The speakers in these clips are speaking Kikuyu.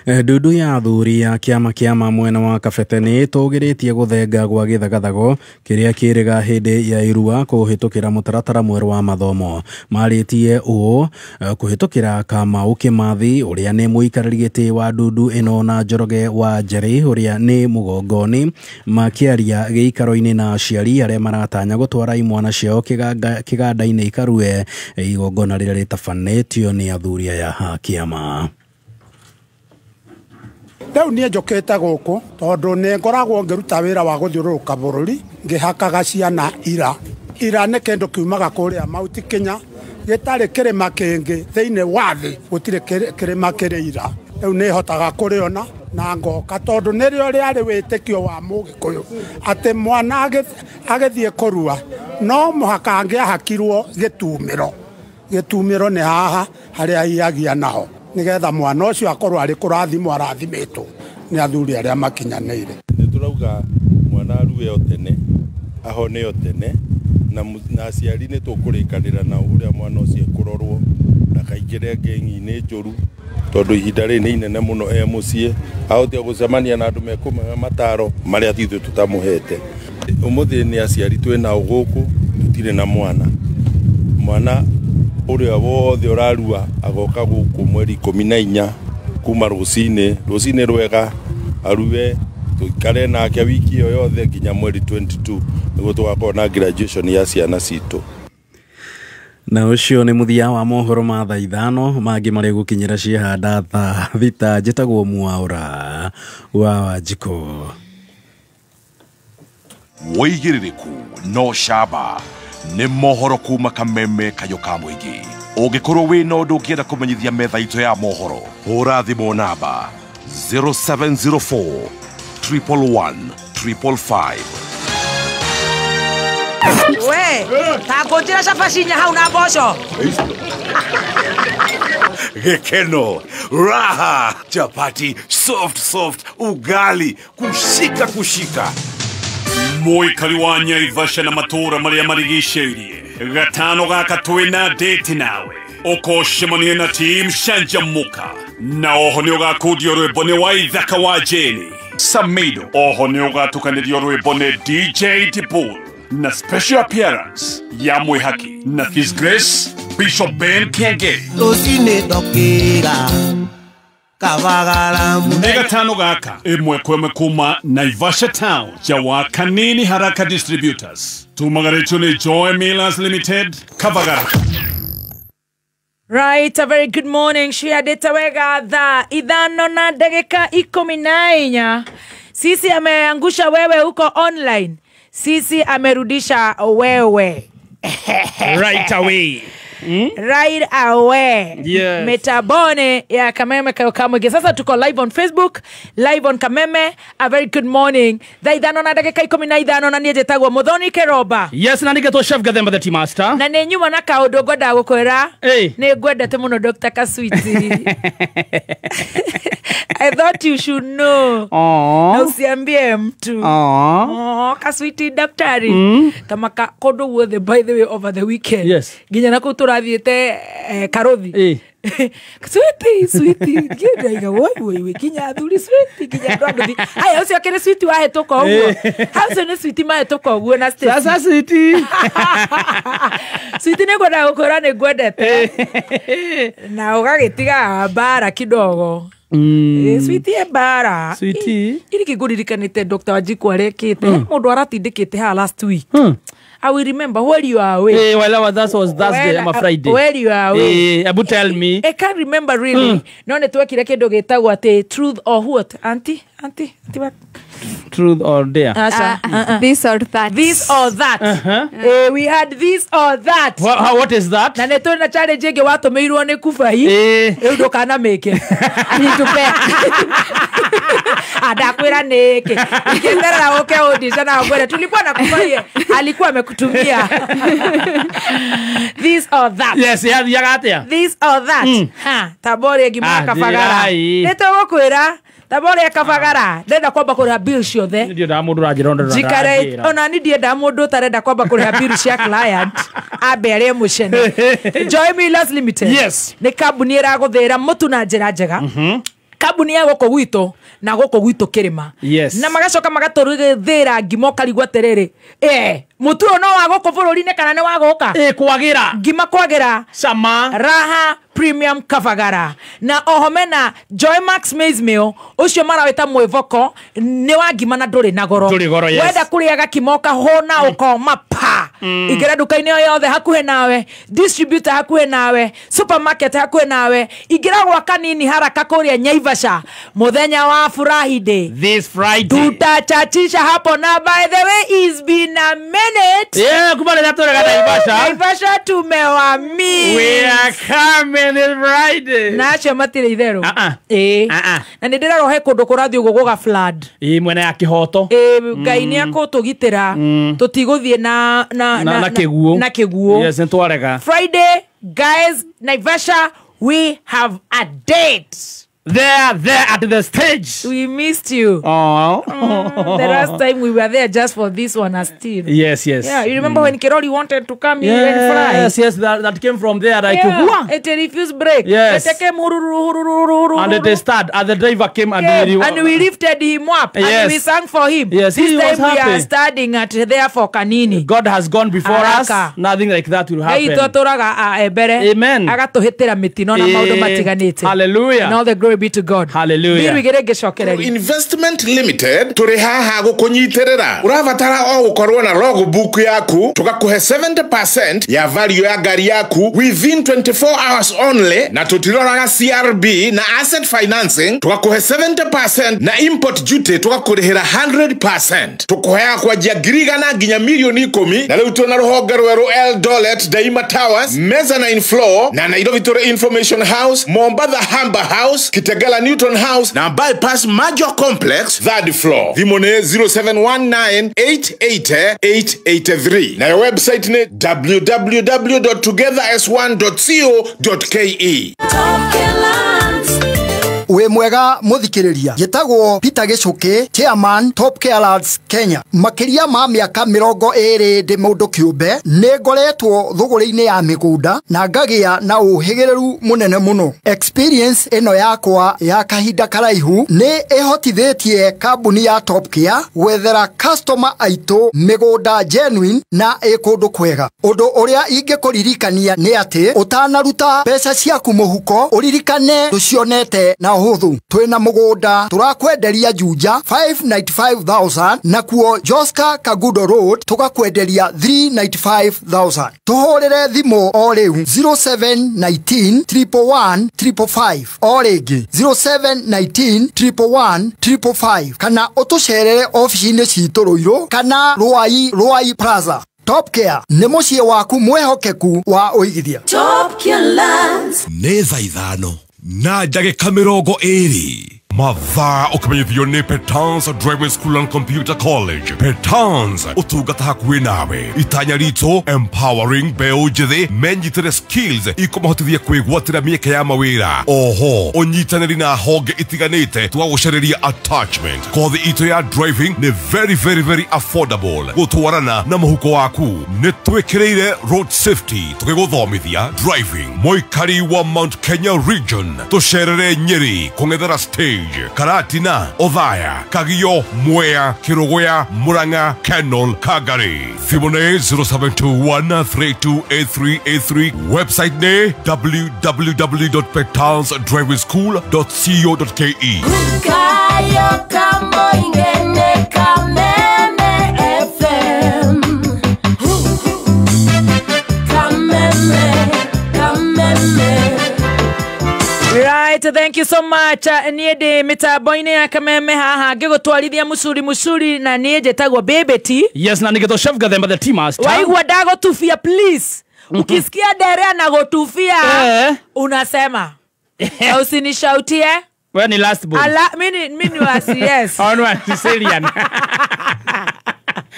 Ndundu ya athuri ya kĩama kĩa mwena wa Kabete nĩ ĩtũgĩrĩtie gũthenga gwa gĩthagathago kĩrĩa kĩrĩga hĩndĩ ya irua kũhĩtũkĩra mũtaratara mwerũ wa mathomo. Marĩtie ũũ kũhĩtũkĩra Kamau Kĩmathi ũrĩa nĩ mũikarĩri gĩtĩ wa ndundu ĩno na Njoroge wa Njeri ũrĩa nĩ mũgongoni, makĩaria gĩikaro-inĩ na aciari arĩa maratanya gũtwara imwana ciao kĩganda-inĩ ikarue igongona rĩrĩa rĩtabanĩtio nĩ athuri aya a kĩama. Rĩu niĩ njũkĩte gũkũ tondũ nĩ ngoragwo ngĩruta wĩra wa gũthiũrũrũka bũrũri ngĩhakaga ciana ira. Ira nĩ kĩndũ kiumaga kũrĩa Mount Kenya gĩtarĩ kĩrĩma kĩngĩ thĩinĩ wa thĩ, gũtirĩ kĩrĩma kĩrĩ ira. Rĩu nĩ hotaga kũrĩona na ngoka tondũ nĩrĩo rĩarĩ wĩtĩkio wa Mũgĩkũyũ atĩ mwana agĩthiĩ kũrua no mũhaka angĩahakirwo gĩtumĩro. Gĩtumĩro nĩ haha harĩa hihagia naho nigetha mwana ũcio akorwo arĩ kũrathimwo arathimĩtwo nĩ athuri arĩa makinyanĩire. Nĩ tũrauga mwana arue o tene, ahone o tene, na aciari nĩ tũkũrĩkanĩra nao ũrĩa mwana ũcio ekũrorwo ndakaingĩre ngeng'i-inĩ njũru tondũ ihinda rĩrĩ nĩ inene mũno e mũciĩ, ahote gũcemania na andũ mekũmũhe mataro marĩa ithuĩ tũtamũhete. Ũmũthĩ nĩ aciari twĩ nao gũkũ, tũtirĩ na mwana. Mwana ũrĩa wothe ũrarua agoka gũkũ mweri 14 kuma rũcinĩ, rũcinĩ rwega arue tũikare nake wiki ĩyo yothe nginya mweri 22 nĩguo tũgakorwo na graduation ya ciana citũ. Na ũcio nĩ mũthia wa mohoro ma thaa 5 mangĩ marĩa gũkinyĩra ciehanda thaa 6. Njĩtagwo Mwaũra wa Wanjikũ. Wĩigĩrĩrĩku no camba nĩ mohoro kuma Kameme Kayo ka mũingĩ. Ũngĩkorwo wĩna ũndũ ũngĩenda kũmenyithia metha itũ ya mohoro, hũra thimũ namba 0704 111 555. We, ta ngũnjĩra cabaci inya hau na mboco. Gĩkeno, raha, chapati, soft soft, ugali, kushika kushika. Mũikari wa Nyaivasha na matũũra marĩa marigicĩirie, gatano gaka twĩna date nawe ũkocemania na team Canjamuka, na oho nĩ ũgakundio rwĩmbo nĩ Waithaka wa Jane Samido, oho nĩ ũgatukanĩrio rwĩmbo nĩ DJ Dibul na special appearance ya Mwihaki na His Grace Bishop Ben Kenge. Rũcinĩ ndokĩra Kabagara. Nĩ gatano gaka ĩmwe kwa ĩmwe kuma Naivasha Town ja Kanini Haraka Distributors. Tumagarĩtio nĩ Joy Millers Limited, Kabagara. Right, a very good morning. Ciandĩte wega thaa 5:14. Sisi ameangusha wewe huko online. Sisi amerudisha wewe. Right away. Right away. Yes. Metabone ya Kameme Kayo ka Mũingĩ. Sasa tuko live on Facebook, live on Kameme. A very good morning. Thaa 5:15 na niĩ njĩtagwo Muthoni Keroba. Yes, na nĩgetwo Chef Gathemba the Tea Master. Na nĩ nyuma na kaũndũ ngwendaga gũkwĩra. Nĩ ngwendete mũno Dr. Kaswiti. I thought you should know. Na usiambie mtu. Aww. Kaswiti daktari. Kama kũndũ guothe by the way over the weekend. Yes. Nginya na kũu tũrathiĩte Karothi. Switi, switi. Nginya woi woi kinya athuri switi kinya andũ anduthi. Haya ũcio akĩrĩ switi wahĩtũka ũguo. Hau ũcio nĩ switi mahĩtũka ũguo na Stacy. Sasa switi. Switi nĩ ngwendaga gũkwĩra nĩ ngwendete. Na ũgagĩtiga mbara kidogo. Switi e mbara. Switi. Iri kĩngũririkanĩte Dr. Wanjiku arekĩte. Mũndũ aratindĩkĩte haha last week. I will remember where you are away. Hey, well, that was Thursday, I'm a Friday. Where you are away. Hey, Abu, tell me. I can't remember really. No, nĩ twekire kĩndũ gĩtagwo atĩ truth or what? Auntie, auntie, auntie what? Truth or dare? This or that. This or that. We had this or that. What is that? Na nĩ twĩ na challenge ĩngĩ watũmĩirwo nĩ Kubai. Rĩu ndũkanamĩke. Nitupe. Adakwĩra nĩkĩ. Ingĩeterera ũke ũndice na ngwĩre tulikuwa na Kubai alikuwa amekutumia. This or that. Yes, yathiaga atĩa? This or that. Ha, tabore ngima Kabagara. Nĩ tũgũkwĩra tabore Kabagara. Ndenda kwamba kũrĩha bill ciothe. Ndiendaga mũndũ ũranjĩra ũndũ Njikare ona ni ndiendaga mũndũ ũtarenda kwamba kũrĩha bill cia client. Ambe arĩe mũcene. Joy Millers Limited. Yes. Nĩ kambuni ĩragũthĩra mũtu na njĩra njega. Kambuni ya gũkũ gwitũ na gũkũ gwitũ kĩrĩma. Yes. Na magacoka magatũrugĩthĩra ngima ũkarigwo atĩrĩrĩ, mũtu ũyũ no wa gũkũ bũrũri-inĩ kana nĩ wa gũka? Kwagĩra. Ngima kwagĩra. Cama. Raha Premium Kavagara. Na oho mena Joy Max Maize Meal ũcio marawĩta mwĩvoko nĩ wa ngima na ndũrĩ na goro. Ndũrĩ goro, yes. Wenda kũrĩaga kima ũkahũna ũkoma pa. Ingĩra nduka-inĩ o yothe hakuhĩ nawe, distributor hakuhĩ nawe, supermarket hakuhĩ nawe, ingĩra gwa Kanini haraka kũrĩa Naivasha mũthenya wa Furahi Day. This Friday. Tutachachisha hapo na by the way it's been a minute. Yeah, kuma rĩrĩa tũrega Naivasha. Naivasha tumewamiss. We are coming this Friday. Na acio matirĩ itherũ. Na nĩ ndĩrarwo he kũndũ kũrathiĩ ũguo gũga flood. Mwena ya Kĩhoto. Ngai nĩ akũtũgitĩra. Tũtigũthiĩ na kĩguũ. Na kĩguũ. Yes, nĩ twarega. Friday, guys, Naivasha, we have a date. There at the stage. We missed you. Oh. The last time we were there just for this one as still. Yes, yes. Yeah, you remember when Kirori wanted to come here and fly? Yes, yes, that came from there. Like, yeah, it refused break. Yes. It came hururu. And it started, and the driver came and we lifted him up. Yes. And we sang for him. Yes, this he time was happy. We are standing at there for Kanini. God has gone before us. Nothing like that will happen. Amen. Hallelujah. And all the glory be to God. Hallelujah. Investment Limited turi haha gukunyitirira urabatara o gukorwo na logbook yaku tugakuhe 70% ya value ya ngari yaku within 24 hours only na tutiroraga CRB na asset financing tugakuhe 70% na import duty tugakurihira 100% tukuheaga kwanjia 100,000 nginya milioni 10 na riu tuna ruhonge rweru Eldoret Daima Towers mezzanine floor na Nairobi turi Information House Mombatha Hamba House Kitegela Newton House na Bypass Major Complex third floor. Thimũ nĩ 0719888883 na yo website nĩ www.togetheras1.co.ke. Wĩ mwega mũthikĩrĩria, njĩtagwo Peter Gĩcũkĩ, chairman Top Care Lads Kenya. Makĩria ma mĩaka 20 ndĩ mũndũ kĩũmbe, nĩ ngoretwo thũgũrĩ-inĩ ya mĩgũnda na ngagĩa na ũhĩgĩrĩru mũnene mũno. Experience ĩno yakwa ya kahinda karaihu nĩ ĩhotithĩtie kambuni ya Top Care gwethera customer aitũ mĩgũnda genuine na ĩ kũndũ kwega. Ũndũ ũrĩa ingĩkũririkania nĩ atĩ ũtanaruta mbeca ciaku mũhuko ũririkane ndũcionete na ũhũthũ. Twĩna mũgũnda tũrakwenderia Juja 595,000 nakuo Joska Kagudo Road tũgakwenderia 395,000. Tũhũrĩre thimũ o rĩu 0719 111 555 o rĩngĩ 0719 111 555 kana ũtũcerere ofici-inĩ citũ Ruiru kana Ruai Ruai Plaza. Top Care nĩ mũciĩ waku mwĩhokeku wa ũigithia. Top Care Lands. Nĩ thaa 5 na ndagĩka 20. Mathaa ũkĩmenyithio nĩ Petans Driving School and Computer College. Petans ũtungata hakuhĩ nawe. Itanya ritũ empowering mbeũ njĩthĩ menyitĩre skills ikũmahotithia kwĩgwatĩra mĩeke ya mawĩra. Oho ũnyitanĩri na honge itiganĩte tũgagũcarĩria attachment. Kothi itũ ya driving nĩ very very very affordable gũtwarana na mũhuko waku. Nĩ twĩkĩrĩire road safety tũgĩgũthomithia driving. Mũikari wa Mount Kenya region tũcerere Nyeri kũng'ethera stage Karatina, Othaya, Kagio, Mwea, Kirogoya, Murang'a, Kenol, Kagari. Thimũ nĩ 0721328383. Website nĩ www.petansdrivingschool.co.ke. Kayo kamoingene Kameme FM. Kameme, Kameme. Right, thank you so much. Niĩ ndĩ mĩtambo-inĩ ya Kameme haha ngĩgũtwarithia mũcuri mũcuri na niĩ njĩtagwo Baby. Yes, na nĩgĩtwo Chef Gathemba the tea master. Waigua ndagũtubia please. Ukisikia nderea na gũtubia unasema. Na usinishautie. Wewe ni last born. Ala, mimi ni wa CS. Oh, no, Sicilian.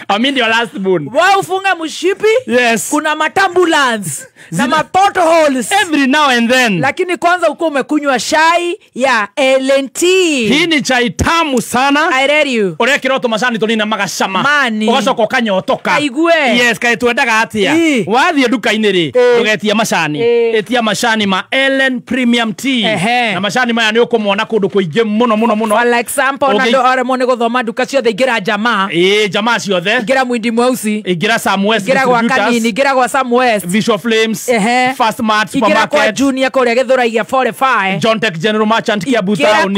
Mimi ndio last born. Wewe ufunga mshipi. Yes. Kuna matambulance na mapotholes every now and then. Lakini kwanza uko umekunywa chai ya LNT. Hii ni chai tamu sana. I read you. Urekirwo tumacani tunini magacama. Ugacoka ukanyotoka. Aigue. Yes, kae twendaga atia. Wathie nduka-inĩ rĩ, ndugetie macani. Etia macani ma Ellen Premium Tea. Na macani maya nĩ ũkũmona kũndũ kũingĩ mũno mũno mũno. For example, na andũ aremwo nĩ gũthoma nduka ciothe ingĩra jamaa. Ĩĩ, jamaa ciothe. Ingĩra Mwindi Mweusi. Ingĩra Sam West. Ingĩra gwa Kanini, ingĩra gwa Sam West. Visual Flames. Fast Mart Supermarket. Ingĩra kwa Junior kũrĩa Gĩthũrai gĩa 45. John Tech General Merchant Kiambu Town.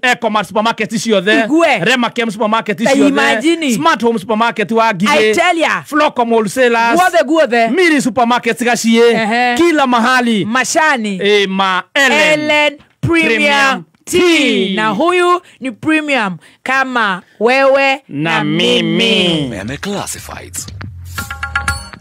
Ecomart Supermarket ciothe. Remakem Supermarket ciothe. Smart Home Supermarket wa Ngigĩ. I tell ya. Flocom Wholesalers. Guothe guothe. Miri Supermarket Gaciĩ. Kila mahali. Mashani. Ma Ellen Premium Tea. Na huyu ni premium kama wewe na mimi. Meme Classifieds.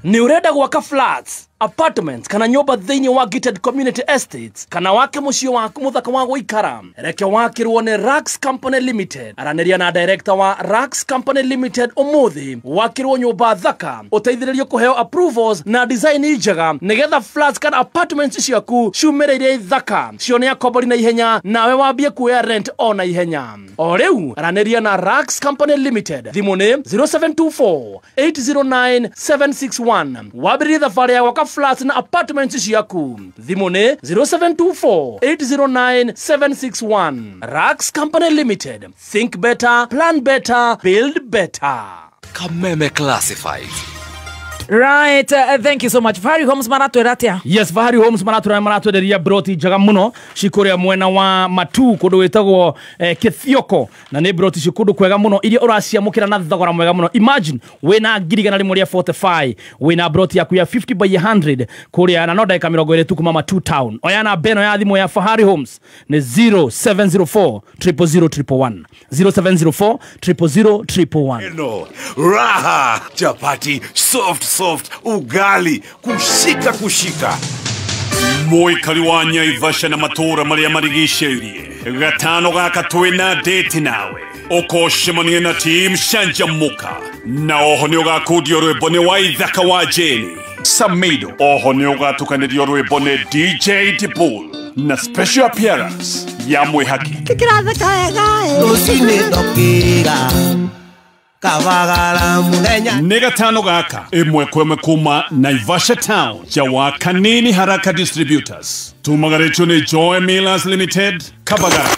Ni urenda gwaka flats, apartments kana nyumba thĩinĩ wa gated community estates kana wake mũciĩ waku mũthaka wa gũikara, reke wakĩrwo nĩ Rax Company Limited. Aranĩria na director wa Rax Company Limited ũmũthĩ wakĩrwo nyũmba thaka, ũteithĩrĩrio kũheo approvals na design njega nĩgetha flats kana apartments ciaku ciumĩrĩire thaka, cione akombori na ihenya nawe wambie kuoya rent o na ihenya. O rĩu aranĩria na Rax Company Limited, thimũ nĩ 0724 809 761. Wambĩrĩrie thabarĩ ya gwaka flats na apartments ciaku. Thimũ nĩ 0724 809 761. Rax Company Limited. Think better, plan better, build better. Kameme Classifieds. Right, thank you so much. Fahari Homes maratwĩra atĩa? Yes, Fahari Homes maratwenderia broti njega mũno cikũrĩa mwena wa Matu kũndũ gwĩtagwo Kĩthioko, na nĩ broti ci kũndũ kwega mũno iria ũraciamũkĩra na thogora mwega mũno. Imagine wĩna 145 wĩna broti yaku ya 50 by 100 kũrĩa na no ndagĩka 20 tu kuma Matu town. Oya na beno ya thimũ ya Fahari Homes nĩ 0704 000 111, 0704 000 111. No, raha chapati soft soft ugali kushika kushika. Mũikari wa Nyaivasha na matũũra marĩa marigicĩirie, gatano gaka twĩna date nawe ũkocemania na team Canjamũka, na oho nĩ ũgakundio rwĩmbo nĩ Waithaka wa Jane Samido, oho nĩ ũgatukanĩrio rwĩmbo nĩ DJ Dibul na special appearance ya Mwĩhaki. Rũcinĩ ndokĩra Kavagara muthenya. Nĩ gatano gaka ĩmwe kwa ĩmwe kuma Naivasha Town jawa Kanini Haraka Distributors. Tumagarĩtio nĩ Joy Millers Limited Kabagara.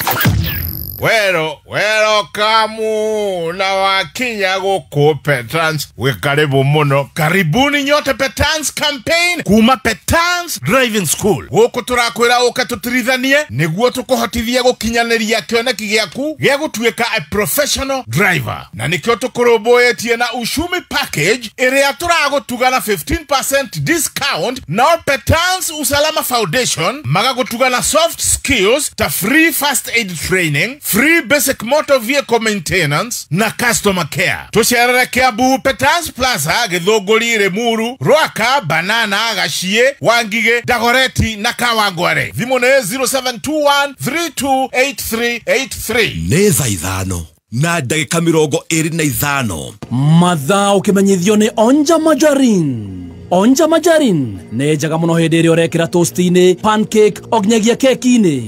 Wero, wero kamu na wakinya gũkũ Petrans, wĩ karibu mũno. Karibuni nyote Petrans campaign kuma Petrans Driving School. Gũkũ tũrakwĩra ũke tũtirithanie nĩguo tũkũhotithie gũkinyanĩria kĩoneki gĩaku gĩa gũtuĩka a professional driver. Na nĩkĩo tũkũrũmbũyĩtie na Ushumi package ĩrĩa tũragũtuga na 15% discount, nao Petrans Usalama Foundation magagũtuga na soft skills ta free first aid training, free basic motor vehicle maintenance na customer care. Tucerere Kiambu Petrans Plaza, Githunguri, Limuru, Ruaka, Banana, Gachie, Wangige, Dagoretti na Kawangware. Thimũ nĩ 0721 328383. Nĩ thaa 5 na ndagĩka 25. Mathaa ũkĩmenyithio nĩ Onja Majarin. Onja Majarin nĩ njega mũno hĩndĩ ĩrĩa ũrekĩra toast-inĩ, pancake, o nginyagia keki-inĩ.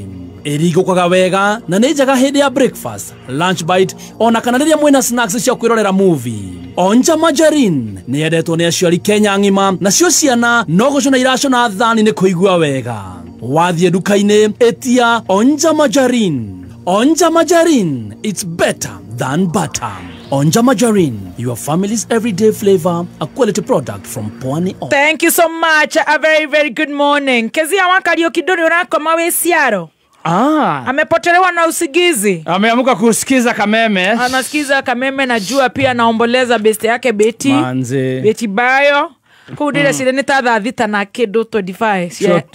Ĩrigũkaga wega na nĩ njega hĩndĩ ya breakfast, lunch bite, ona kana rĩrĩa mwĩna snacks cia kwĩrorera movie. Onja Majarin nĩ yendetwo nĩ aciari Kenya ng'ima, nacio ciana no gũcũna iracũna thani nĩ kũigua wega. Wathiĩ nduka-inĩ ĩtia Onja Majarin. Onja Majarin, it's better than butter. Onja Majarin, your family's everyday flavor, a quality product from Pwani Oil. Thank you so much. A very, very good morning. Kezia Wakariuki ndũrĩ ũrakoma wĩ ciaro. Amepotelewa na usingizi. Ameamuka kusikiza Kameme. Anasikiza Kameme na jua pia anaomboleza best yake Betty. Manze. Betty Bayo. Kuu ndire cire nĩ ta thaa 6 na kĩndũ 25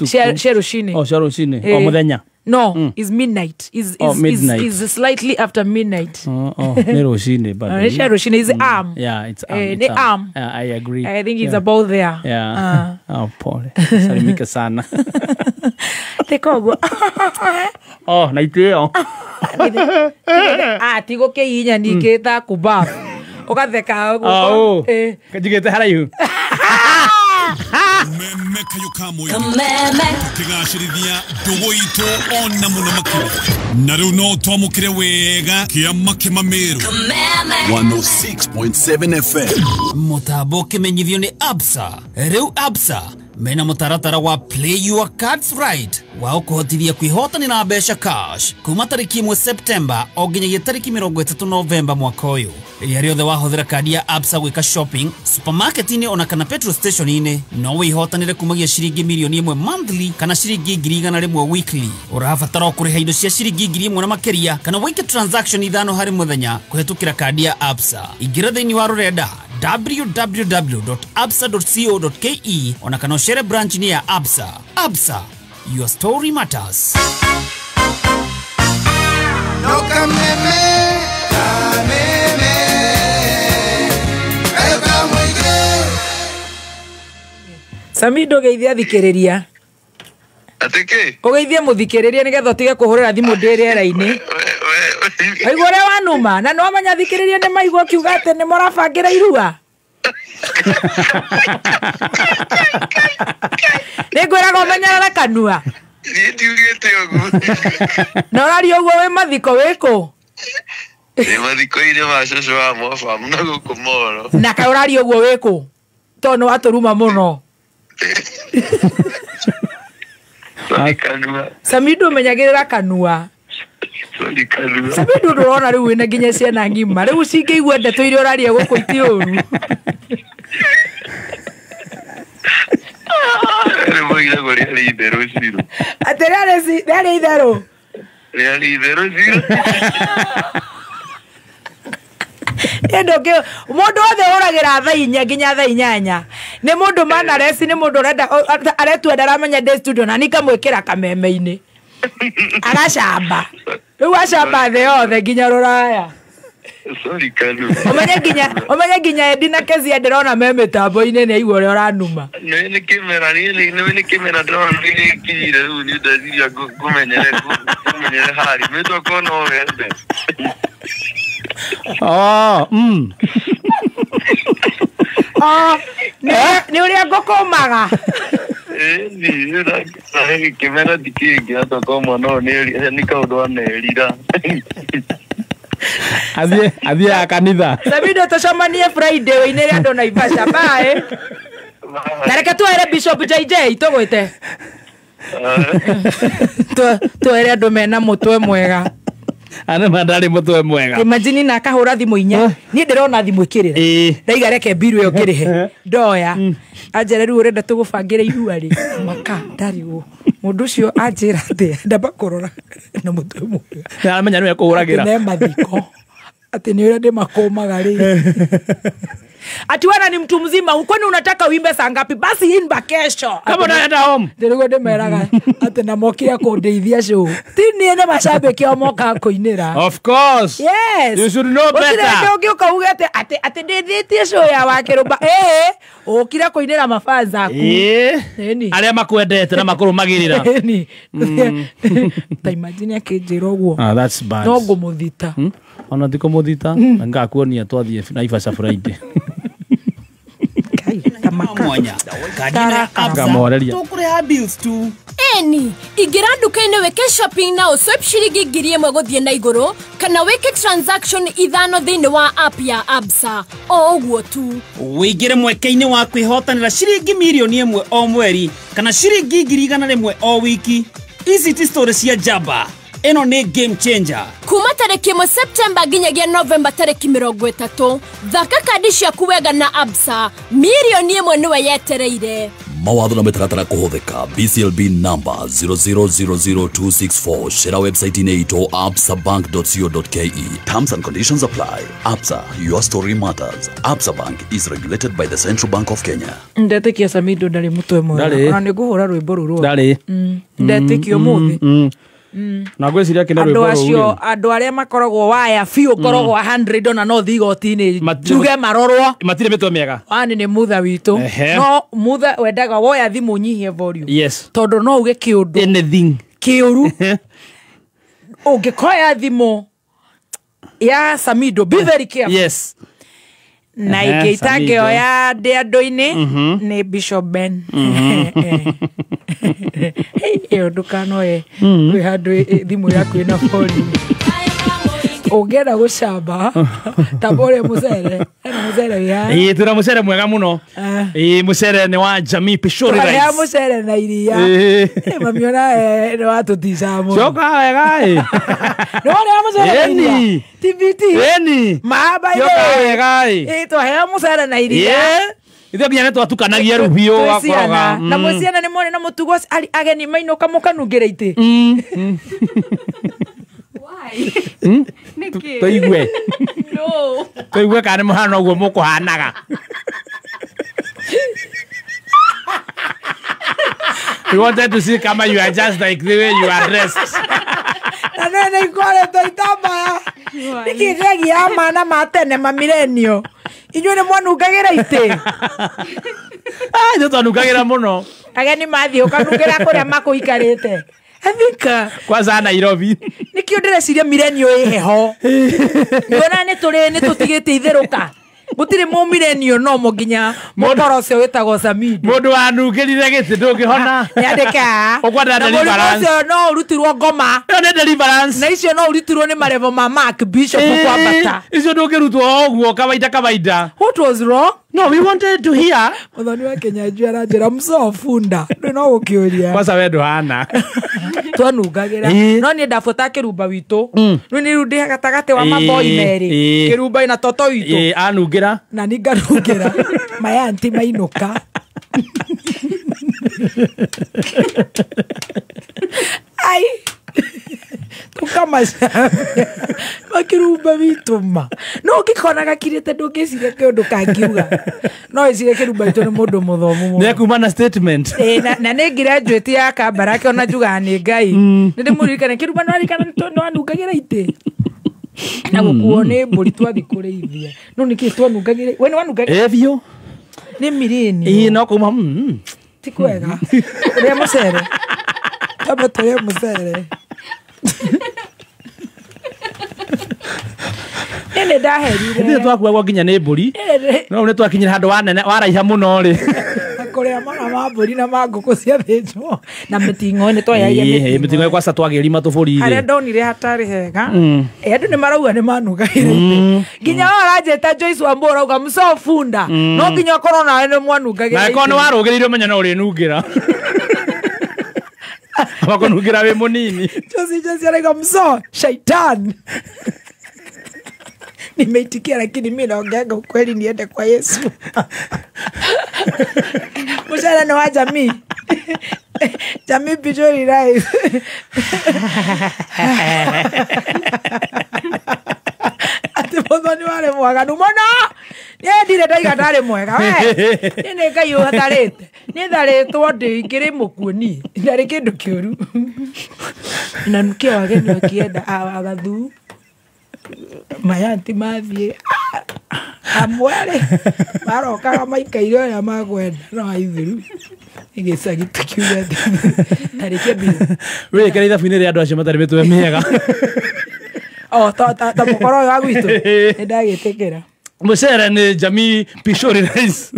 cia rũcinĩ. Oh, cia rũcinĩ. O mũthenya. No, it's midnight. Midnight. Is slightly after midnight. Oh, nĩ rũcinĩ but. Nĩ rũcinĩ is am. Yeah, it's am. It's am. Yeah, I agree. I think it's about there. Yeah. Oh, pole. Salimika sana. Tekoguo. Oh, na itĩo. Ah, tigo kĩhinya ningĩ ta kubafu. Ũgatheka ũguo. Njigĩte haraihu. Kameme kayo ka mũingĩ tũkĩgacĩrithia ndũgũ itũ ona mũno makĩria na rĩu no twamũkĩre wega kĩama kĩmamĩrũ 106.7 FM. Mũtambo ũkĩmenyithio nĩ Absa. Rĩu Absa mena mũtaratara wa Play Your Cards Right wa ũkũhotithia kwĩhotanĩra mbeca cash kuma tarĩki 1 Septemba o nginyagia tarĩki 30 Novemba mwaka ũyũ. Rĩrĩa rĩothe wahũthĩra kandi ya Absa gwĩka shopping supermarket-inĩ ona kana petrol station-inĩ no wĩhotanĩre kumagia ciringi mirioni 1 monthly kana ciringi 100,000 weekly. Ũrabatara o kũrĩha indo cia ciringi 1,000 na makĩria kana wĩke transaction 5 harĩ mũthenya kũhetũkĩra kandi ya Absa. Ingĩra thĩinĩ wa rũrenda www.absa.co.ke ona kana ũcere branch-inĩ ya Absa. Absa, your story matters. No kameme, kameme, kayo kamũingĩ. Sami ndũgeithie athikĩrĩria. Atĩ kĩ? Ũgeithie mũthikĩrĩria nĩgetha ũtige kũhũrĩra thimũ ndĩ rĩera-inĩ. Waigua ũrĩa wanuma na nĩwamenya athikĩrĩria nĩ maigua ũkiuga atĩ nĩ mũrabangĩra irua. Nĩngwĩraga ũmenyerere kanua. Niĩ ndiugĩte ũguo. Na ũraria ũguo wĩ mathiko wĩkũ? Ndĩ mathiko-inĩ ma cũcũ wa Mofamu na gũkũ Moro. Na kaĩ ũraria ũguo wĩkũ? Tondũ nĩwatũruma mũno. Kanua. Sami ndũmenyagĩrĩra kanua. Sami ndũrona rĩu wĩna nginya ciana ng'ima rĩu cingĩigua ndeto iria ũraria gũkũ iti ũru. Atĩ rĩarĩ itherũ. Rĩarĩ itherũ ciro. Mũndũ wothe ũragĩra thaa 4 nginya thaa 8 nĩ mũndũ manareci nĩ mũndũ ũrenda aretua ndaramenya ndĩ studio na nikamwĩkĩra kameme-inĩ agacamba rĩu acamba thĩ yothe nginya rũraya. Sorry Kanu. Ũmenye nginya Eddie na Kezia ndĩrona me mĩtambo-inĩ nĩ aigua ũrĩa ũranuma. Nĩ nĩ kĩmera nĩ kĩmera ndĩrona nĩ gĩkinyire rĩu nĩ ndeciria ngũmenyere hari mĩtoko no wende. Nĩ ũrĩa ngũkũmaga. Ĩni kĩmera ti kĩngĩ atokorwo mwana ũyũ nĩ kaũndũ anerira. Athiĩ ya kanitha. Sabido tũcemanie Friday wĩinĩre andũ Naivasha. Bye. Na reke tuoere Bishop JJ tũgwĩte. Tuoere andũ mena mũtwe mwega. Ana mandarĩ mũtwe mwega. Imagine na akahũra thimũ 4. Niĩ ndĩrona thimũ ĩkĩrĩra. Ndaiga reke mbiru ĩyo ngĩrĩhe. Ndoya. Anjĩra rĩu ũrenda tũgũbangĩre irua rĩ. Maka ndarigwo. Mũndũ ũcio anjĩra atĩ ndamba kũrora na mũtwe mwega. Nĩaramenya nĩwe ekũhũragĩra. Atĩ ne mathiko. Atĩ nĩ ũrĩa ndĩmakũmaga rĩ. Ati wana ni mtu mzima, kwani unataka uimbe saa ngapi? Basi imba kesho. Kama unaenda home. Ndĩrĩguo ndĩmeraga atĩ na mokire kũndeithia show. Ti niĩ nĩ macambĩki o mokaga kũinĩra. Of course. Yes. You should know better. Gũtirĩ hĩndĩ ũngĩũka uge atĩ atĩ ndĩthĩtie show ya Wakĩrũmba. Ũkire kũinĩra mafans aku. Ĩĩ. Arĩa makwendete na makũrũmagĩrĩra. Ĩni. Ta imagine akĩnjĩra ũguo. Ah, that's bad. No ngũmũthita. Ona ti kũmũthita, ngakuonia twathiĩ Naivasha Friday. Tũkũrĩha bills tu. Eni, ingĩra nduka-inĩ wĩke shopping na ũswipe ciringi 1,000 gũthiĩ na igũrũ kana wĩke transaction 5 thĩinĩ wa app ya Absa o ũguo tu. Wĩingĩre mweke-inĩ wa kwĩhotanĩra ciringi mirioni 1 o mweri kana ciringi 100,000 o wiki. Ici ti story cia njamba. Ĩno nĩ game changer. Kuma tarĩki 1 Septemba nginyagia Novemba tarĩki 30 thaka kandi ciaku wega na Absa mirioni 1 nĩwe yetereire. Mawatho na mĩtaratara kũhũthĩka. BCLB number 0000264. Shera website-inĩ itũ absabank.co.ke. Terms and conditions apply. Absa, your story matters. Absa Bank is regulated by the Central Bank of Kenya. Ndetĩkia Samido ndarĩ mũtwe mwega. Ona nĩ ngũhũra rwĩmbo rũrũ. Ndarĩ. Ndetĩkia ũmũthĩ. Na ngwĩciria kĩna rwĩmbo rũu. Andũ acio andũ arĩa makoragwo waya biũ koragwo 100 ona no thiĩ igoti-inĩ njuge marorwo. Matirĩ mĩtwe mĩega. Wani nĩ mutha witũ. No mutha wendaga woya thimũ nyihie volume. Yes. Tondũ no uge kĩũndũ. Anything. Kĩũru. Ũngĩkoya thimũ ya Samido, be very careful. Yes. Na ĩngĩ itangĩoya ndĩ andũ-inĩ nĩ Bishop Ben. Ĩyo ndũkanoe kwĩ handũ thimũ yaku ĩna volume. Ũngĩenda gũcamba ta ũrĩa mũcere, hena mũcere wĩ haha. Ĩĩ twĩna mũcere mwega mũno. Ĩĩ mũcere nĩ wa Jamii Pishori Rice. Tũkarĩa mũcere na iria. Mami ona nĩ watũtica mũno. Coka wega ĩ. Nĩ warĩa mũcere na iria. TBT. Ĩni. Mahaba ĩ. Coka wega ĩ. Ĩĩ twaheo mũcere na iria. Ithuĩ nginya nĩ twatukanagia rĩu biũ wakoroga. Na mwĩ ciana nĩ mwone na mũtugo ageni mainũka mũkanungĩra itĩ. Tũigue. No. Tũigue kana nĩ mũhana ũguo mũkũhanaga. We wanted to see kama you are just like the way you are dressed. Na nĩ ikoretwo itambaya. Nĩkĩ gĩagia mana ma tene ma millennial. Inyuĩ nĩ mwanungagĩra itĩ. Ithuĩ twanungagĩra mũno. Ageni mathiĩ ũkanungĩra kũrĩa makũikarĩte. I think kwanza Nairobi. Nikio ndĩreciria millennial ĩ heho. Nĩwona nĩ tũtigĩte itherũka. Gũtirĩ mũ millennial no mo nginya mũkoro ũcio wĩtagwo Samido. Mũndũ wanungĩrire gĩtĩ ndũngĩhona. Nĩandĩka. Ũkwenda deliverance. Na mũrimũ ũcio no ũrutirwo ngoma. Ĩyo nĩ deliverance. Na icio no ũrutirwo nĩ marevo ma Mark Bishop kwambata. Icio ndũngĩrutwo o ũguo kawaida kawaida. What was wrong? No, we wanted to hear. Mũthoni wa Kenya njui aranjĩra msoo funda. Ndũ no gũkĩũria. Kwanza we ndũhana. Twanungagĩra. No niĩ ndabuata kĩrumba witũ. Rĩu nĩ rĩu ndĩ gatagatĩ wa maboi merĩ. Kĩrumba na toto witũ. Anungĩra. Na niĩ nganungĩra. Mayanti mainũka. Ai. Tũkamacambia. Makĩrumba witũ ma. No ũngĩkona gakirĩte ndũngĩciria kĩũndũ kangiuga. No ĩcirie kĩrumba witũ nĩ mũndũ mũthomu mũno. Nĩekuma na statement. Na nĩ graduate ya Kabarake ona njugaga nĩ Ngai. Nĩ ndĩmũririkane kĩrumba nĩwaririkana nĩwanungagĩra itĩ. Na gũkuo nĩ mbũri twathiĩ kũrĩithia. No nĩkĩ twanungagĩra? We nĩwanungagĩra? Ĩ biũ. Nĩ millennial. Ĩ no kuma. Ti kwega. Ũrĩa mũcere. Twambe tũrĩe mũcere. Nĩ ndaherire. Nĩ twakuagwo nginya nĩ mbũri. No nĩ twakinyire handũ wanene waraiha mũno rĩ. Kũrĩa mara ma mbũri na ma ngũkũ ciathĩnjwo. Na mĩting'oe nĩ twayagia mĩting'oe. Mĩting'oe kwaca twagĩrima tũbũri-rĩ. Harĩa ndonire hatarĩ hega. Andũ nĩ marauga nĩ manungagĩra itĩ. Nginya o aranjĩta Joyce Wambua ũrauga msoo funda. No nginya ũkorwo nawe nĩ mwanungagĩra Na itĩ. ĩkorwo nĩ warũgĩrĩire ũmenye no ũrĩnungĩra. Wakonungira wĩ mũnini. Joyce arauga msoo shaitan. Nimeitikia lakini mimi naongeanga ukweli niende kwa Yesu. Mshahara ni wa jamii. Jamii Pishori Rice. Ati mũthoni warĩ mwaganu mũno. Niĩ ndirĩ ndaiga ndarĩ mwega we. Niĩ nĩ Ngai ũtharĩte. Niĩ tharĩtwo ndĩ ingĩrĩ mũkuũ niĩ. Ndarĩ kĩndũ kĩũru. Nanukia wageni wakienda agathu. Mayanti mathiĩ amwe rĩ marokaga maikaire ũrĩa makwenda no aithiru gĩcagi tũkiuga tarĩkia mbirũ. Wĩkĩre ithabu-inĩ rĩa andũ acio matarĩ mĩtwe mĩega. O ta mũkoro ũyũ wa gwitũ nĩ ndagĩtĩkĩra. Mũcere nĩ Jamii Pishori Rice.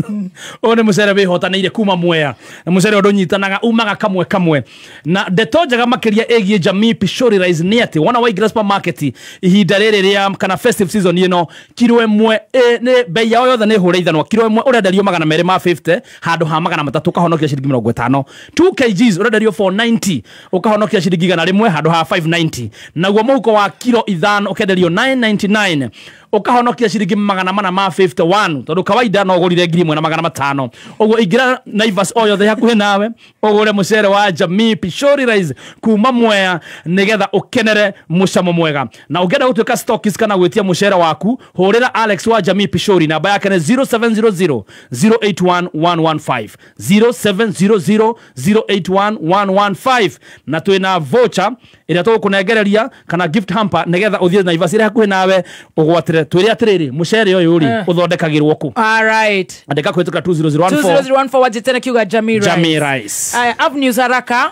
Ũyũ nĩ mũcere wĩhotanĩire kuma Mwea. Na mũcere ũyũ ndũnyitanaga umaga kamwe kamwe. Na ndeto njega makĩria ĩgiĩ Jamii Pishori Rice nĩ atĩ wona waingĩra supermarket ihinda rĩrĩ rĩa kana festive season ĩno kiro ĩmwe nĩ bei yao yothe nĩ hũre ithanwa. Kiro ĩmwe ũrenderio 250 handũ ha 300 ũkahonokia ciringi 50. 2 kgs ũrenderio 490 ũkahonokia ciringi 100 handũ ha 590. Naguo mũhuko wa kiro 5 ũkenderio 999 ũkahonokia ciringi 451 tondu kawaida no ũgũrire 1500. Ũguo ingĩra Naivas o yothe hakuhĩ nawe ũgũre mũcere wa Jamii Pishori Rice kuma Mwea nĩgetha ũkenere mũcamo mwega. Na ũngĩenda gũtuĩka stockist kana gwĩtia mũcere waku hũrĩra Alex wa Jamii Pishori namba yake nĩ 0700 081 115 0700 081 115 na twĩna voucher ĩrĩa tũgũkũnengereria kana gift hamper nĩgetha ũthiĩ Naivas ĩrĩa hakuhĩ nawe ũgwatĩre. Twĩre atĩrĩrĩ, mũcere ũyũ rĩ ũthondekagĩrwo kũ? All right. Andĩka kũhĩtũkĩra 20014. 20014 wajitene kiuga Jamii Rice. Jamii Rice. Aya, Avenues haraka.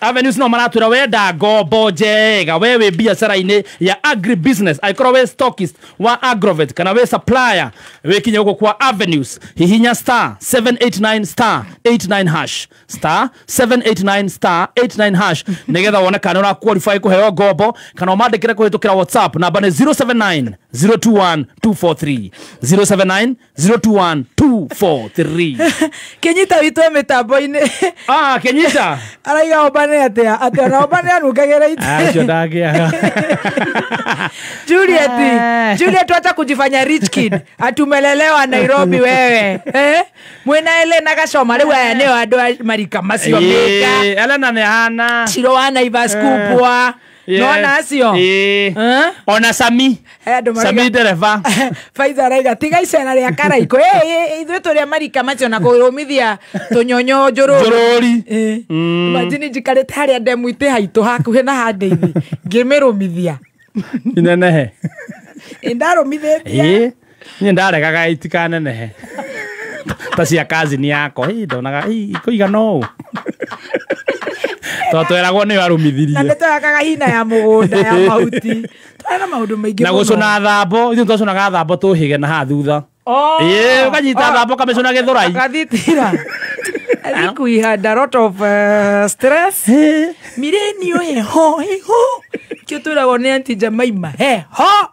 Avenues no maratwĩra wenda ngombo njega, we wĩ biacara-inĩ ya agri business, angĩkorwo wĩ stockist wa agrovet kana wĩ supplier, wĩkinye gũkũ kwa Avenues. Hihinya star 789 star 89 hash, star 789 star 89 hash nĩgetha wone kana ũra qualify kũheo ngombo, kana ũmandĩkĩre kũhĩtũkĩra WhatsApp namba nĩ 079 021 243, 079 021 243. Kenyita witũ e mĩtambo-inĩ. Ah, Kenyita araiga obane atia atia na obane anungagĩra ite. Acio ndangĩaga. Juliet wacha kujifanya rich kid. Atumelelewa Nairobi wewe. Mwena Elena gacoma rĩu aya nĩo andũ a marika macio meka. Elena nĩ ahana. Ciro wa Naivas kupwa. Nona acio. Ona Sami. Sami dereva. Faiza araiga tiga icera rĩa Karaikũ. Ithuĩ tũrĩa marika macio na kũrũmithia tũnyonyo njũrũri. Imagine njikarĩte harĩa ndemu-inĩ haitũ hakuhĩ na handĩithi ngĩmĩrũmithia. Inenehe. Ndarũmithĩtie. Niĩ ndaregaga itikanenehe. Ta cia kazini yakwa. Ndonaga kũigana ũũ. Tondũ tweragwo nĩyo arũmithirie. Na nĩtwakaga hina ya mũgũnda ya mahuti. Twarĩ na maũndũ maingĩ Na mũno. gũcũna thambo, ithuĩ twacũnaga thambo tũhĩge na haha thutha. Ũkanyita thambo ũkamĩcũna gĩthũrai. Gathitira. I think we had a lot of stress. Mirenio heho heho. Kĩo twĩragwo nĩ Aunty Jemima heho.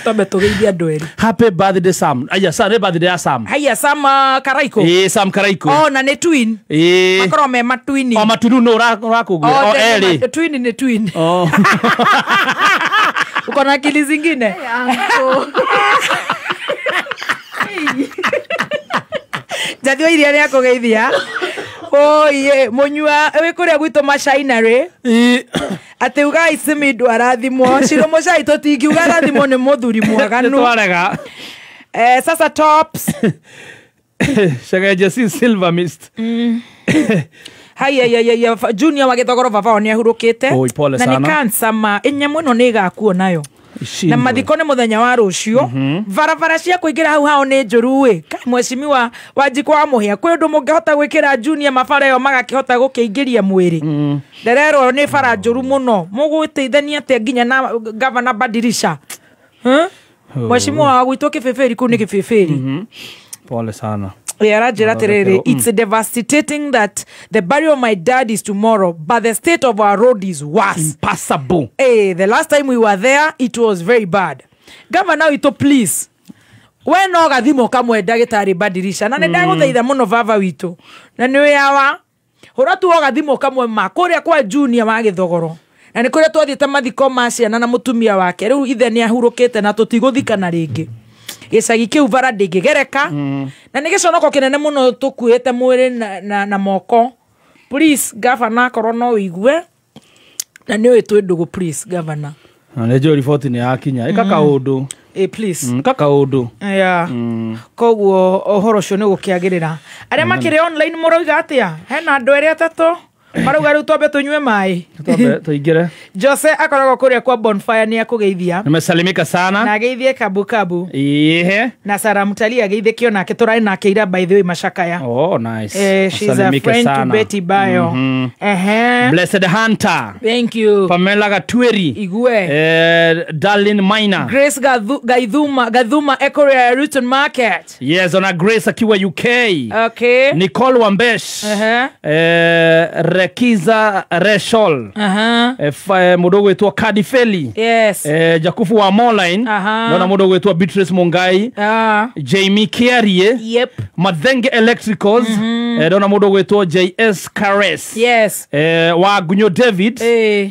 Twambe tũgeithie andũ erĩ. Happy birthday Sam. Aya, Sam, nĩ birthday ya Sam. Haya, Sam Karaikũ. Sam Karaikũ. Oh, na nĩ twin. Makorwo me matwini. O matwini nũ ũrakũgwĩra. O erĩ. Twin nĩ twin. Oh. Uko na akili zingine? Njathi wa iria nĩakũgeithia. Oye, mũnyua wĩ kũrĩa gwitũ macainarĩ. Atĩ uga icimi arathimwo. Ciro mũcai tũtingiuga arathimwo nĩ mũthuri mwaganu. Nĩtwarega. Sasa tops. Cegenje si silver mist. Haya ya ya ya Junior wa gĩthogoro baba wao nĩahurũkĩte. Oi, pole na sana. nĩ cancer ma nyamũ ĩno nĩ ĩgakuo nayo. Na mathiko nĩ mũthenya wa rũciũ. Barabara cia kũingĩra hau hao nĩ njũru ĩ. Kai mheshimiwa Wanjikũ wa Mũhĩa, kwĩ ũndũ mũngĩhota gwĩkĩra Junior mabara ĩyo magakĩhota gũkĩingĩria mwĩrĩ. Ndererwo nĩ bara njũru mũno. Mũgũteithania atĩa nginya na gavana Badirisha? Mheshimiwa wa gwitũ Kĩbĩbĩri kũu nĩ Kĩbĩbĩri. Pole sana. Aranjĩra atĩrĩrĩ, it's devastating that the burial of my dad is tomorrow, but the state of our road is worse. Impassable. The last time we were there, it was very bad. Governor witũ, please. We no gathimo kamwe ndagĩtarĩ Badirisha. Na nĩ ndagũthaitha mũno baba witũ. Na nĩ wĩawa. Hũra tu o gathimo kamwe ma kũrĩa kwa Junior wa gĩthogoro. Na nĩ kũrĩa twathiĩte mathiko ma ciana na mũtumia wake. Rĩu ithe nĩ ahurũkĩte na tũtigũthikana rĩngĩ. Gĩcagi kĩu bara ndĩngĩgereka. Na nĩ gĩconoko kĩnene mũno tũkuĩte mwĩrĩ na moko. Please governor, akorwo no ũigue. Na nĩ ũĩ twĩ ndũgũ, please governor. Na nĩ njũĩ riboti nĩ yakinya. Ĩka kaũndũ. Please. Ĩka kaũndũ. Yeah. Koguo ũhoro ũcio nĩ gũkĩagĩrĩra. Arĩa makĩrĩ online mũroiga atĩa? Hena andũ erĩ atatũ marauga rĩu twambe tũnyue maĩ. Twambe tũingĩre. Jose akoragwo kũrĩa kwa Bonfire nĩ akũgeithia. Nimesalimika sana. Na ageithie Kabu Kabu. Ihe. Na Sara Mutali ageithie kio nake tũrarĩ nake ira by the way Mashakaya. Oh, nice. She's a friend to Betty Bayo. Blessed Hunter. Thank you. Pamela Gatweri. Igue. Darlene Minor. Grace Gathuma Ekoria Ruton Market. Yes, ona Grace akiwa UK. Okay. Nicole Wambesh. Rekiza Reshol. Mũndũ ũgwĩtwo Kadifeli. Yes. Jakufu wa Moline. Ndona mũndũ ũgwĩtwo Beatrice Mungai. Jamie Kiarie. Yep. Mathenge Electricals. Ndona mũndũ ũgwĩtwo JS Kares. Yes. Wa Gunyo David.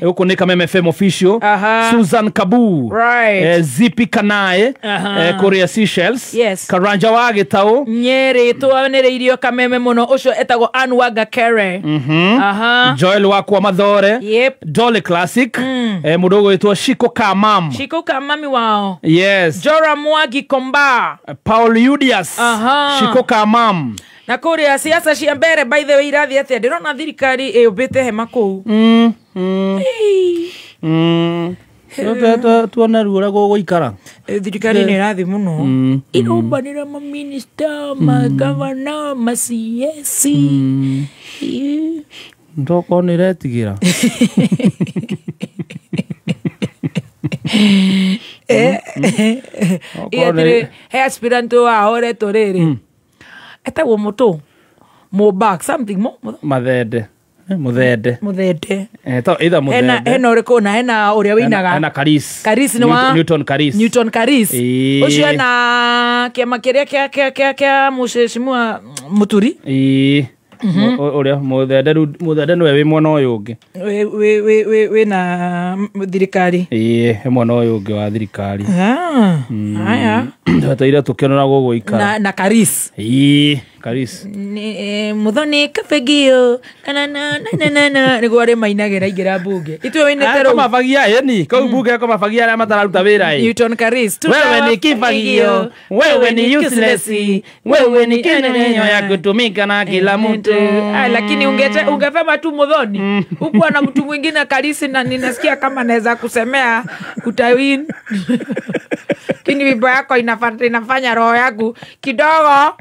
Gũkũ nĩ Kameme FM official. Susan Kabu. Right. Zipi Kanae. Korea Seychelles. Yes. Karanja wa Gĩtaũ. Nyeri twanĩrĩirio Kameme mũno ũcio etagwo Ann Wagakere. Joel wakwa Mathore. Yep. Dolly Classic. Mũndũ ũgwĩtwo Shiko Kamam. Shiko Kamami wao. Yes. Jora Mwagi Komba. Paul Julius. Shiko Kamam. Na kũrĩa siasa cia mbere by the way irathiĩ atĩa? Ndĩrona thirikari ĩũmbĩte hema kũu. Tuone ruo ũrĩa gũgũikara. Thirikari nĩ ĩrathiĩ mũno. Ĩrombanĩra maminista, magavana, ma CS. Ndokorwo nĩ ĩretigĩra. He aspirant ahoretwo rĩrĩ. Etagwo Mũtũ. Mobak something mo. Mathende. Muthende. Muthende. To either Muthende. Hena ũrĩkũ na hena ũrĩa wĩinaga. Hena Karis. Karis nĩ wa Newton Karis. Newton Karis. Ũcio na kĩama kĩrĩa kĩa kĩa mũcecimua Mũturi. Ũrĩa Muthende Muthende nĩwe wĩ mwena ũyũ ũngĩ. Wĩ na thirikari. He mwena ũyũ ũngĩ wa thirikari. Haya. Tweteire tũkĩonera gũgũikara. Na Karis. Karis. Muthoni kabegio na na na na na nĩguo arĩ mainagĩra aingĩra mbunge. Ithuĩ wĩinĩte rũu. Kũmabagia ĩni kũu mbunge kũmabagia arĩa matararuta wĩra ĩ. Newton Karis. Wewe ni kifagio, wewe ni useless, wewe ni kinenyo ya kutumika na kila mtu. Lakini ungefema tu Muthoni. Hukuwa na mtu mwingine Karisi na ninasikia kama naweza kusemea utawin. Lakini wimbo yako inafanya roho yangu kidogo.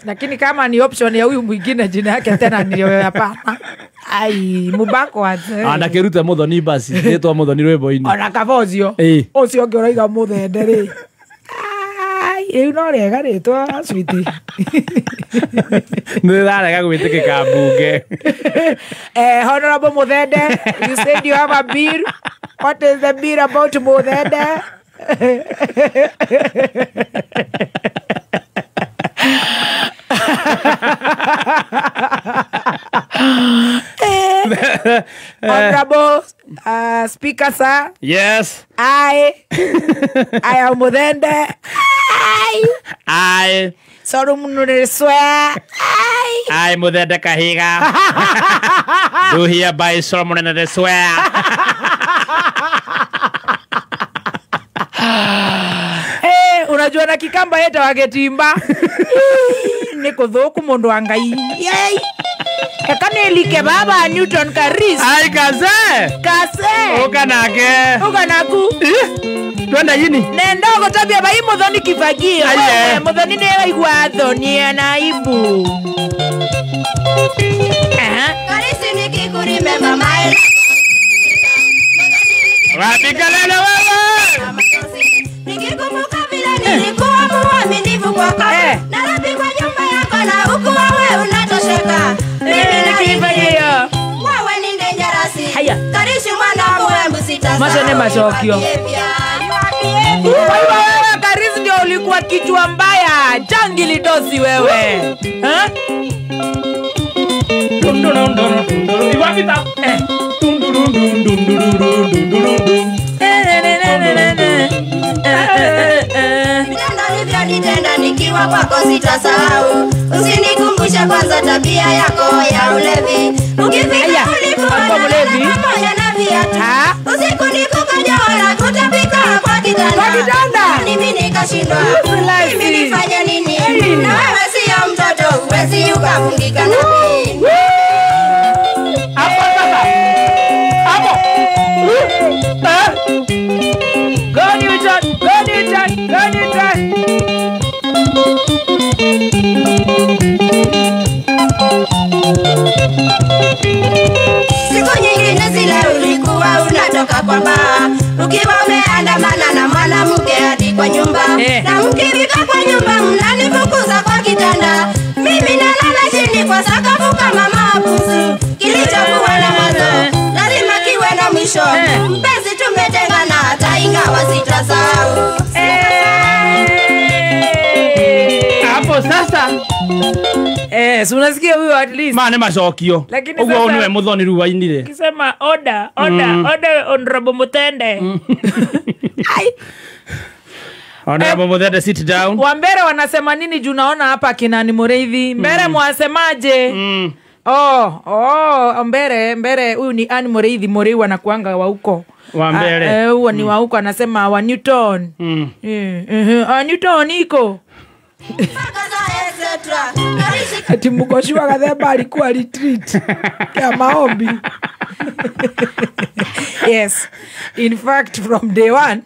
Lakini kama ni option ya huyu mwingine jina yake tena ndio hapana. Ai mubako ate. Andakiruta Muthoni basi nitwa Muthoni rwimbo-inĩ. Ona kaba ũcio. Ũcio ũngĩ ũrauga Muthende rĩ. Ai rĩu no rĩega rĩtwa sweetie. Nĩrarega gwĩtĩkĩka mbunge. Honorable Muthende, you said you have a bill. What is the bill about Muthende? Honorable Speaker, sir. Yes. I am Muthende. I. Sorry, Munure swear. I Muthende Kahiga. Do hereby solemnly swear. Hey, unajua na Kikamba yeta wagetimba. Ni kuthuku mundu wa Ngai. Ekanelike baba Newton Karis. Ai kaze. Kaze. Uka nake. Uka naku. Twenda yini. Nenda gutabia bai Muthoni kifagio. Muthoni ni aigua thoni na aibu. Karisi ni kikurime mama. Wapikalele wewe. Nikikumbuka vile nilikuwa muaminifu kwako. Narudi kwa nyumba yako na huku wewe unatosheka. Mimi nikifagio. Wewe ni dangerous. Haya. Karishi mwana wangu sitasahau. Macho ni mashokio. Wewe Karisi ndio ulikuwa kichwa mbaya. Jangili dosi wewe. Nitenda nikiwa kwako sitasahau. Usinikumbushe kwanza tabia yako ya ulevi. Ukifika ulikuwa pamoja na viatu. Usiku nikukaja wala kutapika kwa kitanda. Mimi nikashindwa. Mimi nifanye nini? Na wewe sio mtoto, huwezi ukafungika na mimi. Hapo sasa. Hapo. Go Newton, go Newton, go Newton. Siku nyingine zile ulikuwa unatoka kwa baa, ukiwa umeandamana na mwanamke hadi kwa nyumba. Na mkifika kwa nyumba mnanifukuza kwa kitanda. Mimi nalala chini kwa sakafu kama mabusu. Kilichokuwa na mwanzo lazima kiwe na mwisho. Mpenzi tumetengana hata ingawa sitasahau. Hapo sasa. So unasikia huyo at least. Maana macokio. Uguo niwe Muthoni rĩu wainire. Kisema order, order, order honorable Muthende. Ai. Honorable Muthende sit down. Wambere wanasema nini juu naona hapa kina ni Mureithi. Mbere mwasemaje? Oh, mbere huyu ni Ann Mureithi. Murei anakuanga wa huko. Wa mbere. Huo ni wa huko, anasema wa Newton. Newton iko. Ati Mugoshi wa Gathemba alikuwa retreat ya maombi. Yes. In fact, from day one.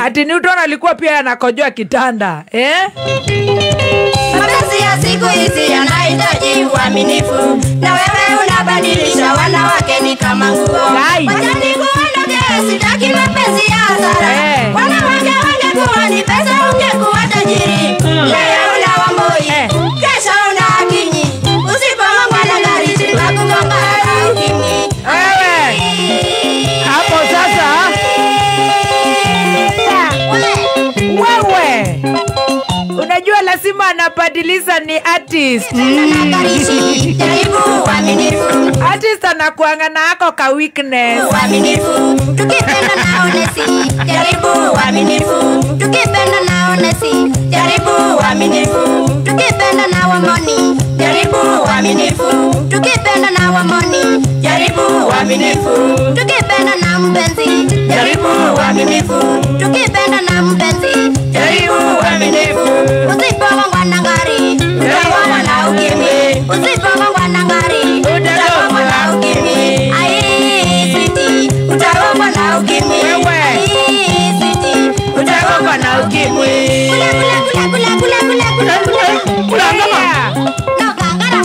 Ati Newton alikuwa pia anakojoa kitanda, eh? Mapenzi ya siku hizi yanahitaji uaminifu, na wewe unabadilisha wanawake ni kama nguo. Wacha nikuondoke, sitaki mapenzi ya hasara. Wanawake wangekuwa ni pesa ungekuwa tajiri. Leo una Wambui, kesho una Akinyi. Usipongongwa na gari sitakugonga na ukimwi. Wewe hapo sasa. Wewe unajua lazima anabadilisha, ni artist. Artist anakuanga na ako ka weakness. Uaminifu, tukipenda na honesti, jaribu uaminifu, tukipenda na honesti, jaribu uaminifu, tukipenda na wamoni, jaribu uaminifu, tukipenda na wamoni, jaribu uaminifu, tukipenda na mpenzi, jaribu uaminifu, tukipenda na mpenzi, jaribu uaminifu. Usipongongwa na ngari, utagongwa na ukimwi. Usipongongwa na ngari, utagongwa na ukimwi. Ai, sweetie, utagongwa na ukimwi. Ai, sweetie, utagongwa na ukimwi. Kula kula kula kula kula kula kula. Kula ngama. No kangara.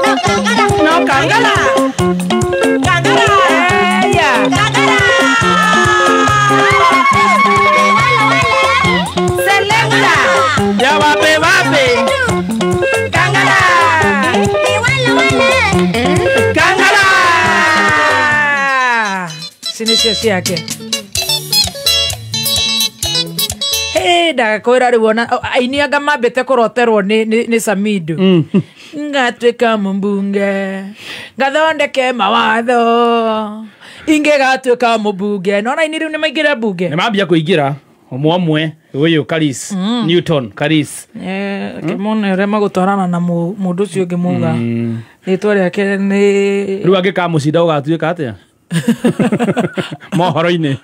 No kangara. No kangara. Kangara. Yeah. Kangara. Selecta. Ya wape wape. Kangara. Kangara. Sinicio ciake. Hey, ndakwira riu ona aini anga mambite kuroterwo ni Samido. Ngatuika mbunge, ngathondeke mawatho, ingegatuika mbunge. Nona aini riu ni maingira mbunge. Ni mambia kuingira umwe umwe uyu Karis. Newton Karis. Kimone uria magutwarana na mundu ucio ungi muga. Ritwa riake ni riu angikamucinda ugatuika atia? Mohoro-inĩ.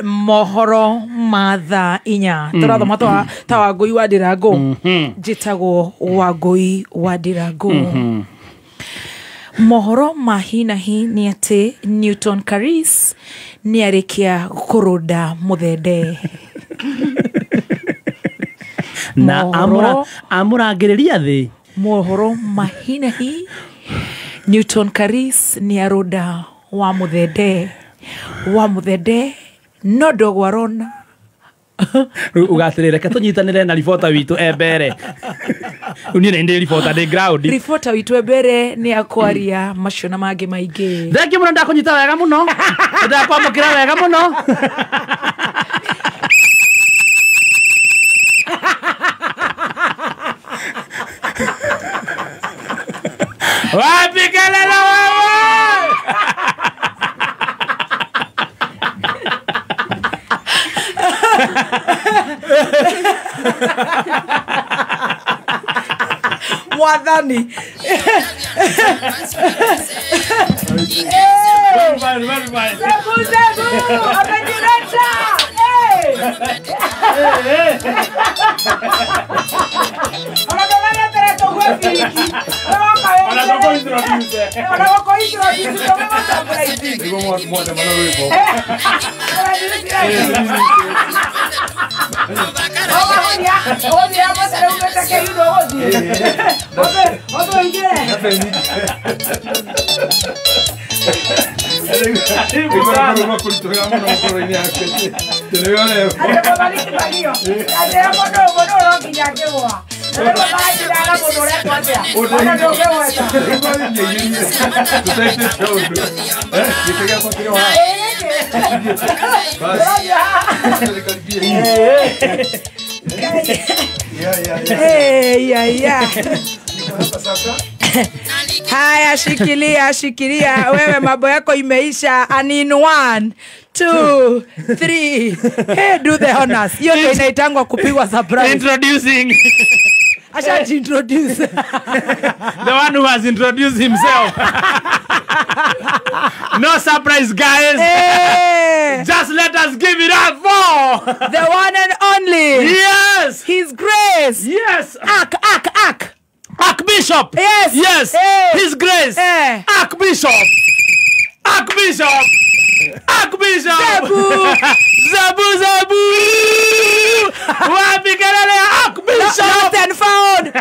Mohoro ma thaa 4. Tũrathoma ta Wangũi wa Ndirango. Njĩtagwo Wangũi wa Ndirango. Mohoro ma hi na hi nĩ atĩ Newton Karis nĩ arĩkia kũrũnda mũthende. Na amũrangĩrĩria thĩ. Mohoro ma hi na hi, Newton Karis nĩ arũnda wa muthende no ndogwarona. Ugatirire reke tunyitanire na ribota witu embere. Unie ndi ribota ndi ground. Ribota witu embere ni akwaria macio na mangi maingi. Thank you muno, ndakunyita wega muno. Ndakwamukira wega muno. Wapi kelele wewe? Mwathani. Zebu, zebu, amejileta. Haya, shikilia shikilia wewe, mambo yako imeisha. And in 1, 2, 3. Hey, do the honors. Hiyo ndio inaitangwa kupigwa surprise. Introducing. Asha introduce. The one who has introduced himself. No surprise, guys. Hey. Just let us give it up for the one and only. Yes. His Grace. Yes. Ark. Archbishop. Yes. Yes. Hey. His Grace. Hey. Archbishop. Archbishop. Archbishop. Zebu. Zebu Zebu. Wapi kelele Archbishop. Lost and found.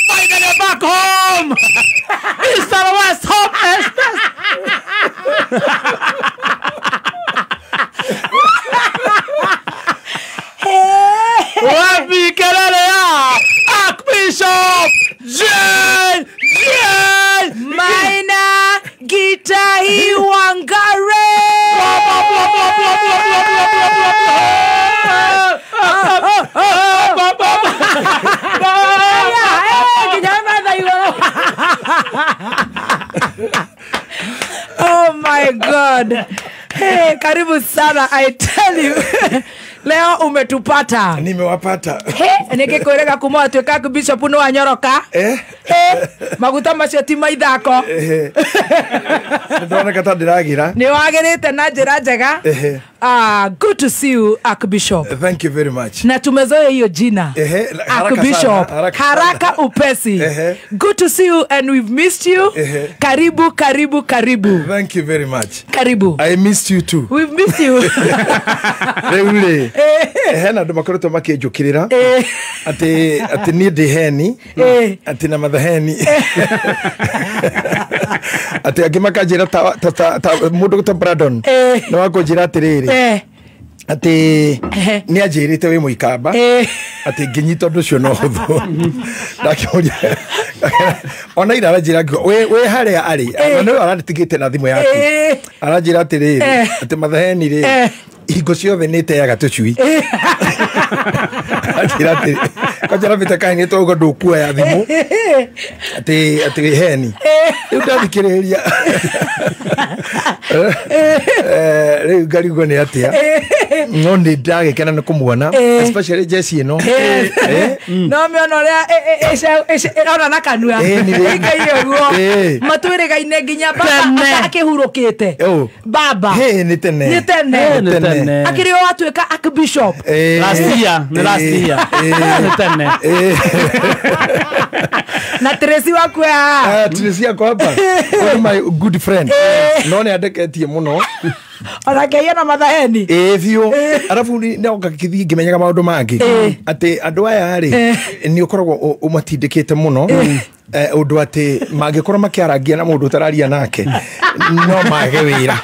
Finally back home. East and West Hope. Wapi kelele Archbishop J J Maina Gitahi Wangare. Oh my God. Hey, karibu sana, I tell you. Leo umetupata. Nimewapata. Hey, nikikwirega kuma atuika Bishop no anyoroka. Eh? Hey, maguta macio ti maithako. Eh. Ndona kata ndiragira. Ni wagirite na njira njega. Eh. Good to see you, Archbishop. Thank you very much. Na tumezoea hiyo jina. Archbishop. Haraka upesi. Good to see you and we've missed you. Karibu, karibu, karibu. Thank you very much. Karibu. I missed you too. We've missed you. Reule. Hena andu makoretwo makinjukirira ati ati ni ndi heni ati na mathaheni ati angi makanjira ta mundu ta Brandon no akunjira atiriri ati ni anjirite wi muikamba ati nginyita undu ucio no huthu ndakiuria ona ira aranjira we haria ari na niwe arandigite na thimu yaku aranjira atiriri ati mathaheni ri hingo ciothe nä iteaga tå cui kanjara bä takaä tauga ndå kuoya thimå atä wä heni rä u ndathikä rä ria rä u ngarigwo nä atä a no nä ndagä kena nä kå muona especially jeci ä no no mä ona å rä a ärona na kanua ngai å guo matwä rä gaine nginya baba akä hurå kä te baba nä tene nä tene akiri o atuika Archbishop last year ni last year ni tene na Tracy waku ya Tracy yakwa hapa one my good friend no ni andeketie muno ona ngeia na mathaheni biũ arabu no ngagĩthiĩ ngĩmenyaga maũndũ mangĩ atĩ andũ aya rĩ nĩ ũkoragwo ũmatindĩkĩte mũno undu ati mangikorwo makiarangia na mundu utararia nake no mage wira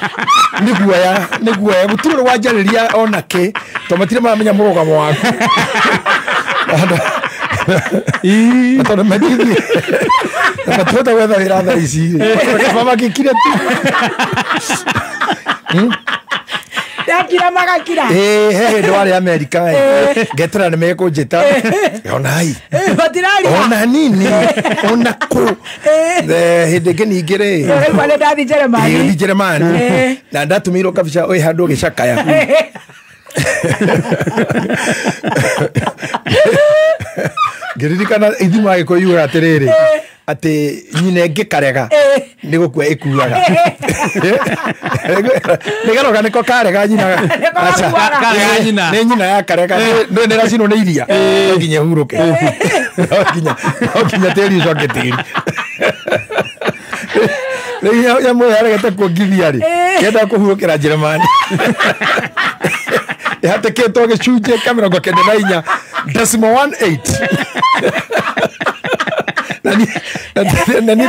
niguoya gutire wanjariria ona ki to matire maramenya murugamo waku tondu matithi matihota gwetha wira thaa ici kaba magikire tu Yakira magakira. He hĩndĩ warĩ Amerika ngetera nĩ mekũnjĩta onai matiraria ona nini ona kũ hĩndĩ ĩngĩ ningĩ rĩ rĩu ndathi Jeremani Jeremani na ndatũmĩirwo kabica wĩ handũ ũgĩcakaya ngĩririkana ithimo agĩkũyũ yugaga atĩrĩrĩ ati nyina ĩngĩkarega nĩ gũkua ĩkuaga nĩ garoga nĩko karega nyina nĩ nyina yakarega nĩ ĩracinwo nĩ iria no nginya ĩhurũke no nginya tĩri ũcoke tĩri rĩu nyamũ ĩyo yaregete kuongithia rĩ yendaga kũhurũkĩra Jeremani ĩhatĩkĩtwo gĩcunjĩ ka 94.18 nani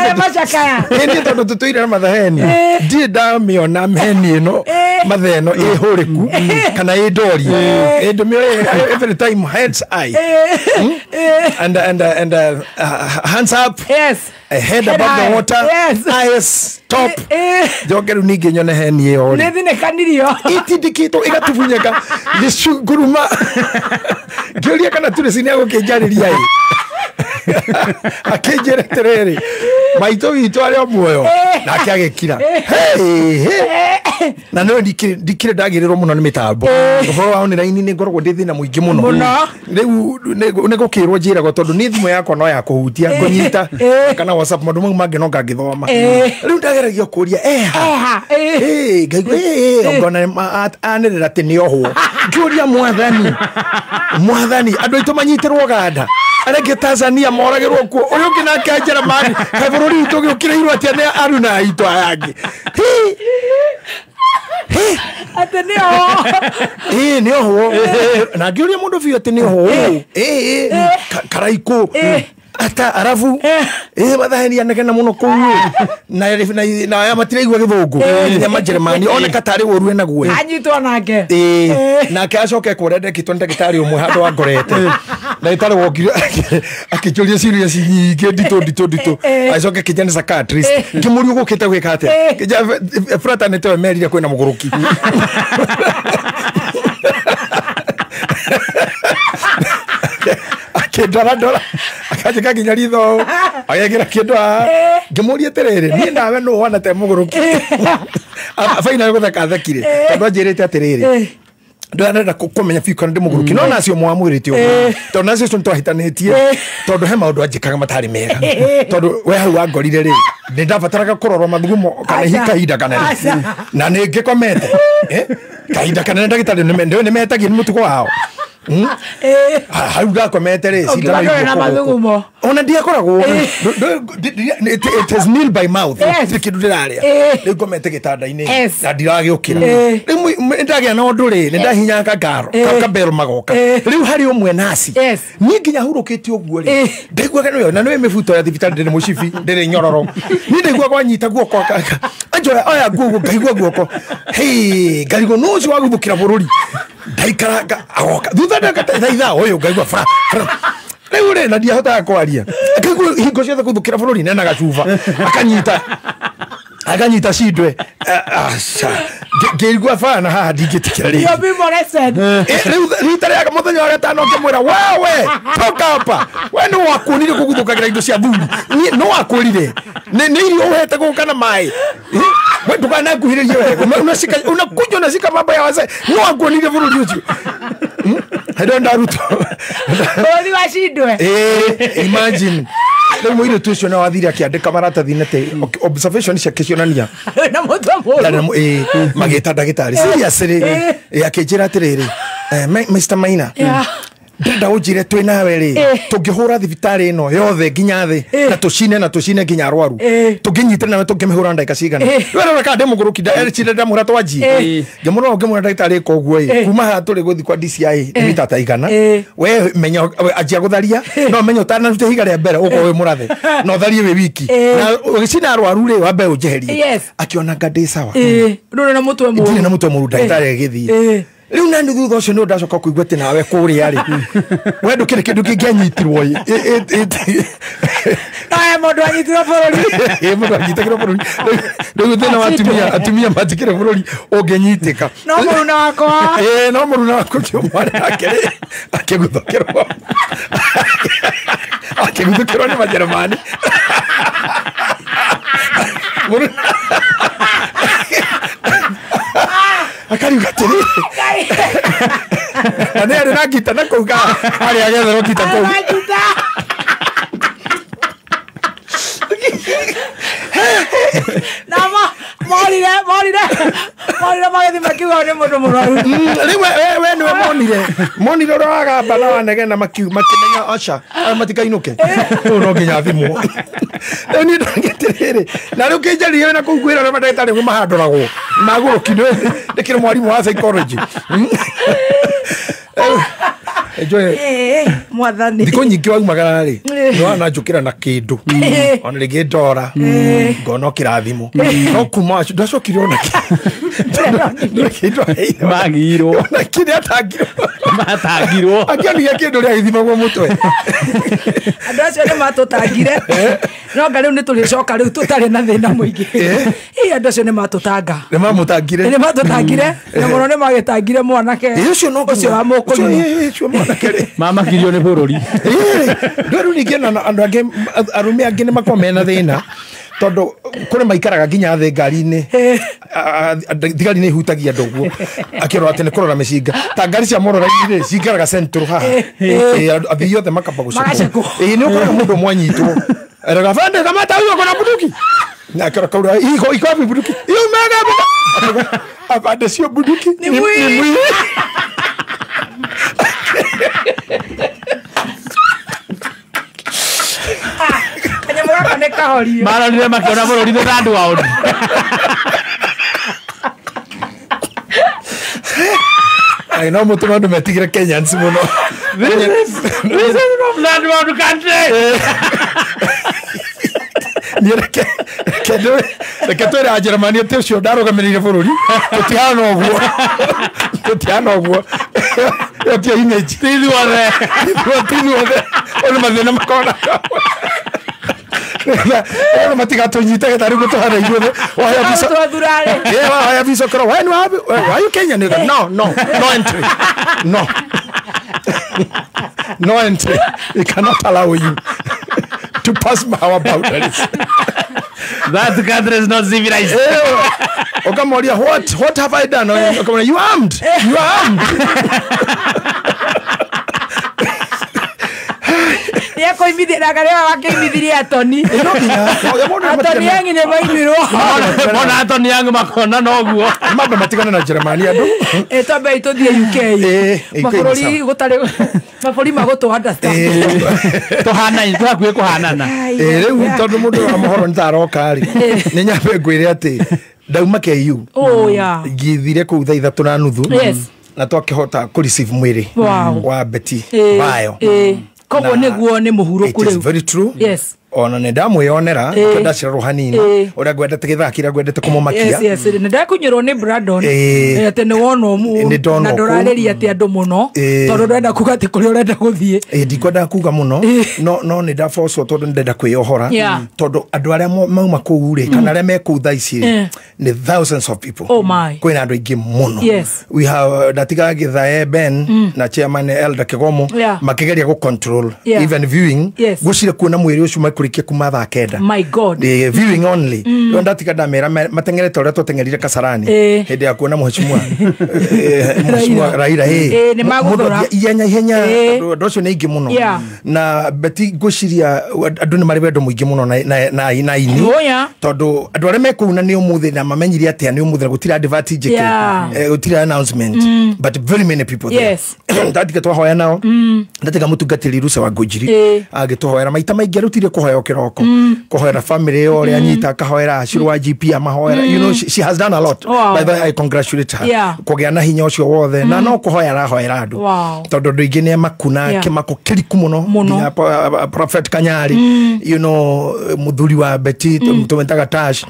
tondu tutuire na mathaheni ndirĩ ndamĩona mheni ĩno matheno ĩhũrĩku kana ĩ ndorie ndĩmĩoe every time heads high and hands up, yes, head above the water, yes, eyes top njoke rĩu ningĩ nyone heni ĩyo nĩ thinĩkanirio itindĩkĩtwo ĩgatubunyeka gĩcunguruma ngĩũria kana Tracy nĩ egũkĩnjarĩria ĩ akinjira atiriri maitũ witũ arĩ o muoyo nake agĩkira. Na no ndikire ndagĩrĩrwo mũno nĩ mĩtambo. Ũhoro wa online nĩ ngoragwo ndĩ thĩna mũingĩ mũno. Rĩu nĩ gũkĩrwo njĩragwo tondũ nĩ thimũ yakwa no ya kũhutia ngũnyita kana WhatsApp maũndũ mau mangĩ no ngangĩthoma. Rĩu ndageragia kũria eha. Ngaigua ngona anĩrĩra atĩ nĩ ohwo. Ngĩũria mwathani. Mwathani andũ aitũ manyitĩrwo Uganda. Arĩa Tanzania moragĩrwo kuo. Ũyũ ũngĩ nake Jeremani. Kaĩ bũrũri witũ ũgĩũkĩrĩirwo atĩa nĩ aruna aitũ aya angĩ. Atĩ nĩ ohwo. Nĩ ohwo. Na ngĩũria mũndũ biũ atĩ nĩ ohwo. Karaikũ. Ata arabu mathahenia negena muno kuu na aya matiraigua githungu nginya majeremani oneka tarĩ ũru enaguo anyitwo nake nake acoke kũrĩa ndekĩtwo nĩ ndagĩtarĩ ũmwe handũ angorete ndagĩtarĩ wokire akĩnjũria ciũria nyingĩ nditũ nditũ nditũ agĩcoka akĩnjia nĩ psychiatrist ngĩmũria ũgũkĩte gwĩka atĩa kĩnjia fraternity merire kwĩna mũgũrũki akĩndora ndora akanjĩka nginya ritho agekĩra kĩndũ haha ngĩmũria atĩrĩrĩ niĩ nawe nũ wana te mũgũrũki baina gũtheka athekire tondũ anjĩrĩte atĩrĩrĩ ndanenda kũmenya biũ kana ndĩ mũgũrũki no nacio mwamwĩrĩte ũguo tondũ nacio ũcio nĩtwahĩtanĩtie tondũ he maũndũ anjĩkaga matarĩ mega tondũ we hau wangorire rĩ nĩ ndabataraga kũrorwo mathugumo kana kahinda kanene na nĩ ngĩkomete kahinda kanene ndagĩtarĩ nĩ metagia nĩ mũtugo wao hau ndakomete rĩ cindano na mathugumo ona ndiakoragwo it is nil by mouth ndirĩ kĩndũ ndĩrarĩa rĩu ngomete gĩtanda-inĩ na ndiragĩũkĩra rĩu nĩndagĩa na ũndũ rĩ nĩndahinya kangaro kabero magoka rĩu harĩ ũmwe naci niĩ nginya hurũkĩte ũguo rĩ ndaiguaga nĩyo na nĩwe mĩbuto ya thibitarĩ ndĩrĩ mũcibi ndĩrĩ nyororo niĩ ndaiguaga wanyita guoko anjoya oya nguo ngaigua guoko hĩ ngarigwo nũ ũcio waguthũkĩra bũrũri ndaikaranga agoka thutha ndakata ithaa ũyũ ngaigua fra rĩu rĩ na ndiahotaga kwaria ngaigua hingo ciothe guthũkĩra bũrũri nena gacuba akanyita cindwe ngĩigua bana haha ndingĩtĩkĩra rĩngĩ rĩu rita rĩa mũthenya wa gatano ngĩmwĩra wewe toka hapa we nĩ wakuonire kũguthũkagĩra indo cia thuri nĩ wakwĩrire nĩ irio ũhete gũka na maĩ we ndũkanakuhĩrĩrie wega unakuja unashika mambo ya wazee nĩ wakuonire bũrũri ũcio hĩndĩ ndarutwo bũrũri wa cindwe imagine rĩu mũirĩtu ũcio no athire akĩandĩka maratathi-inĩ atĩ observation ciake cionania na mũtwe mũru magĩta ndagĩtarĩ seriously akĩnjĩra atĩrĩrĩ Mr. Maina ndĩrenda ũnjĩre twĩ nawe rĩ tũngĩhũra thibitarĩ ĩno yothe nginya thĩ na tũcine nginya arwaru tũngĩnyitĩra nawe tũngĩmĩhũra ndagĩka cigana rĩu kana ndĩ mũgũrũki ndamwĩra twanjie ngĩmũrora ngĩmwĩra ndagĩtarĩ ĩka ũguo ĩ kuma haha tũrĩ gũthiĩ kwa DCI nĩ mita ta igana we menya anjia gũtharia no menya ũtanaruta ihiga rĩa mbere ũkorwo wĩ mũrathe na ũtharie wĩ wiki na ũgĩcina arwaru rĩ wambe ũnjeherie akĩona nga ndĩ sawa ndũrĩ na mũtwe mũru ndirĩ na mũtwe mũru ndagĩtarĩ agĩthiĩ rĩu nani thutha ũcio nĩ ndacoka kũigua atĩ nawe kũrĩa rĩ we ndũkĩrĩ kĩndũ kĩngĩanyitirwo aya mũndũ anyitirwo bũrũri mũndũ anyitĩkĩrwo bũrũri rĩu thĩna wa atumia atumia matikĩrĩ bũrũri ũngĩnyitĩka no mũruna wakwa no mũruna wakwa ũcio mwana wake rĩ akĩguthũkĩrwo akĩguthũkĩrwo nĩ majeremani akariuga atĩrĩrĩ na nĩ arĩ na ngita na kũu harĩa agetherwo ngita kũu na morire magĩthiĩ makiuga nĩ mũndũ mũrwaru rĩu we nĩwe monire ũrĩa wagamba na wanegena makĩmenya aca aya matikainũke ũyũ no nginya athimwo rĩu niĩ ndagĩtĩrĩrĩ na rĩu kĩnjaririe na kũu kwĩra ũrĩa mandagĩtarĩ nĩguo mahandũragwo magũrũki ndĩkĩrĩ mwarimũ wa psychology mwathani thikũ nyingĩ waumagara rĩ nĩwana njũkĩra na kĩndũ ona rĩngĩ ndora ngona kĩrathimo no kuma ndacokire ona kĩndũ magirwo ona kĩrĩa atangirwo matangirwo akĩonire kĩndũ rĩa gĩthimagwo mũtwe andũ acio nĩ matũtangire no nga rĩu nĩ tũrĩcoka rĩu tũtarĩ na thĩna mũingĩ ĩ andũ acio nĩ matũtanga nĩ mamũtangire nĩ matũtangire na mũno nĩ magĩtangire mwanake ũcio wa mũkũyũ mamakirio nĩ bũrũri rĩu ningĩ ona andũ angĩ arũme angĩ nĩ makoragwo mena thĩna Tondu kuri maikaraga nginya thi ngari-inĩ, thigari nĩ ihutagia andũ ũguo akĩrora atĩ nĩ kũrora mĩcinga ta ngari cia morora-inĩ cingaraga central haha, athii othe makamba gũcekwo. Ĩĩ nĩ ũkoraga mũndũ ũmwe anyitwo eraga bande kamata huyo kona bunduki na akĩrora kaura iko iko wapi bunduki iyo mega abande sio bunduki ni mwili. Marorire makiona bũrũri nĩ third world. Ai no mũtũma andũ metigĩre Kenyans mũno. This is from third world country. Reke twĩre Ajeremani atĩ ũcio ndarũgamĩrĩire bũrũri tũtihana ũguo, tũtihana ũguo. Ĩyo ti image. Ti ithuothe. Ti ithuothe. Ũyũ nĩ mathĩna makona. Ĩno matigatũnyite tarĩ ũguo tũhana ithuothe. Waheo visa ũkorwo we nĩ wa you Kenyan? No, no, no entry. No. No entry. We cannot allow you to pass our boundaries. That country is not civilized. Ũkamoria what have I done? Ũkamoria you armed. You are armed. Nĩekũimithirie Atoni. Atoni Yang nĩ maimirwo. Mona Atoni Yang makona noguo. Mambe matigane na Jeremani andũ. Twambe tũthiĩ UK. Mabũrũri gũtarĩ mabũrũri magũtũ understand. Tũhanaine, tũhakuhĩ kũhanana. Rĩu tondũ mũndũ wa mohoro nĩ taroka rĩ, nĩ nyambe ngwĩre atĩ ndauma KU. Oh yeah. Ngĩthire kũu thaa 3:30. Yes. Na twakĩhota kũ receive mwĩrĩ wa Betty Bayo. Koguo nĩguo nĩ mũhurũku rĩu. It is very true. Yes. Ona nĩ ndamwĩyonera ndacirarwo hanini ũrĩa ngwendete gĩthaa kĩrĩa ngwendete kũmũmakia. Yes, yes. Nĩ ndakunyĩrwo nĩ Brandon atĩ nĩ wona na ndũrarĩria atĩ andũ mũno tondũ ndũrenda kuga atĩ kũrĩa ũrenda gũthiĩ. Ndikwendaga kuga mũno no nĩ ndabocwo tondũ nĩ ndenda kwĩyohora tondũ andũ arĩa mauma kũu rĩ kana arĩa me kũu thaa ici rĩ nĩ thousands of people. Oh my. Kwĩna andũ aingĩ mũno. Yes. We have ndatigaga Githae Ben na chairman Elder Kigomo makĩgeria gũ control even viewing gũcire kuona mwĩrĩ ũcio makũrĩkia kuma thaa 9. My God. The viewing only. Rĩu ndatiga ndamera mateng'erete ũrĩa twateng'erire Kasarani hĩndĩ ya kuona mheshimiwa Raila. Nĩ magũthũra ihenya ihenya andũ acio nĩ aingĩ mũno na Betty ngwĩciria andũ nĩ marĩ wendo mũingĩ mũno na ini tondũ andũ arĩa me kũu na nĩ ũmũthĩ na mamenyire atĩa nĩ ũmũthĩ na gũtirĩ advert njĩke, gũtirĩ announcement, but very many people there. Ndatiga twahoya nao, ndatiga mũtungatĩri Rusa wa Ngũnjiri agĩtũhoera maita maingĩ arutire kũhoya kĩroko kũhoera family ĩyo ũrĩa anyita akahoera Ashuru wa GP amahoera, you know, she has done a lot. By the way, I congratulate her kũgĩa na hinya ũcio wothe na no kũhoya arahoera andũ tondũ andũ aingĩ nĩ makuna kĩmako kĩriku mũno nginya Prophet Kanyari, you know, mũthuri wa Betty tũmetaga Tash,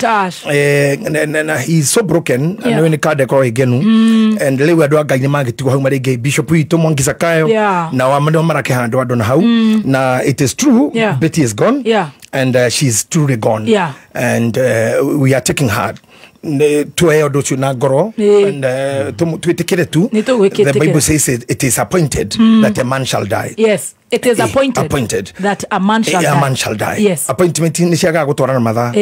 na he is so broken na nĩ kande korwo ĩngenu and rĩu andũ a Ngai nĩ magĩtigwo hau marĩ Bishop witũ Mwangi Zakayo na nĩo marakĩhandwo andũ na hau na it is true Betty is gone. And she's truly gone. And we are taking heart. Tuoe ũndũ ũcio na ngoro and twĩtĩkĩre tu. The Bible says it is appointed that a man shall die. Yes. It is appointed that a man shall die. A man shall die. Yes. Appointment nĩ ciagaga gũtwarana mathaa.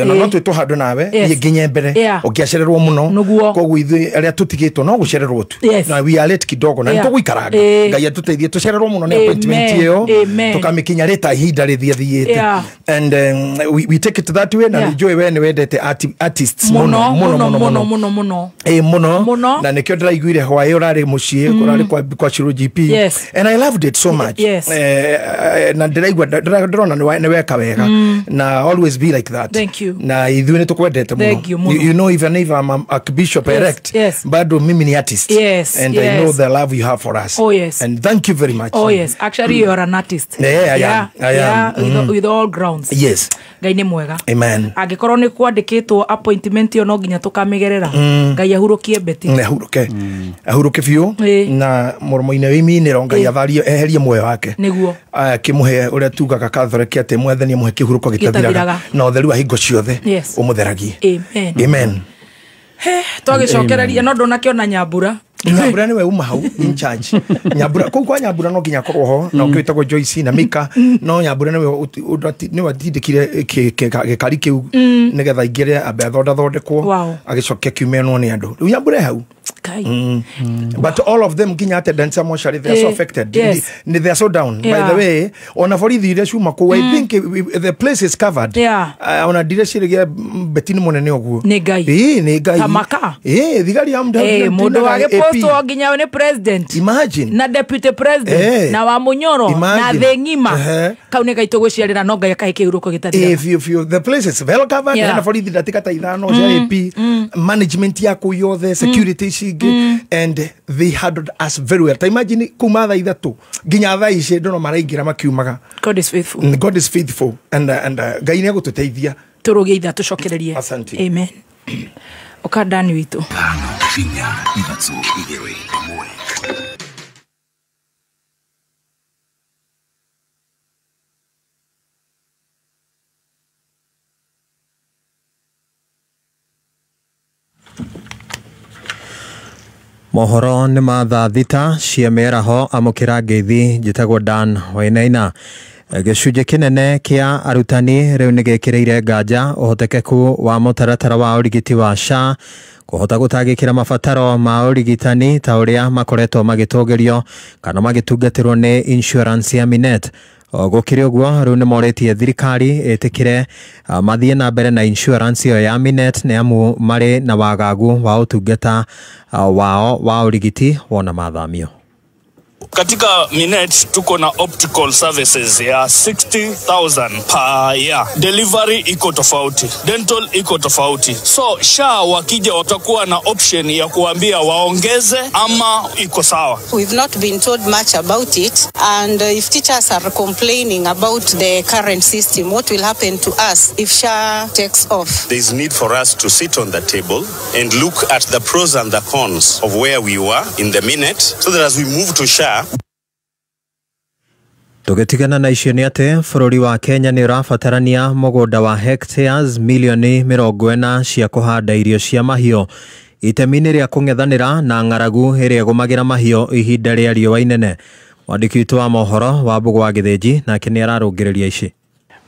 Na no twĩtwo handũ nawe nginya mbere ũngĩacererwo mũno koguo ithuĩ arĩa tũtigĩtwo no gũcererwo tu. Na we are late kidogo na nĩtũgũikaranga. Ngai atũteithie tũcererwo mũno nĩ appointment ĩyo tũkamĩkinya rĩta ihinda rĩthiathiĩte. And we take it that way na nĩnjũĩ we nĩ wendete artists mũno mũno mũno mũno mũno. Mũno na nĩkĩo ndĩraiguire hwaĩ ũrarĩ mũciĩ ũrarĩ kwa Shiro GP. And I loved it so much. Yes. Na ndĩraigua ndĩrona nĩ weka wega na always be like that. Thank you. Na ithuĩ nĩ tũkwendete mũno. You know, even if I'm a bishop elect, bado mimi ni artist. Yes. And I know the love you have for us. Oh yes. And thank you very much. Oh yes. Actually you are an artist. Yeah, I am. I am. With all grounds. Yes. Ngai nĩ mwega. Amen. Angĩkorwo nĩ kwandĩkĩtwo appointment ĩyo no nginya tũkamĩgerera. Ngai ahurũkie Betty. Ahurũke. Ahurũke biũ na mũromo-inĩ wa iminĩro Ngai atharie eherie muoyo wake. Nĩguo. Akĩmũhe ũrĩa tugaga Catholic atĩ Mwathani amũhe kĩhurũko gĩtathiraga na ũtheru wa hingo ciothe ũmũtheragie. Amen. Amen. Twagĩcokereria no ndũnakĩona Nyambura. Nyambura niwe uma hau in charge. Nyambura kuu kwa Nyambura no nginya korwo ho na ũkĩtagwo Joyce na Mika no Nyambura niwe niwe atindĩkire gĩkari kĩu nĩgetha aingĩre ambe athondathondekwo agĩcoke kiumenwo nĩ andũ. Rĩu Nyambura hau. But all of them nginya attendants a mortuary, they are so affected. Yes. They are so down. Yeah. By the way, ona borithi iria ciuma kũu, I think the place is covered. Yeah. Ona ndireciria Betini mũnene ũguo. Nĩ Ngai. Ĩĩ nĩ Ngai. Ta maka. Ĩĩ thigari ya mũndũ wagĩpostwo nginya nĩ president. Imagine. Na deputy president na wa Munyoro na thĩ ng'ima. Kau nĩ gaitũ gwĩciarĩra no Ngai akahe kĩhurũko gĩtathiraga. Ĩĩ biũ biũ. The place is well covered. Hena borithi ndagĩka ta ithano cia AP, management ya kũu yothe, security ici ingĩ, and they handled us very well. Ta imagine kuma thaa ithatũ nginya thaa ici andũ no maraingĩra makiumaga. God is faithful. God is faithful and Ngai nĩ egũtũteithia. Tũrũgie itha tũcokererie. Asante. Amen. Ũkandani witũ. 5 4 3 2 1. Mohoro nĩ ma thaa thita cia mĩaraho amũkĩra ngeithi njĩtagwo Dan Wainaina. Gĩcunjĩ kĩnene kĩa arutani rĩu nĩ gĩkĩrĩire nganja ũhotekeku wa mũtaratara wa ũrigiti wa SHA kũhota gũtangĩkĩra mabataro ma ũrigitani ta ũrĩa makoretwo magĩtũgĩrio kana magĩtungatĩrwo nĩ insurance ya Minet. Gũkĩrĩ ũguo rĩu nĩ morĩtie thirikari ĩtĩkĩre mathiĩ na mbere na insurance ĩyo ya Minet nĩ amu marĩ na wagagu wa ũtungata wao wa ũrigiti wona mathamio. Katika Minet tuko na optical services ya 60,000 per year. Delivery iko tofauti, dental iko tofauti. So SHA wakija watakuwa na option ya kuambia waongeze ama iko sawa. We've not been told much about it, and if teachers are complaining about the current system, what will happen to us if SHA takes off? There is need for us to sit on the table and look at the pros and the cons of where we were in the Minet, so that as we move to SHA. Tũgĩtigana na icio nĩ atĩ bũrũri wa Kenya nĩ ũrabatarania mũgũnda wa hectares milioni 40 cia kũhanda irio cia mahiũ itemi-inĩ rĩa kũng'ethanĩra na ng'aragu ĩrĩa ĩgũmagĩra mahiũ ihinda rĩa riũa inene. Mwandĩki witũ wa mohoro wa Mbũgũ wa Gĩthĩnji nake nĩ ararũngĩrĩria ici.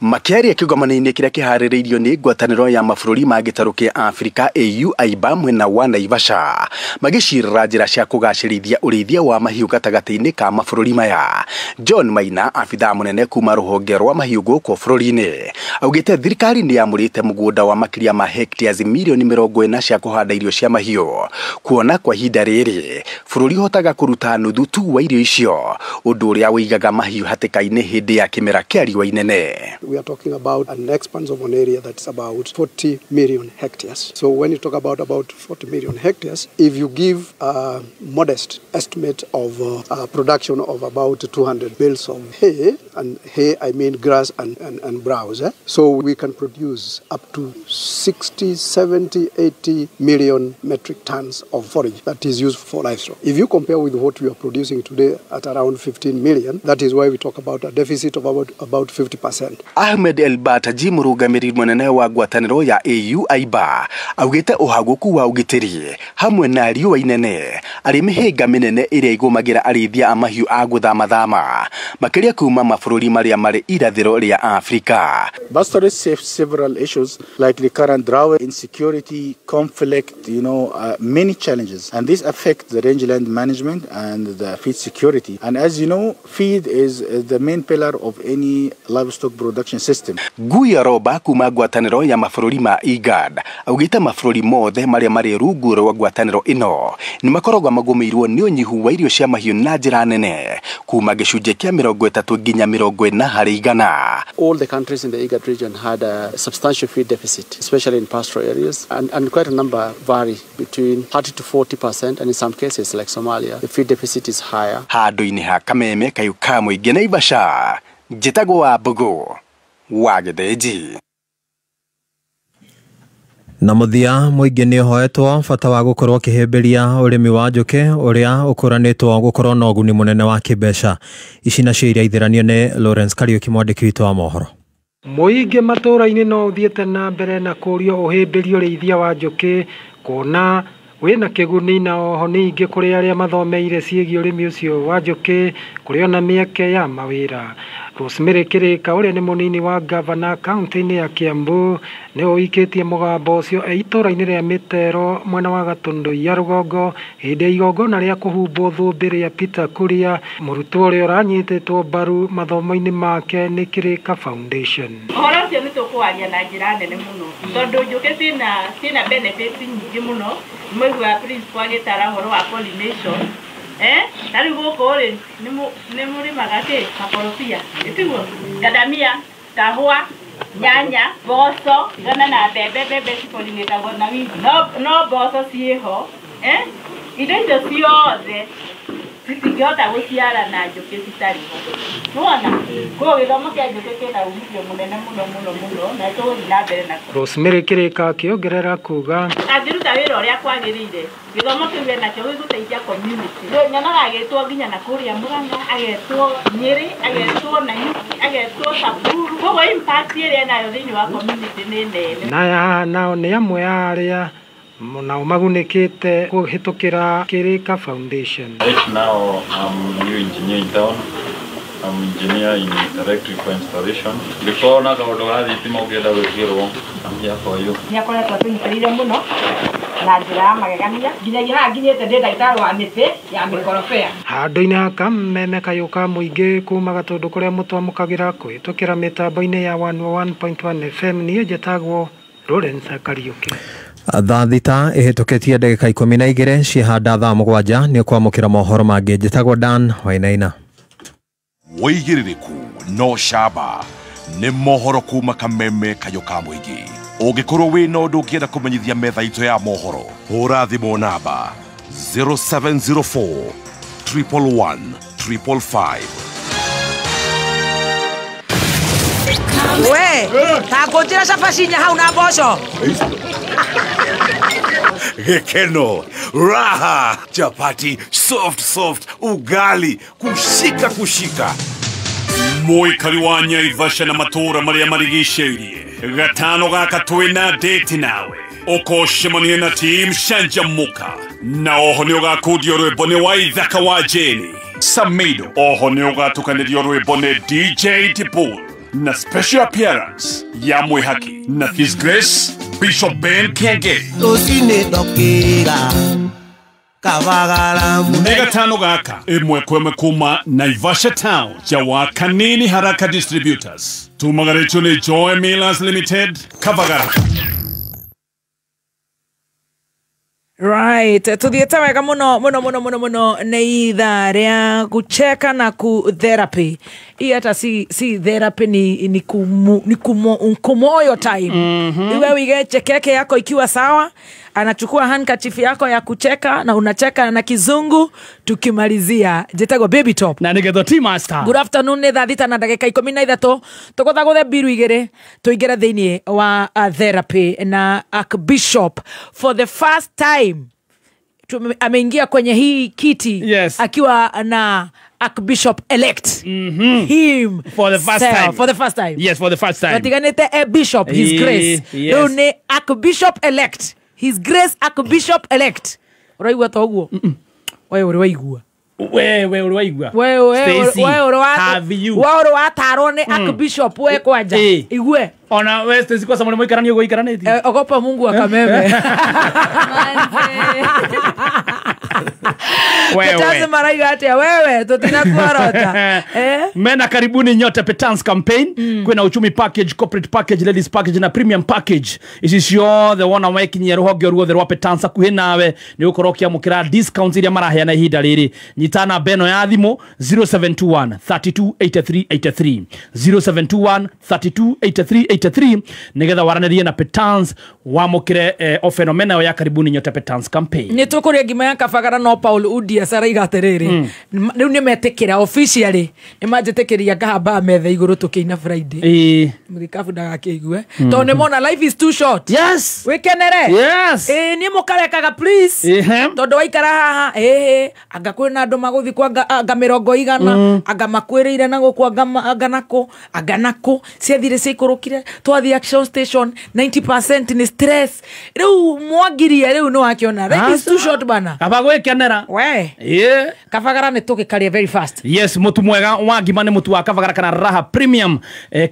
Makĩaria kĩgomano-inĩ kĩrĩa kĩharĩrĩirio nĩ ngwatanĩro ya mabũrũri ma gĩtarũ kĩa Afrika AU AIBA mwena wa Naivasha magĩcirĩra njĩra cia kũgacĩrithia ũrĩithia wa mahiũ gatagatĩ-inĩ ka mabũrũri maya. John Maina, abithaa mũnene kuma rũhonge rwa mahiũ gũkũ bũrũri-inĩ, augĩte thirikari nĩ yamũrĩte mũgũnda wa makĩria ma hectares milioni 40 cia kũhanda irio cia mahiũ, kuona kwa ihinda rĩrĩ bũrũri ũhotaga kũruta nuthu tu wa irio icio, ũndũ ũrĩa ũigaga mahiũ hatĩka-inĩ hĩndĩ ya kĩmera kĩa riũa inene. We are talking about an expanse of an area that's about 40 million hectares. So when you talk about 40 million hectares, if you give a modest estimate of a production of about 200 bales of hay, and hay I mean grass and browse, so we can produce up to 60, 70, 80 million metric tons of forage that is used for livestock. If you compare with what we are producing today at around 15 million, that is why we talk about a deficit of about 50%. Ahmed El Bataji mũrũgamĩrĩri mũnene wa ngwatanĩro ya AU AIBA augĩte ũhagũku wa ũgitĩri hamwe na riũa inene arĩ mĩhĩnga mĩnene ĩrĩa ĩgũmagĩra arĩithia a mahiũ a gũthamathama makĩria kuma mabũrũri marĩa marĩ irathĩro rĩa Afrika. Pastoralists face several issues like the current drought, insecurity, conflict, many challenges, and this affects the rangeland management and the feed security. And as you know, feed is the main pillar of any livestock production system. Guya Roba kuma ngwatanĩro ya mabũrũri ma IGAD augĩte mabũrũri mothe marĩa marĩ rungu rwa ngwatanĩro ĩno nĩ makoragwo magũmĩirwo nĩ ũnyihu wa irio cia mahiũ na njĩra nene kuma gĩcunjĩ kĩa 30 nginya 40 harĩ igana. All the countries in the IGAD region had a substantial feed deficit, especially in pastoral areas, and quite a number vary between 30 to 40%, and in some cases like Somalia, the feed deficit is higher. Handũ-inĩ ha Kameme kayũ ka mũingĩ Naivasha, njĩtagwo wa Mbũgũ wa Gĩthĩnji. Na mũthia mũingĩ nĩ ũhoetwo bata wa gũkorwo ũkĩhĩmbĩria ũrĩmi wa njũkĩ ũrĩa ũkũranĩtwo gũkorwo na ũguni mũnene wa kĩmbeca. Ici nacio iria itheranio nĩ Lawrence Kariũki mwandĩki witũ wa mohoro. Mũingĩ matũũra-inĩ no ũthiĩte na mbere na kũũrio ũhĩmbĩrie ũrĩithia wa njũkĩ kuona Wĩna kĩguni na oho ningĩ kũrĩ arĩa mathomeire ciĩgiĩ ũrĩmi ũcio wa njũkĩ kũrĩ ona mĩeke ya mawĩra. Rosemary Kirika ũrĩa nĩ mũnini wa gavana kaunti-inĩ ya Kiambu nĩ ũikĩtie mũgambo ũcio e itũũra-inĩ rĩa Mĩtero mwena wa Gatũndũ ya rũgongo hĩndĩ ya igongona rĩa kũhumbwo thũmbĩ rĩa Peter Kuria, mũrutwo ũrĩa ũranyitĩtwo mbaru mathomo-inĩ make nĩ Kirika Foundation. Ũhoro ũcio nĩ tũkũwaria na njĩra nene mũno tondũ njũkĩ ciĩna benefits nyingĩ mũno. Mũigua principal agĩtara ũhoro wa pollination. Na rĩu gũkũ rĩ nĩ mũrĩmaga kĩ makorobia, ĩtiguo ngandamia, kahũa, nyanya, mboco, gana na mbembe. Mbembe cipolinĩtagwo na wingi, no mboco ciĩho. Indo icio ciothe citingĩhota gũciara na njũkĩ citarĩ ho. Nĩwona? Koguo gĩthomo kĩa njũkĩ kĩna umithio mũnene mũno mũno mũno na tũgũthiĩ na mbere nakĩo. Rosemary Kirika akĩongerera kuga angĩruta wĩra ũrĩa kwagĩrĩire, gĩthomo kĩu enakĩo gĩgũteithia community. Nyonaga agĩtwo nginya na kũrĩa Murang'a, agetwo Nyĩrĩ, agetwo Nanyuki, agetwo Samburu. Koguo impact ĩrĩa enayo thĩinĩ wa community nĩ nene. Na nao nĩ amwe a arĩa nao magunĩkĩte kũhĩtũkĩra Kirika Foundation. Right now I'm new engineer in town. I'm engineer in electrical installation. Before na kaũndũ ga thitima ũngĩenda gwĩkĩrwo, I'm here for you. Nĩ akoretwo atũnyitĩrĩire mũno na njĩra ya magegania nginyagia haha nginyĩte ndĩ ndagĩtarĩ wa mĩtĩ ya mĩkorobea. Handũ-inĩ ha kameme kayũ ka mũingĩ kuma Gatũndũ kũrĩa mũtwamũkagĩra kũhĩtũkĩra mĩtambo-inĩ ya 101.1 FM, niĩ njĩtagwo Lawrence Kariuki. Thaa thita ĩhĩtũkĩtie ndagĩka 12 ciĩhanda thaa 7 nĩ kwamũkĩra mohoro mangĩ. Njĩtagwo Dan Wainaina. Wĩigĩrĩrĩku no camba nĩ mohoro kuma kameme kayũ ka mũingĩ. Ũngĩkorwo wĩna ũndũ ũngĩenda kũmenyithia metha itũ ya mohoro, hũra thimũ namba 0704 111 555. We, ta ngũnjĩra cabaci inya hau na mboco. Gĩkeno, raha, chapati, soft soft, ugali, kushika kushika. Mũikari wa Naivasha na matũũra marĩa marigicĩirie, gatano gaka twĩna date nawe ũkocemania na team Canjamũka, na oho nĩ ũgakundio rwĩmbo nĩ Waithaka wa Jane Samido, oho nĩ ũgatukanĩrio rwĩmbo nĩ DJ Tipul na special appearance ya Mwihaki na His Grace Bishop Ben Kenge. Nĩ gatano gaka ĩmwe kwa ĩmwe kuma Naivasha Town ya Kanini Haraka Distributors. Tumagarĩtio nĩ Joy Millers Limited, Kavagara. Right, tuthiĩte wega mũno mũno mũno mũno mũno nĩ ithaa rĩa kucheka na ku therapy. Hii hata si therapy, ni kumoyo time. Iwe wige chekeke yako ikiwa sawa, anachukua handkerchief yako ya kucheka na unacheka na kizungu tukimalizia. Njĩtagwo Baby Top. Na nĩgetha T Master. Good afternoon, nĩ thaa 6 na ndagĩka 13. Tũgũthagũthe mbiru igĩrĩ tũingĩre thĩinĩ wa therapy na Archbishop for the first time ameingia kwenye hii kiti, yes, akiwa na Archbishop elect. Him for the first time. For the first time. Yes, for the first time. Matiganĩte a bishop, His Grace. Yes. Rĩu nĩ Archbishop elect. His Grace Archbishop elect. Ũraigua ta ũguo? We ũrĩ waigua. We ũrĩ waigua. We ũrĩ watarwo nĩ Archbishop we kwanja. Igue. Ona we Stacy kwa sababu mũikarani ũguo ũikaranĩtie. Ogopa Mungu akameme. Wewe maraiga atia wewe tutinakuorota. Mena karibuni nyote Petans campaign. Kwina uchumi package, corporate package, ladies package na premium package. Ici ciothe wona wekinyia ruhonge ruothe rwa Petans hakuhi nawe ni ukorwo ukiamukira discounts iria maraheana ihinda riri. Nyitana beno ya thimu 0721 32 83 83 0721 32 83 83 nigetha waranirie na Petans wamukire ofenomena ya karibuni nyote Petans campaign. Ni tukuria ngima ya kabagara no No Paul Udias araiga atĩrĩrĩ, rĩu nĩ metĩkĩra officially, nĩ manjĩtĩkĩria ngahamba metha igũrũ tũkĩina Friday. Mũthikabu ndagakĩigue tondũ nĩ mona life is too short. Yes, wĩkenere. Yes. Ĩĩ, niĩ mũkarekaga please, tondũ waikara haha ĩĩ anga kwĩna andũ magũthiĩ kwa anga 100 anga makwĩrĩire na gũkũ, anga nakũ, anga nakũ, ciathire ciaikũrũkire, twathiĩ action station 90% nĩ stress. Rĩu mwangiria rĩu nĩ wakĩona life is too short bana. Kaba gwĩkenera we. Ĩĩ. Kabagara nĩ tũgĩkaria very fast. Yes, mũtu mwega wa ngima nĩ mũtu wa Kabagara kana Raha Premium.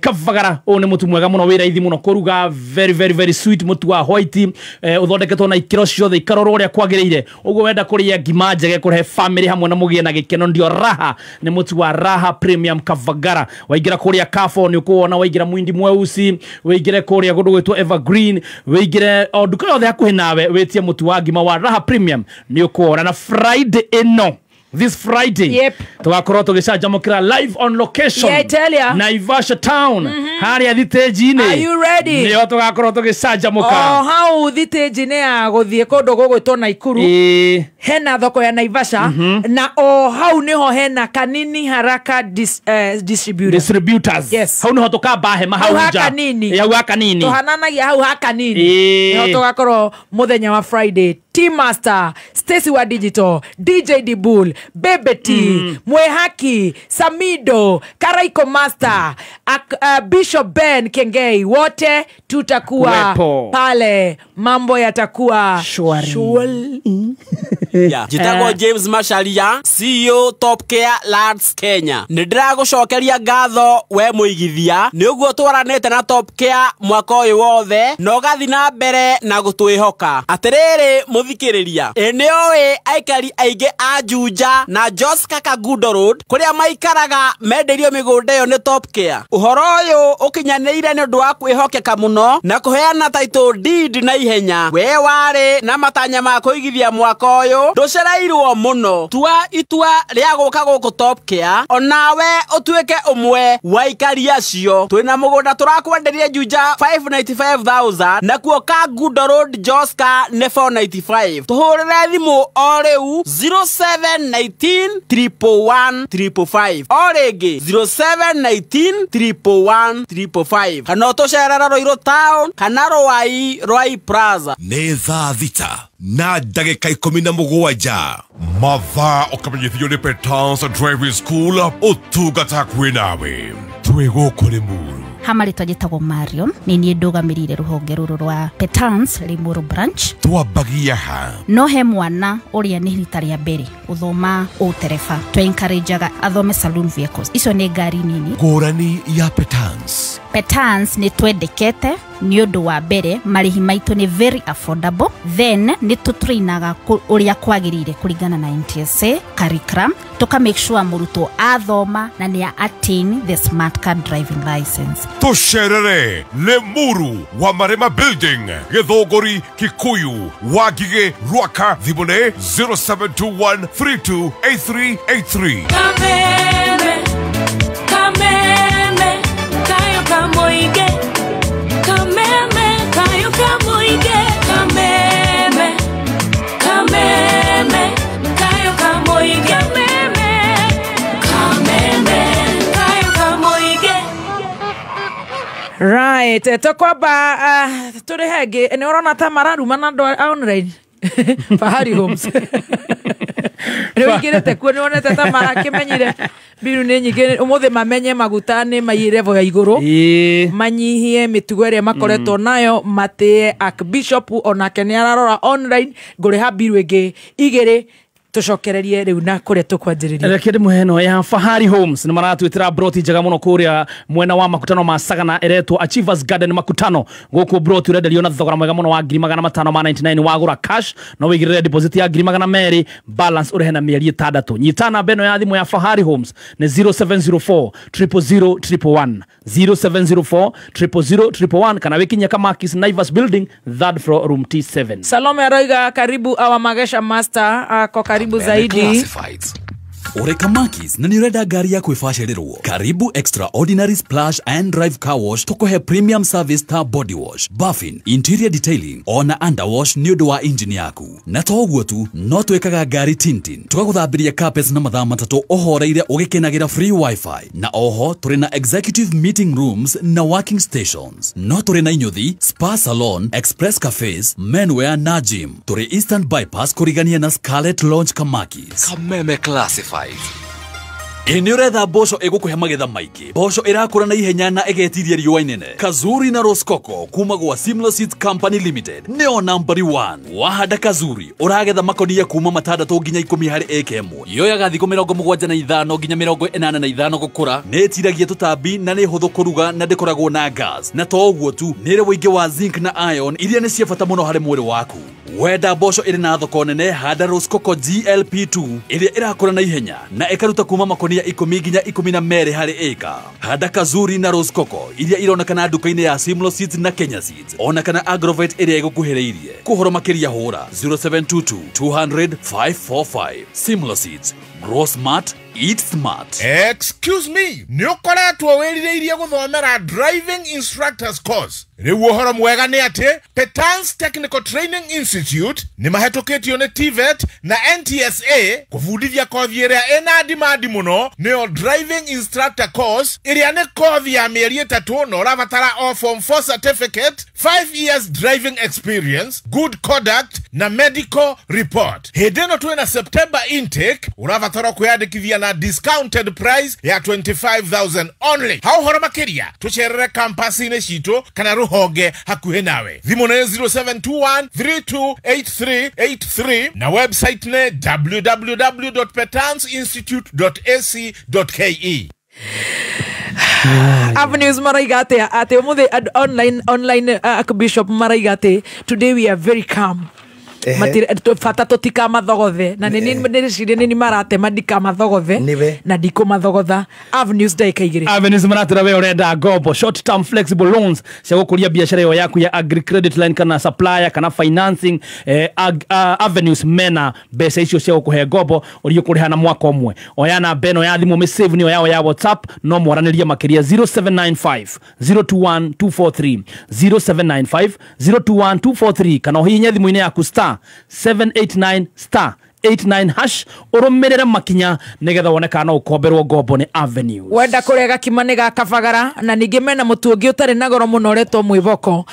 Kabagara ũyũ nĩ mũtu mwega mũno, wĩ raithi mũno kũruga, very very very sweet, mũtu wa white, ũthondeketwo na ikĩro ciothe ikarorwo ũrĩa kwagĩrĩire. Ũguo wenda kũrĩa ngima njege kũrehe family hamwe na mũgĩe na gĩkeno, ndio Raha nĩ mũtu wa Raha Premium Kabagara. Waingĩra kũrĩa Carrefour nĩ ũkũwona, waingĩra Muhindi Mweusi, wĩingĩre kũrĩa kũndũ gwĩtwo Evergreen, wĩingĩre o nduka yothe hakuhĩ nawe, wĩtie mũtu wa ngima wa Raha Premium nĩ ũkũwona. Na Friday ĩno, this Friday, yep, tugakorwo tugicanjamukira live on location. Yeah, I tell ya. Naivasha town, haria thitĩnji-inĩ. Are you ready? Nĩho tugakorwo tugicanjamuka. O hau thitĩnji-inĩ ya gũthiĩ kũndũ gũgwĩtwo Naikuru, hena thoko ya Naivasha, na o hau niho hena Kanini Haraka distributors. Yes. Hau niho tukamba hema hau nja. Kanini. Hau ha Kanini. Tuhananagia hau ha Kanini. Niho tugakorwo muthenya wa Friday. Team Master, Stacy wa Digital, DJ Dibul, Bebe T, Mwehaki, Samido, Karaiko Master, Bishop Ben Kengei, wote tutakuwa pale, mambo yatakuwa shwari. Njĩtagwo James Macharia, CEO Top Care Lands Kenya. Nĩ ndĩragũcokeria ngatho we mũigithia nĩ ũguo twaranĩte na Top Care mwaka ũyũ wothe na ũgathiĩ na mbere na gũtwĩhoka. Atĩrĩrĩ mũthikĩrĩria, ĩ nĩ ũĩ aikari aingĩ a Juja na Joska Kangundo Road kũrĩa maikaraga mendeirio mĩgũnda ĩyo nĩ Top Care. Ũhoro ũyũ ũkinyanĩire nĩ ũndũ wa kwĩhokeka mũno na kũheana title deed na ihenya. We warĩ na matanya ma kũigithia mwaka ũyũ, ndũcereirwo mũno. Tua itua rĩa gũka gũkũ Top Care onawe ũtuĩke ũmwe wa aikari acio. Twĩna mũgũnda tũrakwenderia Juja 595,000 nakuo Kangundo Road Joska nĩ 495. Tũhũrĩre thimũ o rĩu 0719 111 555, o rĩngĩ 0719 111 555, kana ũtũcerere Ruiru Town kana Ruai Ruai Plaza. Nĩ thaa 6:17 mathaa ũkamenyithio nĩ Petans Driving School ũtungata kwĩ nawe twĩ gũkũ Limuru. Hama rĩtwa njĩtagwo Marion, nĩ niĩ ndũgamĩrĩire rũhonge rũrũ rwa Petans Limuru branch. Twambagia ha? No he mwana ũrĩa nĩ rita rĩa mbere gũthoma ũtereba, twe encourageaga athome saloon vehicles. Icio nĩ ngari nini. Ngũrani ya Petans. Petans nĩ twendekete nĩ ũndũ wa mbere marĩhi maitũ nĩ very affordable, then nĩ tũtrainaga ũrĩa kwagĩrĩire kũringana na NTSA curriculum, tũka make sure mũrutwo athoma na nĩ attain the smart card driving license. Tũcerere Limuru wa Marema Building, Gĩthũngũri, Kikuyu, Wangigĩ, Ruaka. Thimũ nĩ 0721 328383. Kameme, kameme, kayo kamoige. Kameme, kayo kamoige. Kameme, kameme, kayo kamoige. Kameme, kameme, kayo kamoige. Right, tokwamba tũrĩ hengĩ nĩ ũrona ta mararumana andũ a online. Fahari Homes. Nĩ ũingĩrĩte kuo, nĩ wonete ta marakĩmenyire mbiru nĩ nyingĩ ũmũthĩ, mamenye maguta nĩ maiyĩ level ya igũrũ, manyihie mĩtugo ĩrĩa makoretwo nayo, matĩe Archbishop onake nĩ ararora online. Ngũrĩha mbiru ĩngĩ 2 tucokererie riu na kuria tukwanjiriria. Reke ndimũhe ĩno ya Fahari Homes nĩ maratwĩtĩra broti njega mũno kũrĩa mwena wa Makutano ma Sagana ĩretwo Achievers Garden Makutano. Gũkũ broti ũrenderio na thogora mwega mũno wa 599 wagũra cash no wĩigĩrĩre deposit ya 200,000 balance ũrĩhe na mĩeri 6. Nyita namba ĩno ya thimũ ya Fahari Homes nĩ 0704 000 111 0704 000 111 kana wĩkinyie Kamakis Naivas Building 3rd floor room T7. Salome aroiga karibu our Magesha Master ako karibu zaidi. Classifieds. Ũrĩ Kamakis na nĩ ũrenda ngari ya kwĩbacĩrĩrwo? Karibu Extraordinary Splash and Drive Car Wash tũkũhe premium service ta body wash, buffing, interior detailing ona underwash nĩ ũndũ wa engine yaku. Na to ũguo tu, no twĩkaga ngari tintin, tũgagũthambĩria carpets na mathaa 3 ũhoreire ũgĩkenagĩra free wifi, na oho tũrĩ na executive meeting rooms na working stations. No tũrĩ na inyuthi, spa salon, express cafes, menwear na gym. Tũrĩ Eastern Bypass kũrigania na Scarlet Lounge Kamakis. Kameme Classified. Ĩ nĩ ũretha mboco ĩgũkũhe magetha maingĩ, mboco ĩrakũra na ihenya na ĩgetiria riũa inene? Kazuri na Roskoko kuma gwa Simlo Seeds Company Limited nĩo nambari 1. Wahanda Kazuri ũragetha makonia kuma 6 nginya 10 harĩ ĩka ĩmwe. Yoyaga thikũ 75 nginya 85 gũkũra, nĩ ĩtiragia tũtambi na nĩ hũthũ kũruga na ndĩkoragwo na gas. Na to ũguo tu, nĩ ĩrĩ ũingĩ wa zinc na iron iria nĩ cia bata mũno harĩ mwĩrĩ waku. Wenda mboco ĩrĩ na thoko nene, handa Roskoko GLP2 ĩrĩa ĩrakũra na ihenya na ĩkaruta kuma makonia 10 nginya 12 harĩ ĩka. Handa Kazuri na Roskoko iria ironekana nduka-inĩ ya Simlo Seeds na Kenya Seeds, ona kana Agrovet ĩrĩa ĩgũkuhĩrĩirie. Kũhoro makĩria hũra 0722 200 545. Simlo Seeds, grow smart, eat smart. Excuse me, nĩ ũkoretwo wĩrirĩirie gũthomera driving instructors course. Rĩu ũhoro mwega nĩ atĩ Petans Technical Training Institute nĩ mahetũkĩtio nĩ TVET na NTSA kũbundithia kothi ĩrĩa ĩna demand mũno, nĩyo driving instructor course, ĩrĩa nĩ kothi ya mĩeri 3 na ũrabatara o form 4 certificate, 5 years driving experience, good conduct na medical report. Hĩndĩ ĩno twĩna September intake, ũrabatara kwĩyandĩkithia na discounted price ya 25,000 only. Ha ũhoro makĩria tũcerere campus-inĩ citũ kana rũhonge hakuhĩ nawe. Thimũ nĩ 0721 328383 na website nĩ www.petansinstitute.ac.ke. Avenues maraiga atia ati umuthi online Archbishop maraiga ati today we are very calm. Fata totika mathogothe na nini niricirie nini marate mandika mathogothe na ndiko mathogotha. Avenues ndagika 2. Avenues maratira we urenda ngombo short term flexible loans cia gukuria biashara yo yaku ya agri credit line kana supplier kana financing. Avenues mena mbeca icio cia gukuhe ngombo uria kuriha na mwaka umwe. Oya namba ĩno ya thimũ mĩsave nĩyo yao ya WhatsApp, no mwaranĩrie makĩria 0795 021 243 0795 021 243 kana ũhihinye thimũ-inĩ yaku star 789 star 89 hash urumirire makinya nigetha wone kana ukomberwo ngombo ni Avenue. Wenda kurega kima ni ga kabagara na ningi mena mutu ungi utari na goro muno uretwo mwiboko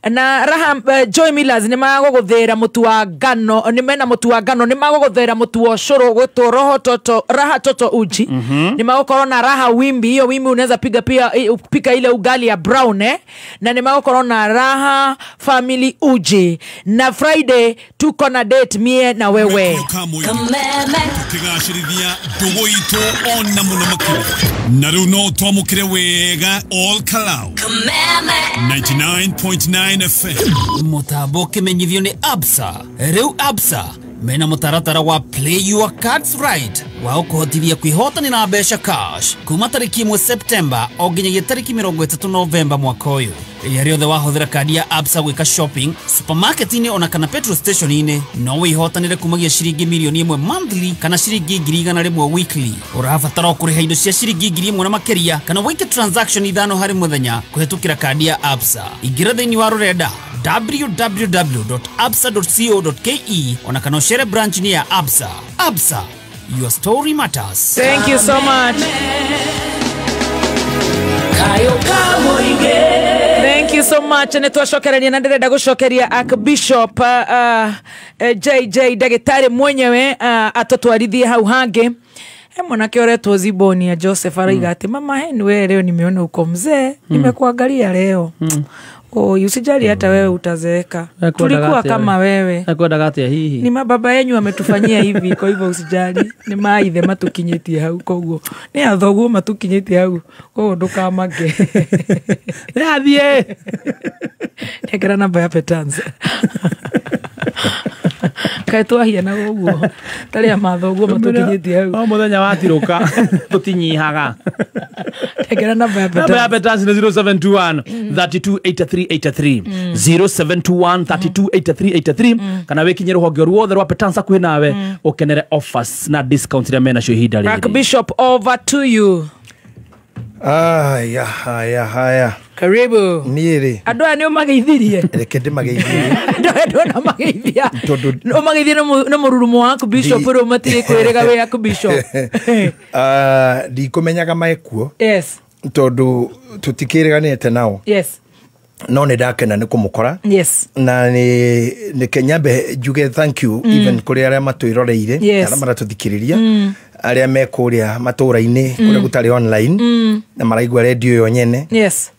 na Raha Joy Millers ni maguguthira mutu wa ngano, ni mena mutu wa ngano, ni maguguthira mutu wa curu gwitwo roho toto Raha toto uji. Ni magukorwo na Raha wimbi, hiyo wimbi unaweza piga pia pika ile ugali ya brown na ni magukorwo na Raha family uji. Na Friday tuko na date mie na wewe. Tukigacirithia ndugu itu ona muno makiria na riu no twamukire wega all Kalau 99.9 FM. Mutambo kimenyithio ni Absa. Riu Absa mena mutaratara wa Play Your Cards Right wa ukuhotithia kwihotanira mbeca cash kuma tariki 1 September o nginyagia tariki 30 November mwaka uyu. Rĩrĩa rĩothe wahũthĩra kandi ya Absa gwĩka shopping supermarket-inĩ ona kana petrol station-inĩ no wĩhotanĩre kumagia ciringi mirioni 1 monthly kana ciringi 100,000 weekly. Ũrabatara o kũrĩha indo cia ciringi 1,000 na makĩria kana wĩke transaction 5 harĩ mũthenya kũhĩtũkĩra kandi ya Absa. Ingĩra thĩinĩ wa rũrenda www.absa.co.ke ona kana ũcere branch-inĩ ya Absa. Absa, your story matters. Thank you so much. Thank you so much. Nĩ twacokereria na ndĩrenda gũcokeria Archbishop JJ ndagĩtarĩ mwenyewe atũtwarithie hau hangĩ. Mwanake uretwo Ziboni ya Joseph araiga ati mama heni wewe leo nimeona uko mzee, nimekuangalia leo. Oh, usijali hata wewe utazeeka. Tulikuwa kama wewe. Ekwendaga atia hihi? Ni mababa yenyu ametufanyia hivi, kwa hivyo usijali. Ni maithe matukinyitie hau koguo. Ni athoguo matukinyitie hau. Koguo ndukamake. Nĩ athiĩ. Nekera namba ya Petans. Kaĩ twahiana ũguo. Tarĩa mathoguo matukinyitie hau. O mũthenya watirũka tũtinyihaga. Tegera namba ya Namba ya Petans ni 0721 328383 0721 328383 kana wikinye ruhonge ruothe rwa Petans hakuhi nawe ukenere offers na discounts iria mena cio ihinda rĩrĩ. Bishop, over to you. Aya, haya, haya. Karibu. Niĩ rĩ. Andũ aya nĩ ũmageithirie. Reke ndĩmageithirie. Andũ aya ndona mageithia. Tondũ ũmageithie na mũrurumo waku Bishop rĩu matirĩ kwĩrĩga wĩ aku Bishop. Ndikũmenyaga mekuo. Yes. Tondũ tũtikĩrĩganĩte nao. Yes. No nĩ ndakena nĩ kũmũkora. Yes. Na nĩ nyambe njuge thank you even kũrĩ arĩa matwĩroreire, arĩa maratũthikĩrĩria, arĩa me kũrĩa matũra-inĩ kũrĩa gũtarĩ online na maraigua radio yo nyene. Yes.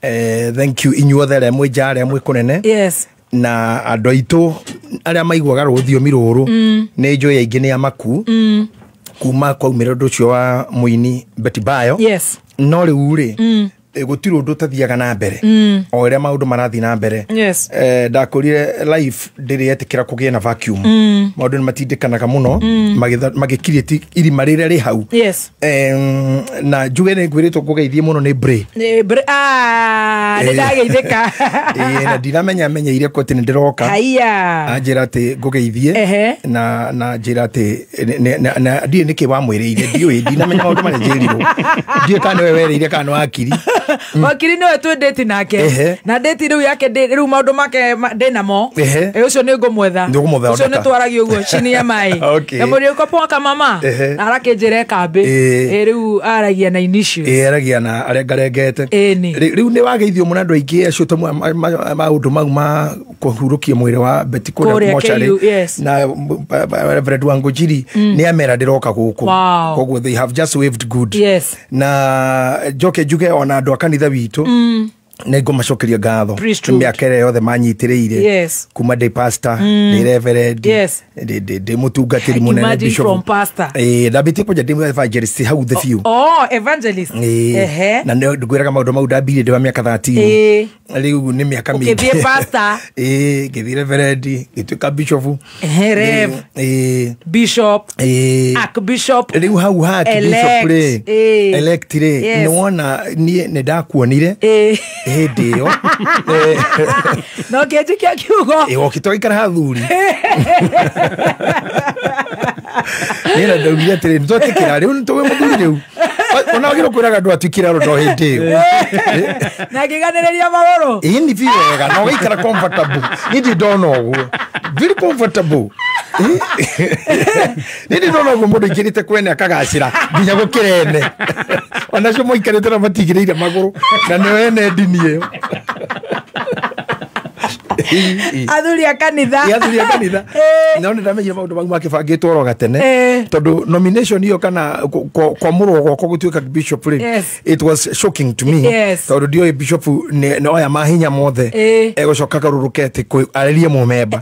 Thank you inyuothe arĩa mwĩ nja, arĩa mwĩ kũnene. Yes. Na andũ aitũ arĩa maiguaga rũthiomi rũrũ nĩ njũĩ aingĩ nĩ amaku kuma kwaumĩra ũndũ ũcio wa mũini Betty Bayo. Yes. No rĩu rĩ gũtirĩ ũndũ ũtathiaga na mbere o ũrĩa maũndũ marathiĩ na mbere. Yes. Ndakũrire life ndĩrĩ etĩkĩra kũgĩa na vacuum. Maũndũ nĩ matindĩkanaga mũno magĩkirĩti irima rĩrĩa rĩ hau. Yes. Na njuge nĩ ngwĩrĩtwo ngũgeithie mũno nĩ Bray. Nĩ ndageithĩka. Na ndinamenya menyeire ko atĩ nĩ ndĩroka. Haiya. Anjĩra atĩ ngũgeithie na njĩra atĩ ndiũĩ nĩkĩ wamwĩrĩire, ndiũĩ, ndinamenya maũndũ marĩa njĩrirwo, ndiũĩ kana nĩwe werĩire kana nĩ wakiri. Wakiri niwe twĩ date nake na date rĩu yake rĩu maũndũ make ndĩ namo. Ũcio nĩ ngũmwetha, ũcio nĩ twaragia ũguo chini ya maĩ na mũriũ ũko poa mama arakĩnjĩra kambĩ rĩu aragia na initials, aragia na arengarengete. Rĩu nĩ wageithio mũno andũ aingĩ acio maũndũ mau ma kũhurũkia mwĩrĩ wa Betty kũrĩa mocarĩ na Reverend Wangũnjiri nĩ amera ndĩroka gũkũ, koguo they have just waved good. Yes. Na njoke njuge ona andũ a kanitha witũ nĩ ngũmacokeria ngatho nĩ mĩaka ĩrĩa yothe manyitĩrĩire kuma ndĩ pastor, ndĩ reverend, ndĩ mũtungatĩri mũnene bishop. Ndambĩtie kwanja ndĩ evangelist hau the few. Oh, evangelist. Na nĩ ngwĩraga maũndũ mau ndambirie ndĩ wa mĩaka 13. Rĩu nĩ mĩaka mĩingĩ. Ũkĩthiĩ pastor. Ngĩthiĩ reverend, ngĩtuĩka bishop. Rev. Bishop. Archbishop. Rĩu hau ha bishop rĩ, elect rĩ, nĩ wona niĩ nĩ ndakuonire hĩndĩ ĩyo no ngĩnjikia kiugo ũkĩtwaikara hathuri nĩ na ndaugire atĩrĩ nĩ twatĩkĩra rĩu nĩ tũwĩ mũthuri rĩu ona wagĩrĩirwo kwĩraga andũ atuĩkire aro hĩndĩ ĩyo na ngĩganĩrĩria magũrũ ĩĩ nĩ biũ wega na ũgaikara comfortable. Niĩ ndirĩ ndona ũguo, very comfortable. Nĩ ndĩ ndona ũguo mũndũ aingĩrĩte kwene akagacĩra nginya gũkĩra ene onacio moikarĩte na matigĩrĩire magũrũ na nĩo ene ndini ĩyo. Athuri a kanitha. Athuri a kanitha. No nĩ ndamenyire maũndũ mau makĩbangĩtwo oro gatene tondũ nomination ĩyo kana kwamũrwo gwakwa gũtuĩka bishop rĩ, it was shocking to me tondũ ndioĩ bishop nĩ oya mahinya mothe egũcoka akarũrũke atĩ arĩrie mũmemba.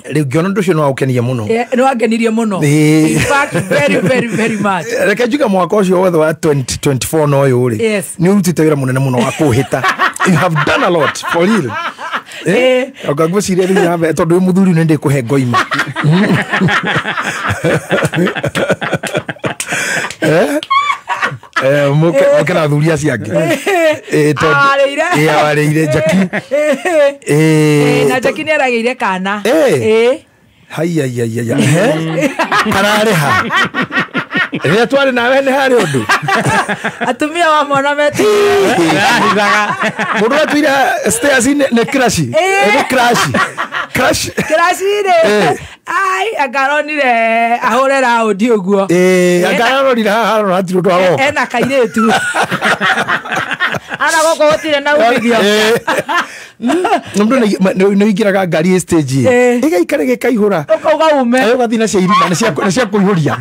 Rĩu ngĩona ũndũ ũcio nĩ waũkenirie mũno. Nĩ wangenirie mũno. In fact, very, very, very much. Reke njuge mwaka ũcio wothe wa 2024 na ũyũ rĩ, nĩ ũrutĩte wĩra mũnene mũno wa kũũhĩta. You have done a lot for real. Anga ngwĩciria rĩu nawe tondũ wĩ mũthuri nĩ ndĩkũhe ngoima. Mũke na athuri acio angĩ. Awarĩire Jackie. Na Jackie nĩ aragĩire kana. Haiya. Kararĩha. Rĩrĩa twarĩ nawe nĩ harĩ ũndũ. Atumia wa mwana metĩkĩraga. Mũndũ atuire stairs nĩ crash. Nĩ crash. Crash. Crash rĩ. Ai angaronire ahũre raundi ũguo. Angarorire haha arora hatirĩ ũndũ aroka. Ena kairĩtu. Ara gũkũ gũtirĩ na umithio. Mũndũ nĩ ũingĩraga ngari stage ĩgaikara gĩkaihũra. Ũkauga ume. Ũgathiĩ na cia irima na cia kũihũria.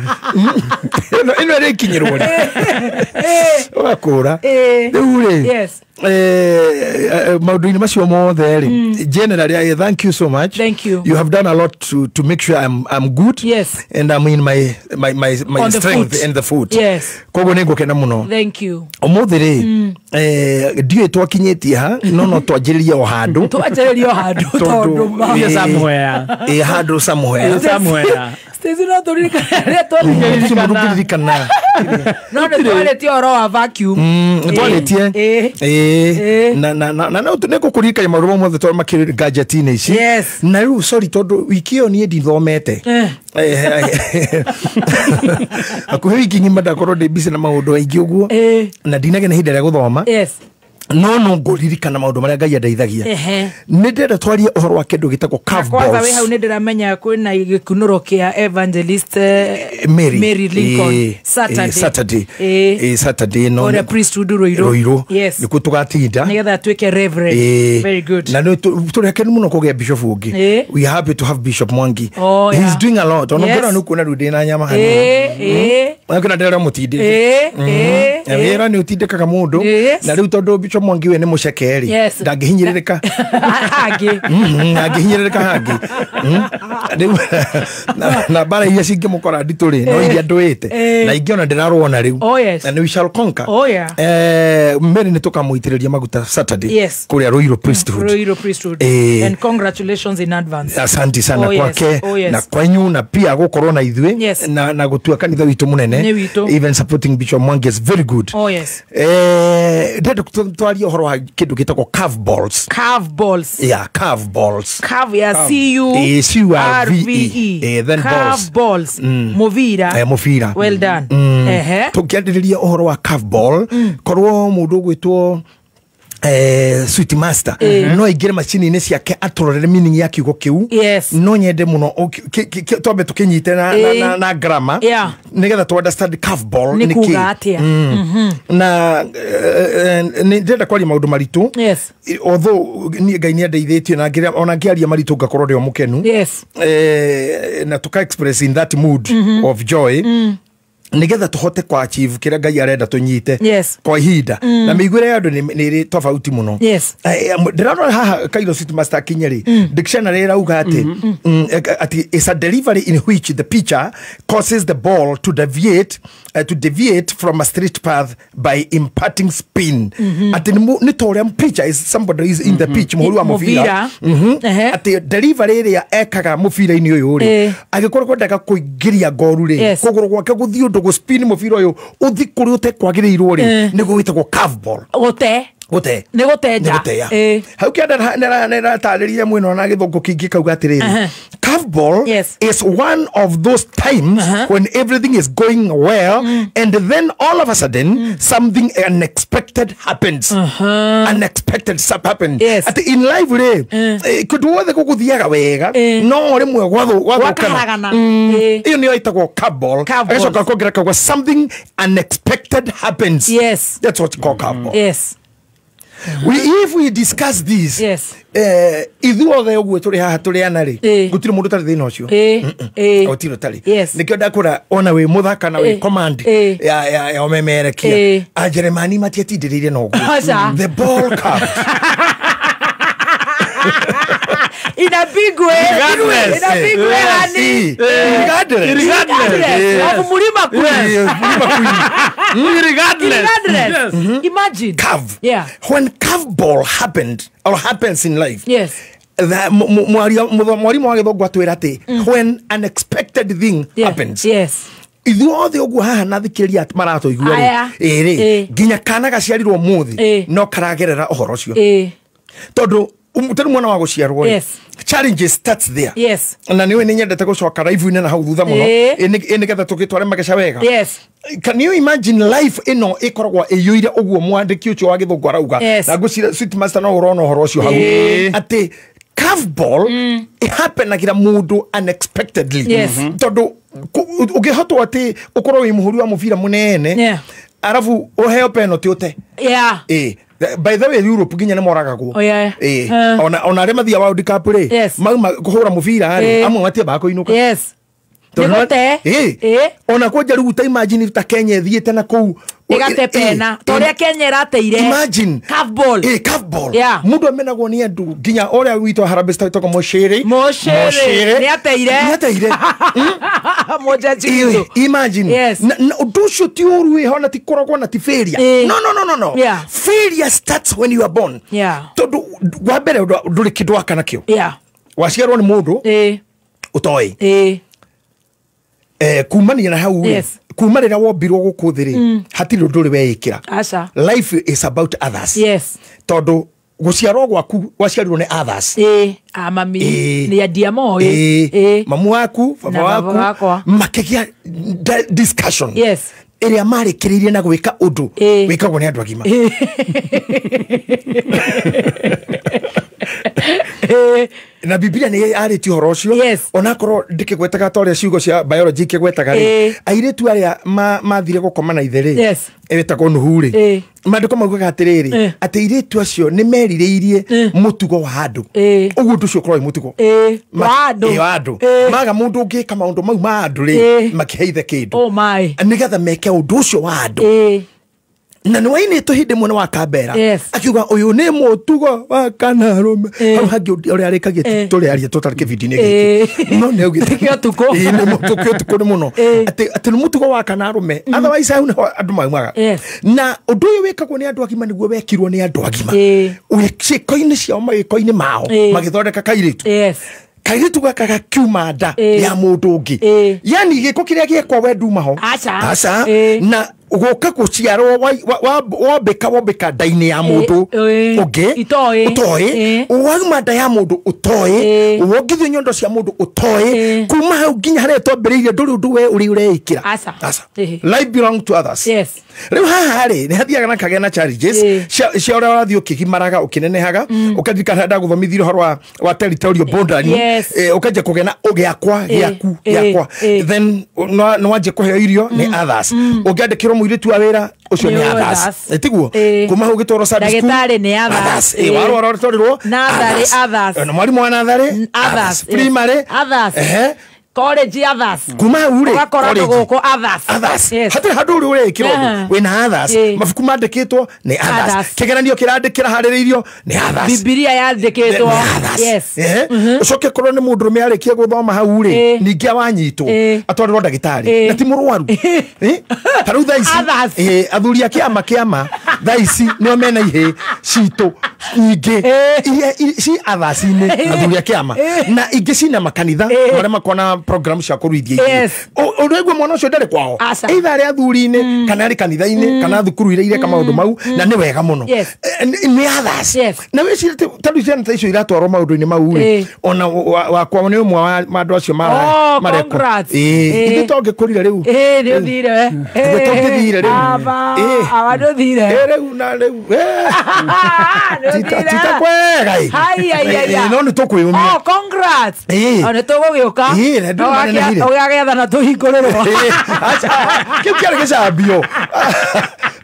Ĩno ĩrĩkinyĩrwo rĩ. Ũgakũra. Rĩu rĩ. Maũndũ-inĩ macio mothe rĩ, generally I thank you so much. Thank you. You have done a lot to make sure I'm good. Yes. And I'm in my strength and the foot. Yes. Koguo nĩ ngũkena mũno. Thank you. Ũmũthĩ rĩ, ndiũĩ twakinyĩtie ha, no twanjĩrĩrie o handũ. Twanjĩrĩrie o handũ tondũ handũ somewhere. Somewhere. Stacy no tũririkana rĩrĩa twaririkana. Mũndũ ũngĩririkana. No nĩ twarĩtie ũhoro wa vacuum. Nĩ twarĩtie. Na na na na nĩ ngũkũririkania maũndũ mothe tondũ makĩrĩ gadget-inĩ ici. Na rĩu sorry tondũ wiki ĩyo niĩ ndithomete. Hakuhĩ wiki ng'ima ndakorwo ndĩ busy na maũndũ maingĩ ũguo. Na ndinagĩa na ihinda rĩa gũthoma. No no ngũririkana maũndũ marĩa Ngai andeithagia. Nĩ ndĩrenda twarie ũhoro wa kĩndũ gĩtagwo curve balls. Kwanza wĩ hau nĩ ndĩramenya kwĩna gĩkunũro kĩa Evangelist Mary Lincoln Saturday. Saturday no. Kũrĩa priesthood Ruiru. Yes. Nĩkuo tũgatinda. Nĩgetha atuĩke reverend. Very good. Na nĩ tũrĩ akenu mũno kũgĩa bishop ũngĩ. We are happy to have Bishop Mwangi. Oh, yeah. He's doing a lot. Ona ngĩona nĩ kuona rĩu ndĩna nyama hanini. Ngĩona ndĩrera mũtindĩke. Wĩra nĩ ũtindĩkaga mũndũ. Na rĩu tondũ Bishop Mwangi we nĩ mũceke rĩ, ndangĩhinyĩrĩrĩka hangĩ. Ndangĩhinyĩrĩrĩka hangĩ. Rĩu na mbara iria cingĩmũkora nditũ rĩ, no iria ndũĩte na ingĩ ona ndĩrarũa rĩu. And we shall conquer. Mary nĩ tũkamũitĩrĩria maguta Saturday kũrĩa Ruiru Priesthood. Ruiru Priesthood. And congratulations in advance. Asante sana kwake na kwanyu na pia gũkorwo na ithuĩ na gũtua kanitha witũ mũnene. Even supporting Bishop Mwangi is very good. Oh yes. Ndĩrenda twarie ũhoro wa kĩndũ gĩtagwo curve balls. Curve balls. Yeah, curve balls. Curve, yeah, C U R V E. Then curve balls. Mũbira. Mũbira. Well done. Tũngĩarĩrĩria ũhoro wa curve ball, korwo mũndũ ũgwĩtwo Sweet Master no aingĩre macini-inĩ ciake atũrorere meaning ya kiugo kĩu. No nyende mũno twambe tũkĩnyite na grammar nĩgetha tũ understand curve ball nĩ kuga atĩa. Na nĩ ndĩrenda kwaria maũndũ maritũ, although niĩ Ngai nĩ andeithĩtie na ona ngĩaria maritũ ngakorwo ndĩ o mũkenu, na tũka express in that mood of joy nigetha tuhote kwa achieve kira Ngai arenda tunyite kwa ihinda. Na mĩiguĩre ya andũ nĩ ĩrĩ tofauti mũno. Ndĩrarora haha Kairo Sweet Master akinya rĩ, dictionary ĩrauga atĩ atĩ it's a delivery in which the pitcher causes the ball to deviate from a straight path by imparting spin. Atĩ nĩ ta ũrĩa pitcher is somebody is in the pitch, mũhũri wa mũbira. Atĩ delivery ĩrĩa ekaga mũbira-inĩ ũyũ rĩ, angĩkorwo kwendaga kũingĩria ngoru rĩ, kũgũrũ gwake gũthiĩ ũndũ gũspin mũbira ũyũ ũthi kũrĩa ũtekwagĩrĩirwo rĩ, nĩguo wĩtagwo curve ball. Gũte. Gũte. Nĩ gũtenja. Nĩ gũteya. Hau kĩanda nĩratarĩria mwena na gĩthũngũ kĩingĩ kauga atĩrĩrĩ, curve ball is one of those times when everything is going well and then all of a sudden something unexpected happens. Unexpected stuff happens. Atĩ in life rĩ, kũndũ guothe gũgũthiaga wega no rĩmwe gwathũkana. Ĩyo nĩyo ĩtagwo curve ball. Agacoka kongerera kauga something unexpected happens. That's what you call curve ball. If we discuss this, ithuothe ũguo tũrĩ haha tũrĩ ana rĩ, gũtirĩ mũndũ ũtarĩ thĩna ũcio. Gũtirĩ ũtarĩ. Nĩkĩo ndakũra ona wĩ mũthaka na wĩ command ya ũmemerekia. Ajeremani matiatindĩrĩire na ũguo. The ball curved. In a big way. Regardless. In a big way, honey. Regardless. Regardless. Of Murima Queen. Regardless. Regardless. Imagine. Curve. Yeah. When curve ball happened or happens in life. Yes. Mwarimu wa gĩthũngũ atwĩra atĩ when unexpected thing happens. Yes. Ithuothe ũguo haha na thikĩrĩria maratũigua rĩ, ĩrĩ nginya kana gaciarirwo mũthĩ no karagerera ũhoro ũcio. Tondũ tari mwana wa gũciarwo rĩ, challenges starts there. Na nĩũĩ nĩ nyendete gũcoka live-inĩ na hau thutha mũno, ĩ nĩgetha tũgĩtware mageca wega. Can you imagine life ĩno ĩkoragwo ĩiyũire ũguo mwandĩki ũcio wa gĩthũngũ arauga? Na ngwĩciria Sweet Master no ũrona ũhoro ũcio hau atĩ curve ball ĩhappenagira mũndũ unexpectedly. Tondũ ũngĩhotwo atĩ ũkorwo wĩ mũhũri wa mũbira mũnene arabu ũheo penalty ũte. By the way, Europe nginya nĩ moragagwo. Ona arĩa mathiaga World Cup rĩ, mauma kũhũra mũbira rĩ, amwe matiambaga kũinũka. Ona kwanja rĩu ta imagine ta Kenya ĩthiĩte na kũu ĩgate pena ta ũrĩa Kenya ĩrateire. Imagine curve ball. Curve ball. Mũndũ amenagwo nĩ andũ nginya ũrĩa witũ wa Harambee Stars wĩtagwo Mũcĩrĩ. Mũcĩrĩ nĩ ateire. Nĩ ateire. Mũjaji witũ. Imagine. Ũndũ ũcio ti ũru wĩho na ti kũrogwo na ti failure. No no no no no. Failure starts when you are born. Tondũ wa mbere ndũrĩ kĩndũ waka nakĩo. Waciarwo nĩ mũndũ ũtoĩ. Kumania na hau kuma rĩrĩa wombirwo gũkũ thĩ rĩ, hatirĩ ũndũ ũrĩ weĩkĩra. Aca. Life is about others. Yes. Tondũ gũciarwo gwaku gwaciarirwo nĩ others. Mami nĩ andia moĩ. Mamu waku, baba waku makĩgĩa discussion. Yes. Ĩrĩa marĩkĩrĩirie na gwĩka ũndũ wĩkagwo nĩ andũ agima. Na Biblia nĩ yarĩtie ũhoro ũcio, onakorwo ndĩkĩgwetaga ta ũrĩa ciugo cia biology ikĩgwetaga rĩ, airĩtu arĩa mathire gũkoma na ithe rĩ, wĩtagwo Nuhu rĩ, maandĩko maugaga atĩrĩrĩ, atĩ airĩtu acio nĩ merirĩirie mũtugo wa andũ. Ũguo ũndũ ũcio ũkorwo wĩ mũtugo wa andũ. Maga mũndũ ũngĩka maũndũ mau ma andũ rĩ, makĩhe ithe kĩndũ nĩgetha meke ũndũ ũcio wa andũ. Na nĩ wainĩtwo hĩndĩ mwena wa Kambera akiuga ũyũ nĩ mũtugo wa kanarũme. Hau hangĩ ũrĩa arĩkagia tũrĩa aria tũtarĩ kĩbindi-inĩ gĩkĩ, no nĩ augĩte nĩ ũtukũ nĩ mũno atĩ nĩ mũtugo wa kanarũme, otherwise hau nĩho andũ maumaga. Na ũndũ ũyũ wĩkagwo nĩ andũ agima nĩguo wekirwo nĩ andũ agima ciĩko-inĩ ciao, mawĩko-inĩ mao, magĩthondeka kairĩtu. Kairĩtu gaka gakiuma nda ya mũndũ ũngĩ, yani gĩko kĩrĩa gĩekwo we nduma ho. Aca. Na gũka gũciarwo wombĩka nda-inĩ ya mũndũ ũngĩ ũtoĩ, wauma nda ya mũndũ ũtoĩ, wongithio nyondo cia mũndũ ũtoĩ, kuma hau nginya harĩa twambĩrĩirie ndũrĩ ũndũ we ũrĩ ũreĩkĩra. Life belong to others. Rĩu haha rĩ, nĩ hathiaga na kagĩa na challenges cia ũrĩa ũrathiĩ ũkĩgimaraga ũkĩnenehaga, ũkaririkana ndagũthomithirie ũhoro wa territorial boundary, ũkanjia kũgĩa na gĩakwa gĩaku gĩakwa, then nĩ wanjia kũheo irio nĩ others, ũngĩandĩkĩrwo mũirĩtu wa wĩra ũcio nĩ others, tiguo kuma hau ũgĩtwarwo Sunday school ndagĩtarĩ nĩ others, warwara ũtwarirwo natharĩ others, mwarimũ wa natharĩ others, primary others, college others, kuma hau rĩ ũgakora gũkũ others, hatirĩ handũ ũrĩ ũreĩkĩra ũndũ wĩna others, mabuku mandĩkĩtwo nĩ others, kĩgeranio kĩrandĩkĩra harĩrĩirio nĩ others, Bibilia yandĩkĩtwo nĩ others. Ũcoke korwo nĩ mũndũrũme arĩkia gũthoma hau rĩ, ningĩ awanyitwo atwarĩrwo ndagĩtarĩ na ti mũrwaru. Ta rĩu thaa ici athuri a kĩama thaa ici nĩo mena ihĩ citũ nyingĩ iria ci others-inĩ, athuri a kĩama na ingĩ cina makanitha marĩa makona program cia kũruithia ingĩ. Ũraigua mwana ũcio ndarĩ kwao, either arĩ athuri-inĩ kana arĩ kanitha-inĩ kana thukuru iria ireka maũndũ mau, na nĩ wega mũno nĩ others. Na wĩcirie ta rĩu ciana ta icio iratwarwo maũndũ-inĩ mau rĩ, ona wakwa nĩ ũmwe wa andũ acio marekwo. Ithuĩ tongĩkũrire rĩu, nĩ ũthire ithuĩ tongĩthire rĩu, awa nĩ ũthire rĩu na rĩu tita kwega no nĩ tũkwĩyũmia. Congrats. O nĩ tũgũgĩũka ũgagethana tũhingũrĩrwo. Kĩu kĩarĩ gĩcambio,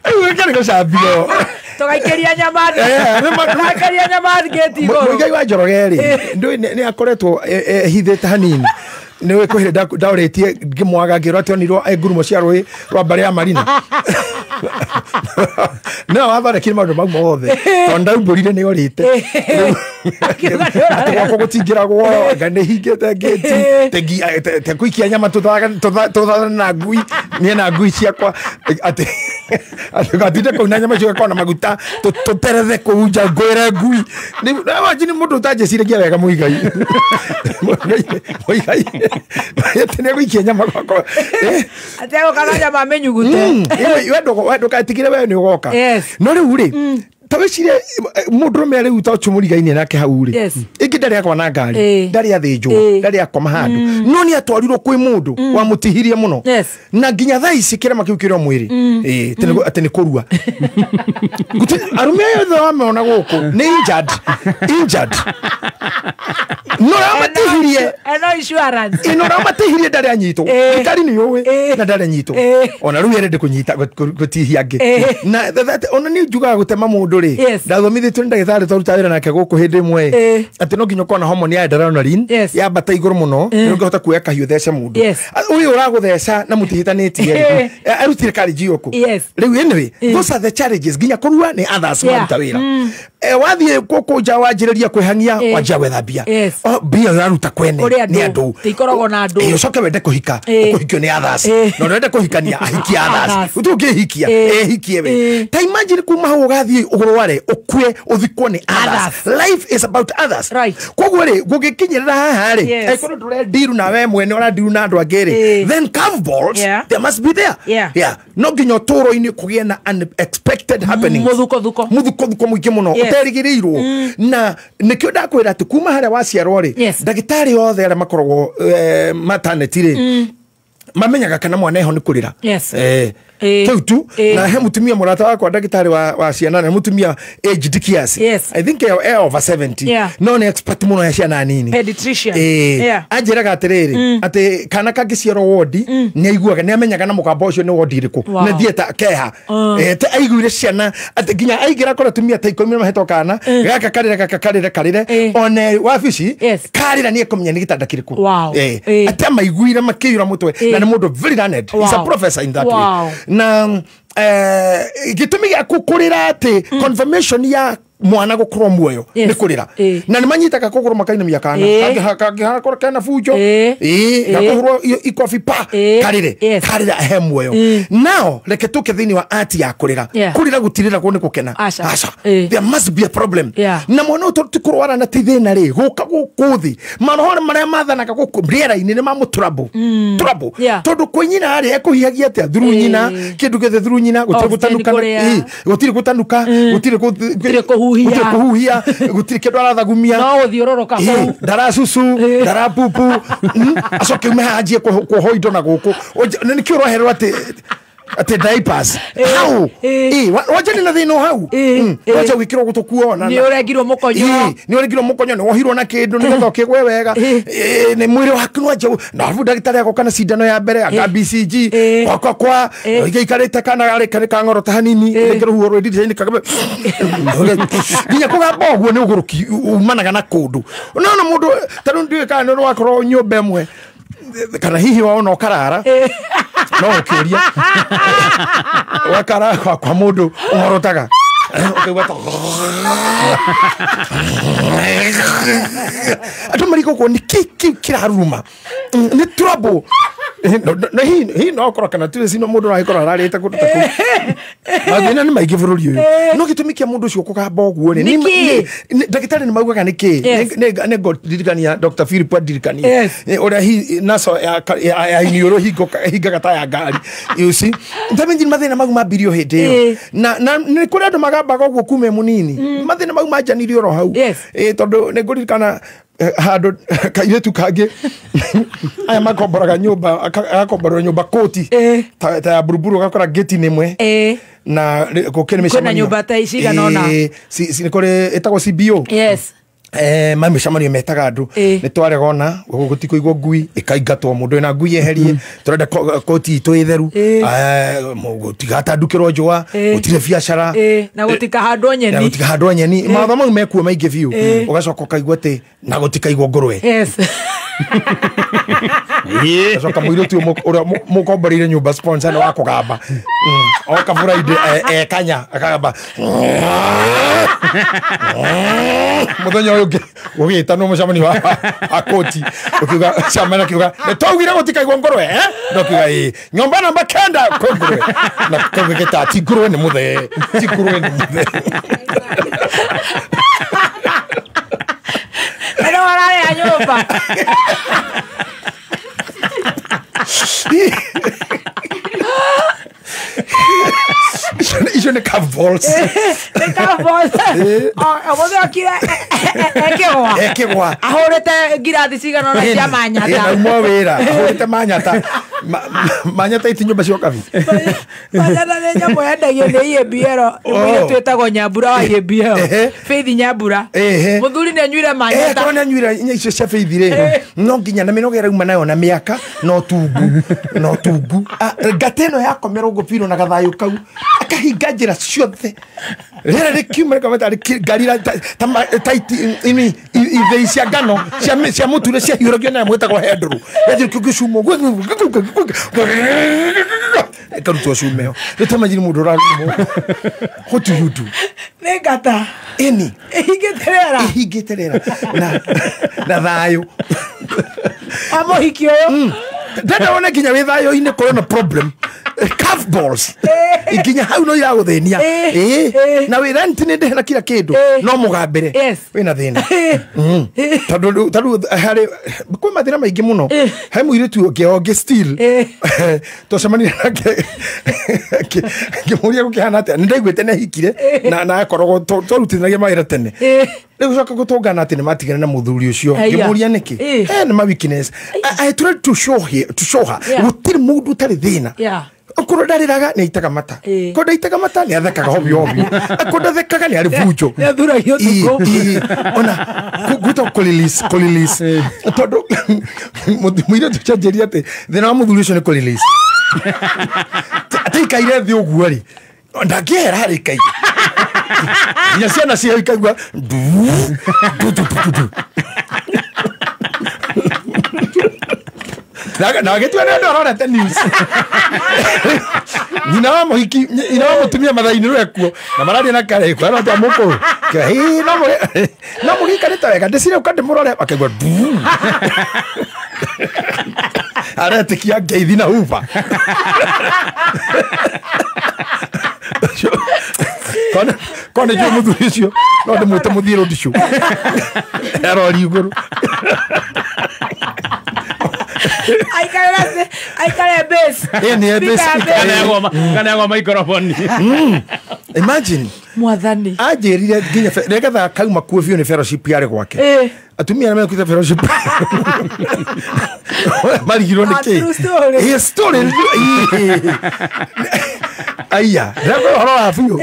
kĩarĩ gĩcambio, tũgaikĩria nyama, tũgaikĩria nyama ngĩti igũrũ. Mũigai wa Njoroge rĩ, nĩ akoretwo ehithĩte hanini. Nĩ kwĩ hĩndĩ ndaũrĩtie ngĩmwaga ngĩrwo atĩ onirwo ngurumo cia rũĩ rwa mbarĩ ya Marina. No wathondekire maũndũ mau mothe tondũ ndaumbũrire nĩ orĩte atĩ gwakwa gũtingĩragwo, anga nĩ hingĩte ngĩti tekuikia nyama tũthane na ngui, niĩ na ngui ciakwa atĩ atinde kũu na nyama icio na maguta tũterethe kũu nja ngwĩre ngui. Nĩ mũndũ ũtanjĩciragia wega Mũigai. Mũigai atĩ nĩ egũikia nyama gwakwa, atĩ egũka na nyama mĩnyugute. We ndũgetigĩre, we nĩ ũgoka. No rĩu rĩ, ta wĩcirie mũndũrũme rĩu ta ũcio mũrigaine nake hau rĩ, ĩngĩ ndarĩ akwa na ngari, ndarĩ athĩnjwo, ndarĩ akoma handũ, no nĩ atwarirwo kwĩ mũndũ wamũtihirie mũno, na nginya thaa ici kĩrema kĩu kĩrĩ o mwĩrĩ, atĩ nĩ kũrua. Arũme aya othe wamona gũkũ nĩ injured, no ramatihirie ino ramatihirie ndarĩ anyitwo, thirikari nĩ yũĩ na ndarĩ anyitwo, ona rĩu erende kũnyita gũtihia angĩ. Na ona niĩ njugaga gũtema mũndũ rĩ, ndathomithĩtio nĩ ndagĩtarĩ twaruta wĩra nake gũkũ hĩndĩ ĩmwe, atĩ no nginya ũkorwo na homoni ya adrenaline yambata igũrũ mũno nĩ ũngĩhota kuoya kahiũ thece mũndũ ũyũ ũragũtheca na mũtihĩtanĩtie rĩ, arutire karĩnji gũkũ rĩu. Anyway, those are the challenges nginya kũrua nĩ others maruta wĩra. Wathiĩ gũkũ nja wanjĩrĩria kwĩhang'ia wanjia gwetha mbia. Mbia ũraruta kwene nĩ andũ. Tikoragwo na andũ. Ũcoke wende kũhika ũkũhikio nĩ others. Na ũrenda kũhikania ahikie others. Ũtũngĩhikia ehikie we. Ta imagine kuma hau ũgathiĩ ũrware ũkue ũthikwo nĩ others. Life is about others. Koguo rĩ gũgĩkinyĩrĩra haha rĩ angĩkorwo ndũrendiru na we mwene ũrandiru na andũ angĩ rĩ, then curveballs there must be there. Yeah. No nginya ũtũũro-inĩ kũgĩe na unexpected happenings. Mũthukothuko mũingĩ mũno ũterĩgĩrĩirwo. Na nĩkĩo ndakwĩra atĩ kuma harĩa waciarwo rĩ, ndagĩtarĩ othe arĩa makoragwo maternity rĩ mamenyaga kana mwana eho nĩ kũrĩra. Kĩu tu. Na he mũtumia mũrata wakwa ndagĩtarĩ wa ciana na mũtumia aged kiasi. I think over 70. No nĩ expert mũno ya ciana nini. Pediatrician. Anjĩraga atĩrĩrĩ atĩ kana kangĩciarwo wodi nĩ aiguaga nĩ amenyaga na mũgambo ũcio nĩ wodi ĩrĩkũ. Nĩ theatre keha. Aiguire ciana atĩ nginya aingĩra kora tumia ta 10 mahetwo kana gaka karĩre gaka karĩre karĩre one wabici karĩra nĩ ekũmenya nĩ gĩtanda kĩrĩkũ. Atĩ amaiguire makĩiyũra mũtwe na nĩ mũndũ very learned. He's a professor in that way. Na gĩtũmi gĩa kũrĩra atĩ confirmation ya mwana gũkorwo muoyo nĩ kũrĩra. Na nĩ manyitaga kũgũrũ makainamia kana kangĩkorwo kena bunjo gakũhũrwo ikobi pa karĩre karĩra he muoyo. Now reke tũke thĩinĩ wa art ya kũrĩra. Kũrĩra gũtirĩragwo nĩ gũkena. Aca. There must be a problem. Na mwana ũyũ ti kũrwara na ti thĩna rĩ gũka gũkũ thĩ maroho marĩa mathanaga gũkũ rĩera-inĩ nĩ mamũ trouble. Tondũ kwĩ nyina rĩ ekũhihagia atĩa through nyina kĩndũ gĩothe through nyina gũtirĩ gũtanuka gũtirĩ gũtanuka gũtirĩ kũhuhia gũtirĩ kĩndũ arathagumia no gũthiũrũrũka kũu ndaracucu ndarapupu acoke ume haha anjie kuohwo indo na gũkũ nĩkĩo ũroherwo atĩ diapers hau wanjani na thĩna hau wanja gwĩkĩrwo gũtũ kuona nĩ ũrengirwo mũkonyo nĩ ũrengirwo mũkonyo nĩ wohirwo na kĩndũ nĩgetha ũkĩgwe wega nĩ mwĩrĩ waku nĩ wanja na arabu ndagĩtarĩ agoka na cindano ya mbere anga BCG kwa kwa igĩikarĩte kana karĩ kang'orota hanini rĩngĩ rũhuho rwĩ ndirica-inĩ kagabe nginya kũgamba ũguo nĩ ũgũrũki umanaga na kũndũ no na mũndũ ta rĩu ndiũĩ kana nĩ wakorwo nyũmba ĩmwe kana hihi waona ũkarara no ũkĩũria wakara kwa mũndũ ũhorotaga ũkaigua ta andũ marigagwo nĩ kĩ kĩu kĩraruruma nĩ trouble. Na hihi no akorwo kana tirĩ cino mũndũ aragĩkorwo ararĩte kũndũ ta kũu mathĩna nĩ maingĩ bũrũri ũyũ no gĩtũmi kĩa mũndũ ũcio kũgamba ũguo rĩ ndagĩtarĩ nĩ maugaga nĩ kĩ nĩ ngũririkania Dr. Philip andirikania ũrĩa hi naso ya iniũrũ hingaga ta ya ngari you see ndamenyi mathĩna mau mambirio hĩndĩ ĩyo na nĩ kũrĩ andũ magambaga ũguo kuma mũnini mathĩna mau manjanirie oro hau tondũ nĩ ngũririkana handũ kairĩtu kangĩ aya makomboraga nyũmba agakomborerwo nyũmba koti ta ya buruburu ũgakora gate-inĩ ĩmwe na gũkĩrĩ mĩcemanio kwĩna nyũmba ta cigana ũna nĩ kũrĩ ĩtagwo CBO ma mĩcemanio metaga andũ nĩ twarega ona gũtikũigwo ngui ĩkaingatwo mũndũ wĩna ngui eherie tũrenda koti itũ ĩtheru gũtigatandukĩrwo njũa gũtirĩ biacara na gũtikahandwo nyeni na gũtikahandwo nyeni mawatho mau mekuo maingĩ biũ ũgacoka ũkaigua atĩ na gũtikaigwo ngũrwe acoka mũirĩtu ũrĩa mũkomboreire nyũmba sponsor nĩ wa kũgamba oka Friday ekanya akagamba mũthenya ũyũ ũngĩ gũgĩtanwo mũcemanio wa koti ũkiuga chairman akiuga nĩ twaugire gũtikaigwo ngũrwe na ũkiuga ĩĩ nyũmba namba 9 kwĩ ngũrwe na kũgĩgĩta ti ngũrwe nĩ mũthee ti ngũrwe nĩ mũthee no ararĩa nyũmba icio nĩ curveballs nĩ curveballs o okire ekĩgwa ekĩgwa ahũrĩte ngirathi cigana ũna cia manyata auma wĩra ahũrĩte manyata manyata iti nyũmba cia ũkabi manyata nĩ nyamũ yendagio nĩ EABL mũirĩtu wĩtagwo Nyambura wa EABL Faith Nyambura mũthuri nĩ anyuire manyata korwo nĩ anyuire icio cia Faith rĩ no nginya na mĩnoga ĩrauma nayo na mĩaka na ũtungu na ũtungu ngata ĩno yakomera ũguo biũ na gathayũ kau Rĩkahinga njĩra ciothe. Rĩera rĩkiuma rĩkama tarĩ ngari ta ithĩi cia ngano cia mũtu iria ciahiũragio na mwĩtagwo hendũrũ. Yathiĩ gĩcumo ĩkarutwo cuma ĩyo. Rĩu ta imagine mũndũ ũrarumwo. What do you do? Nĩ ngata. Ĩni. Ĩhingĩte rĩera. Ĩhingĩte rĩera. Na thayũ. Wa mũhiki ũyũ. Ndenda wone nginya wĩ thayũ-inĩ kũrĩ na problem. Curve balls. Nginya hau no iragũthĩnia. Na wĩ rent nĩ ndĩhe na kila kĩndũ. No mũgambĩre. Wĩna thĩna. Tondũ harĩ kwĩ mathĩna maingĩ mũno. He mũirĩtu ũngĩ ũngĩ still. Twacemanirie nake ngĩmũria gũkĩhana atĩa. Nĩ ndaiguĩte nĩ ahikire na akoragwo twarutithanagia mawĩra tene. Rĩu gũcoka gũtũngana atĩ nĩ matigana na mũthuri ũcio. Ngĩmũria nĩkĩ? Nĩ ma weakness. I tried to show her, gũtirĩ mũndũ ũtarĩ thĩna. Okorwo ndarĩraga nĩ aitaga mata. Korwo ndaitaga mata nĩ athekaga hobio hobio. Akorwo ndathekaga nĩ arĩ bunjo. Nĩ athuragio ũtukũ. Ona gwĩtagwo kũrelease. Tondũ mũirĩtu ũcio anjĩrire atĩ thĩna wa mũthuri ũcio nĩ kũrelease. Ataikaire thĩ ũguo rĩ, ndangĩehera harĩa aikaire. Nginya ciana ciao ikaigua ndu ndu ndu ndu. Na agĩtua nĩ ũndũ arorete news. Nyina wa mũhiki, nyina wa mũtumia mathaa-inĩ rĩu ekuo na mararia na karĩko arona atĩa mũkũrũ. Hĩ, no mũgĩikarĩte wega ndĩcire ũka ndĩmũrore akĩigua ndu. Aretĩkia ngeithi na huba. Kone njũĩ mũthuri ũcio no ndĩmwĩte mũthiĩ road show. Arori igũrũ. Aikare base. Ĩni base. Kana yagwa microphone. Imagine. Mwathani. Anjĩrire nginya nĩgetha kauma kuo biũ nĩ fellowship yarĩ gwake. Atumia arĩa mekuĩte fellowship. Marigirwo nĩ kĩ? True story. Aya, ndakwa ũhoro wa biũ.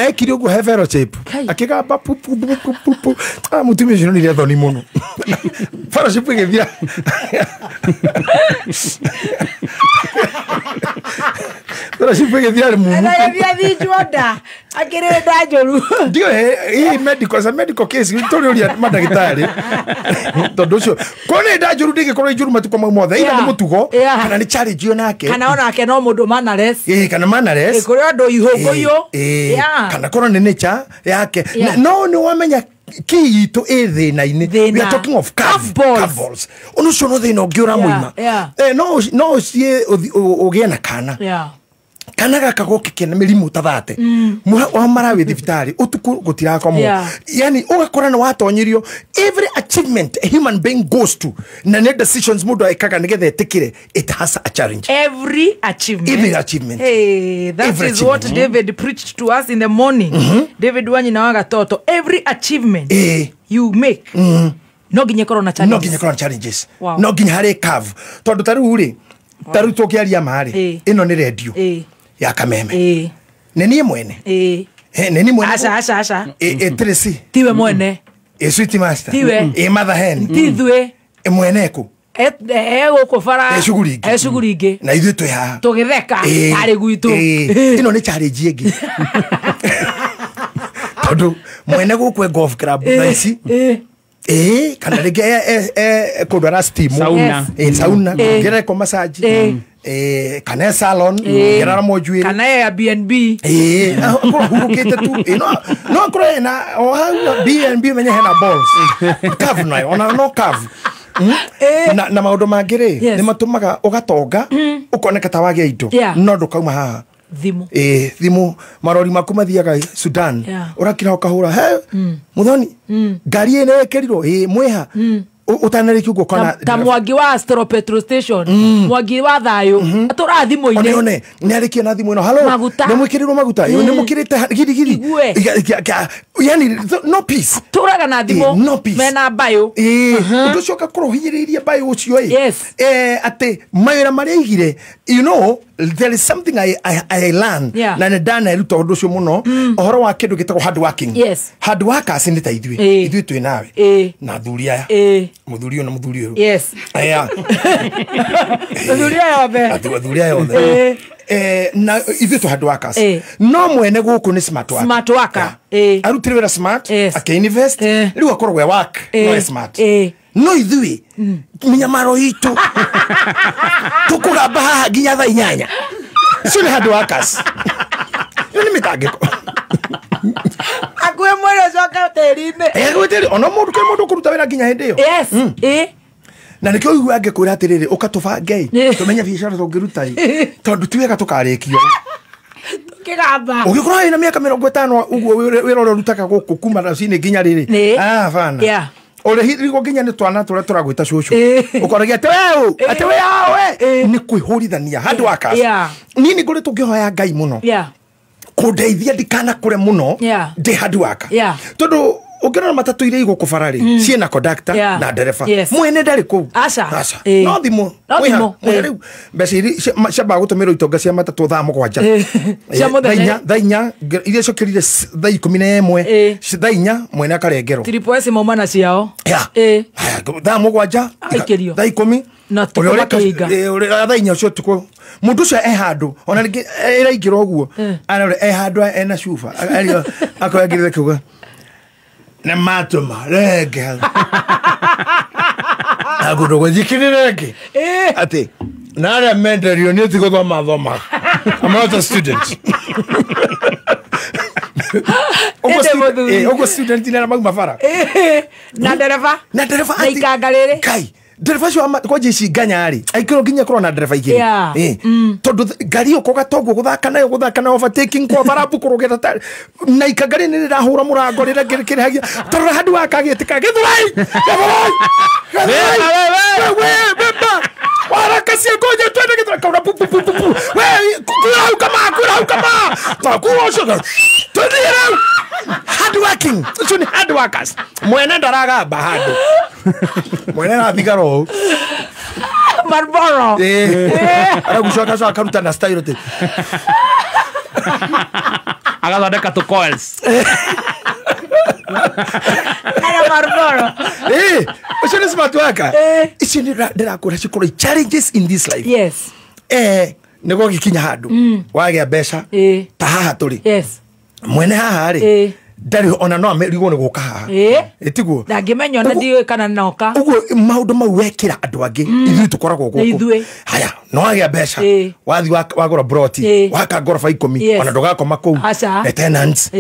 Ekire ũguo he fellowship. Akĩgamba pu pu pu pu pu. Mũtumia ũcio nĩ thoni mũno. Fellowship ĩgĩthira. Fellowship ĩgĩthira rĩ mumu. Agĩthiĩ athinjwo nda. Akĩrĩ nda njũru. Ndiũĩ, hii medical, it's a medical case. Tũrĩũria mandagĩtarĩ. Tondũ ũcio, korwo nĩ nda njũru ndĩngĩkorwo ĩ njũru matukũ mau mothe. Either nĩ mũtugo, kana nĩ challenge ĩyo nake. Kana onake no mũndũ mannerless. Kana mannerless. Kũrĩ ũndũ ihũngũyũ. Kana korwo nĩ nature yake. No nĩ wamenya key itũ ĩ thĩna-inĩ. We are talking of curve balls. Ũndũ ũcio no thĩna ũngĩ ũramuima. No ũciĩ ũgĩe na kana. Kana gaka goke kena mĩrimũ ta thate. Wa mara wĩ thibitarĩ ũtukũ gũtirakomwo. Yani ũgakora nĩ watonyirio every achievement a human being goes to na nĩ decisions mũndũ ekaga nĩgetha etĩkĩre, it has a challenge. Every achievement. Every achievement. Hey, that every is what David preached to us in the morning. David Wanyina wa Gatoto, every achievement you make no nginya ĩkorwo na challenges. No nginya ĩkorwo na challenges. Wow. No nginya harĩ curve. Tondũ ta rĩu rĩ, ta rĩu tũkĩaria ma rĩ, ĩno nĩ radio ya Kameme. Nĩ niĩ mwene. Nĩ niĩ mwene. Aca aca aca. Tracy. Tiwe mwene. Sweet Master. Tiwe. Mother Hen. Ti ithuĩ. Mwene kũ? Gũkũ bara. Shughuli ingĩ. Shughuli ingĩ. Na ithuĩ twĩ haha. Tũgĩtheka tarĩ gwitũ. Ĩno nĩ challenge ĩngĩ. Tondũ mwene gũkũ e golf club thaa ici. Kana rĩngĩ kũndũ ara steam. Sauna. Sauna. Ngĩreko massage. Kana salon, ngĩrara njuĩrĩ. Kana Airbnb. Akorwo hurũkĩte tu. No akorwo hena o hau B&B menye hena balls. Curve nayo, ona no curve. Na maũndũ mangĩ rĩ, nĩ matũmaga ũgatonga, ũkoneka ta wagĩa indo, no ndũkauma haha. Thimũ. Thimũ, marori maku mathiaga Sudan. Ũrakira ũkahũra, he, Muthoni, ngari ĩ nĩ ĩkĩrirwo, mwĩha. Ũtanarĩkia ũguo ũkona ta mwangi wa Astro Petrol Station, mwangi wa thayũ, atũraga thimũ-inĩ. One, nĩ arĩkia na thimũ ĩno, hello, nĩ mwĩkĩrĩirwo maguta, nĩ mũkĩrĩte girigiri. Yani no peace. Tũraga na thimũ, no peace. Mena mbayũ. Ũndũ ũcio ũgakorwo ũhinyĩrĩirie mbayũ ũcio ĩ. Atĩ mawĩra marĩa aigire, you know, there is something I learned. Na nĩ ndaneruta ũndũ ũcio mũno, ũhoro wa kĩndũ gĩtagwo hard working. Hard workers nĩ ta ithuĩ. Ithuĩ twĩ nawe. Na athuri aya. Muthuri ũyũ na muthuri ũyũ. Yes. Aya. Athuri aya othe. Athuri aya othe. Na ithuĩ tũ hard workers. No mwene gũkũ nĩ smart worker. Smart worker. Arutire wĩra smart, akĩinvest, rĩu akoragwo e work, no e smart. No ithuĩ mĩnyamaro itũ tũkũgamba haha nginya thaa 8. Icio nĩ hard workers. Ĩyo nĩ mĩtangĩko. Akuwe mwĩrĩ ũcoke tĩri-inĩ. Akuwe tĩri, ona mũndũ kĩrĩ mũndũ ũkũruta wĩra nginya hĩndĩ ĩyo. Yes. Na nĩkĩo ũiguaga ngĩkwĩra atĩrĩrĩ, ũka tũbange tũmenye biacara tũngĩruta ĩ, tondũ ti wega tũkarĩkio. Tũkĩgamba. Ũngĩkorwo wĩna mĩaka 50 ũguo wĩra ũrĩa ũrutaga gũkũ kuma rũcinĩ nginya rĩrĩ. Ah, bana. Ũrĩhirigwo nginya nĩ twana tũrĩa tũragwĩta cũcũ. Ũkoragia atĩ we ũ, atĩ we awe. Nĩ kwĩhũrithania hard workers. Niĩ nĩ ngoretwo ngĩhoya Ngai mũno. Kũndeithia ndikanakũre mũno ndĩ hard worker. Tondũ ũngĩrora matatũ iria igũkũ bara rĩ, ciĩna conductor na ndereba. Mwene ndarĩ kũu. Aca. No thimũ. Rĩu mbeca iria ciambaga gũtũmĩrwo itonga cia matatũ thaa 7. Cia mũthenya. Thaa 4 iria ciokĩrire thaa 11. Thaa 4 mwene akarengerwo. Triple S mauma na ciao. Thaa 7. Aikĩrio. Thaa 10. Na tukũ makĩhinga. Thaa 4 ũcio ũtukũ. Mũndũ ũcio e handũ ona rĩngĩ ĩraingĩra ũguo arore e handũ ena cuba akoya ngirire kiuga nĩ matũma renge agũndũ gwĩthikĩrĩre rĩngĩ atĩ na arĩa menderio niĩ ti gũthoma thoma. I'm not a student. Ũguo student nĩ arĩa mauma bara na ndereba na ndereba na ikanga rĩrĩ Kai ndereba ũcio kwanja ici nganya rĩ aikĩrwo nginya kũrwo na ndereba igĩrĩ. Tondũ ngari ĩyo koga toguo gũthaka nayo gũthaka nayo overtaking kwa barabu kũrũgĩra ta na ikanga rĩ nĩ rĩrahũra mũrango rĩrĩa kĩrĩhagia tondũ handũ wakagĩtĩka Gĩthũrai Gĩthũrai Gĩthũrai beba warakacia ngoja twende Gĩthũrai kaura pu pu pu pu we kura hau kama kura hau kama takura ũcio twende rĩu. Hard working ũcio nĩ hard workers. Mwene ndaragamba handũ mwene arathigara ũũ Marlboro. Aragucoka coka akaruta na style atĩ agathondeka tũ coils. Ara Marlboro. Ũcio nĩ smart worker. Icio nĩ ndĩrakũra cikorwo challenges in this life. Yes. Nĩguo gĩkinya handũ wagĩa mbeca ta haha tũrĩ. Yes. Mwene haha rĩ ndarĩ ona no amerigwo nĩ gũka haha. Ĩtiguo ndangĩmenya ona ndiũĩ kana noka. Ũguo maũndũ mau wekĩra andũ angĩ ithuĩ tũkoragwo gũkũ. Haya no wagĩa mbeca wathi wagũra broti waka ngoroba 10 ona ndũgakoma kũu na tenants.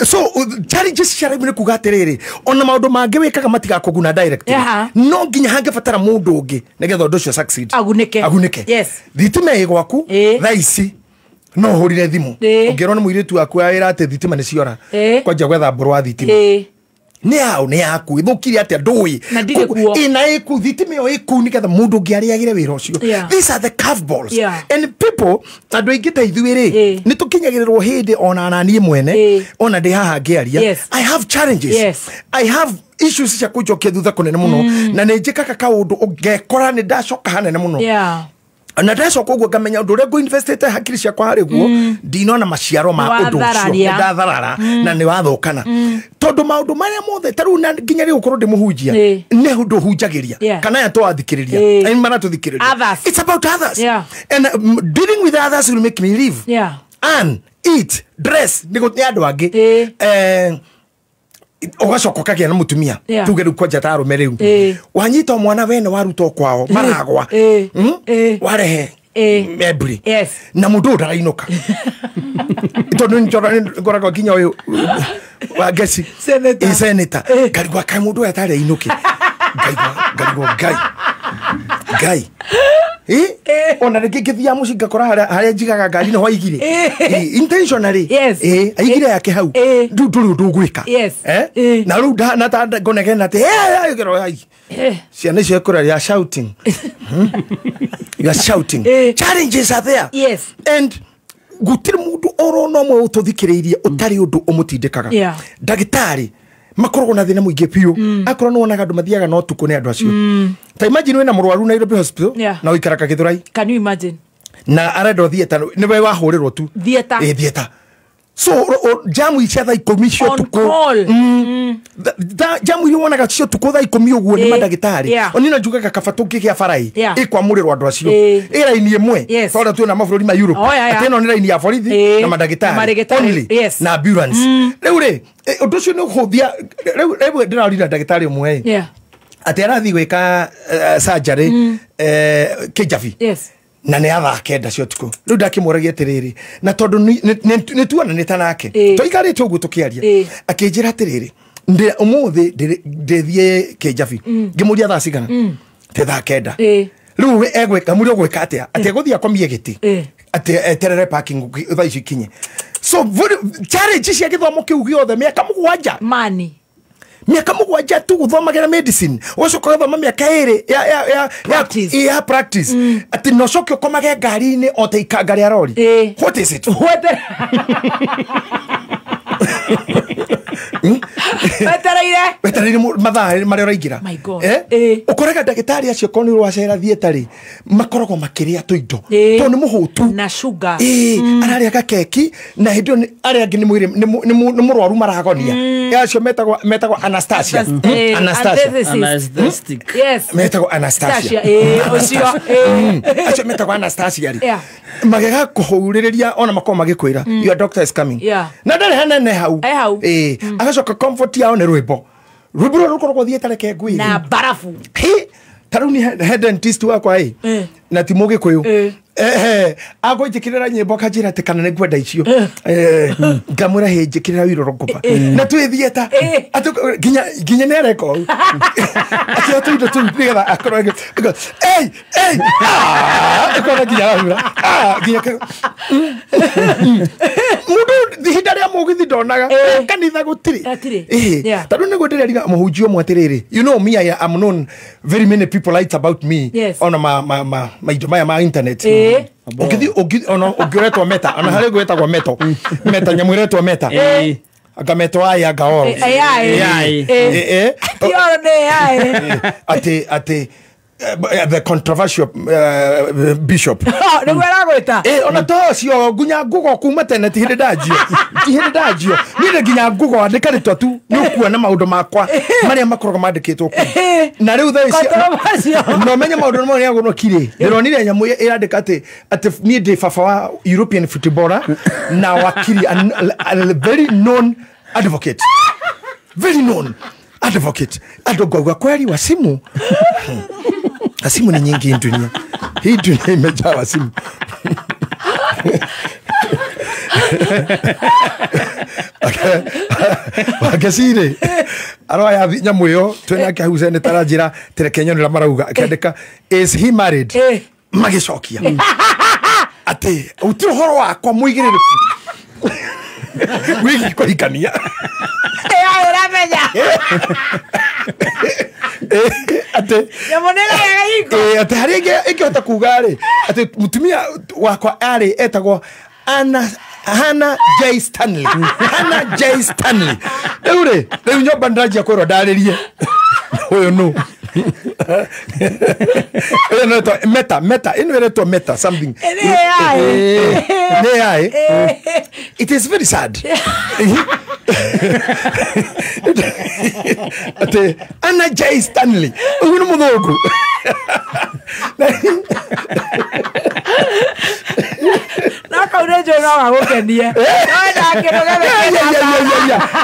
So challenges cia life nĩ kuga atĩrĩrĩ ona maũndũ mangĩ wĩkaga matigakũguna direct. No nginya hangĩbatara mũndũ ũngĩ nĩgetha ũndũ ũcio succeed. Agunĩke. Yes. Thitima ĩ gwaku thaa ici no hũrire thimũ ũngĩrwo nĩ mũirĩtu waku wa wĩra atĩ thitima nĩ ciora kwanja gwetha mbũrũ wa thitima nĩ yao nĩ yaku ĩthũkire atĩa ndũĩ ĩna ĩku thitima ĩyo ĩku nĩgetha mũndũ ũngĩ arĩagĩre wĩra ũcio. These are the curveballs. And people andũ aingĩ ta ithuĩ rĩ nĩ tũkinyagĩrĩrwo hĩndĩ ona niĩ mwene ona ndĩ haha ngĩaria. I have challenges. I have issues cia kũnjokia thutha kũnene mũno na nĩ njĩkaga kaũndũ ũngekora nĩ ndacoka hanene mũno. Na ndacoka ũguo ngamenya ũndũ ũrĩa ngũinvestĩte hakiri ciakwa harĩ guo ndinona maciaro ma ũndũ ũcio nĩ ndatharara na nĩ wathũkana tondũ maũndũ marĩa mothe ta rĩu na nginya rĩu ũkorwo ndĩmũhunjia nĩ ũndũ ũhunjagĩria kana aya twathikĩrĩria ai maratũthikĩrĩria. It's about others. And dealing with others will make me live. And eat dress nĩ andũ angĩ ũgacoka ũkagĩa na mũtumia tuge rĩu kwanja ta arũme rĩu wanyita mwana wene warutwo kwao maragwa warehe embri na mũndũ ũyũ ndarainũka tondũ ngoragwo nginya ũyũ wa ngeci seneta ngarigwo kaĩ mũndũ ũyũ atarĩ ainũke ngarigwo ngai ngai ona rĩngĩ ngĩthiaga mũciĩ ngakora harĩa njigaga ngari nĩho aigire intentionally aigire yake hau rĩu ndũrĩ ũndũ ũgwĩka na rĩu ngonegena atĩ ciana icio ĩkũra you are shouting. You are shouting. Challenges are there. Yes. And gũtirĩ mũndũ oro na ũmwe ũtũthikĩrĩirie ũtarĩ ũndũ ũmũtindĩkaga. Ndagĩtarĩ makoragwo na thĩna mũingĩ biũ akorwo nĩ wonaga andũ mathiaga na ũtukũ nĩ andũ acio. Ta imagine wĩna mũrwaru Nairobi Hospital na ũikaraga Gĩthũrai. Can you imagine? Na arenda theatre nĩwe wahũrĩrwo tu theatre. Theatre. So jamu icia thaa 10 cia ũtukũ, jamu iria wonaga cia ũtukũ thaa 10 ũguo nĩ mandagĩtarĩ. Oni na njugaga kaba tũngĩgĩa barai ĩkwamũrĩrwo andũ acio ĩ raini ĩmwe, tondũ twĩna mabũrũri ma Europe atĩ ĩno nĩ raini ya borithi na mandagĩtarĩ only na ambulance. Rĩu rĩ, ũndũ ũcio nĩ ũhũthia. Rĩu ndĩrarorire ndagĩtarĩ ũmwe atĩ arathiĩ gwĩka surgery Kĩjabi na nä athaa 9 cia ũtukũ. Rĩu ndakĩmũragia atĩrĩrĩ, na tondũ nĩ tuonanĩte nake tũikarĩte ũguo tũkĩaria, akĩnjĩra atĩrĩrĩ, ũmũthĩ ndĩthiĩ Kĩjabi. Ngĩmũria thaa cigana, te thaa 9. Rĩu egwĩka mũria ũgwĩka atĩa, atĩ egũthiĩ akomie gĩtĩ atĩ eterere parking thaa icio ikinye. So challenge cia gĩthomo kĩu gĩothe mĩaka 7 mani, miaka 7 tu guthomagira medicine, ugacoka ugathoma miaka 2 ya practice, ati no coke ukomage ngari-inĩ o ta ikanga rĩa rori. What is it? Wetereire mathaa marĩa ũraingĩra. Ũkoraga ndagĩtarĩ acio korwo nĩ ũracera theatre makoragwo makĩrĩa tũindo tondũ nĩ mũhũtu na sugar, ararĩa gakeki, na hĩndĩ ĩyo arĩa angĩ nĩ mũrwaru maragonia. Acio metagwo Anastasia. Metagwo Anastasia. Acio metagwo Anastasia rĩ, magega kũhũrĩrĩria ona makorwo magĩkwĩra your doctor is coming, na ndarĩ hanene hau. Agacoka comfort yao nĩ rwĩmbo rwĩmbo rũrũ rũkoragwo thiĩte reke ngwĩre na barafu. Ta rĩu nĩ head dentist wakwa ĩ, na ti mũgĩkũyũ, agũnjĩkĩrĩra nyĩmbo akanjĩra atĩ kana nĩ ngwenda icio, ngamwĩra hĩ njĩkĩrĩra Wĩrũ Rũkũba na twĩ theatre nginya nĩ areka ũũ akĩoya tũindo tũu nĩgetha akorwo ĩkona nginya arahura nginya mũndũ ihinda rĩa mũgithi ndonaga kanitha gũtirĩ. Ta rĩu nĩguo ndĩrerira mũhunjia ũmwe atĩrĩrĩ, you know me, I am known, very many people write about me ona maindo maya ma internet. Ũngĩũretwo meta, ona harĩ gwĩtagwo meto meta, nyamũ ĩretwo meta, anga meto ai anga oro atĩ the controversial bishop nĩguo aragwĩta. Ona to ũcio nginya ngugo kuma tene ti hĩndĩ ndanjio, ti hĩndĩ ndanjio niĩ nginya ngugo andĩka rĩtwa tu nĩ ũkuona maũndũ makwa marĩa makoragwo mandĩkĩtwo kũu. Na rĩu thaa ici no menye maũndũ marĩa agũnũkire. Ndĩronire nyamũ ĩrandĩka atĩ niĩ ndĩ baba wa European footballer na wakiri, a very known advocate, very known advocate. Andũ ngauga kweli wasimu Asimu ni nyingi dunia. Hii dunia imejaa wasimu. Wakesire aroya nyamu iyo twina Hussein taranjira tereke nyonera marauga akĩandĩka is he married, magĩcokia atĩ ũtirĩ ũhoro wakwa mũigĩrĩrĩku wĩgiĩ kũhikania. Ũramenya atĩ harĩa ĩngĩhota kuga rĩ atĩ mũtumia wakwa arĩ etagwo Hannah J Stanley. Hannah J Stanley. Rĩu rĩ, rĩu nyũmba ndĩranjia kwĩrwo ndarĩrie ũyũ nũ. Ĩno ĩretwo meta, meta, ĩno ĩretwo meta something. Nĩ AI. It is very sad. Atĩ Anna J Stanley. Ũyũ nĩ mũthũngũ. No kau nĩ njũĩ no gagũkenie.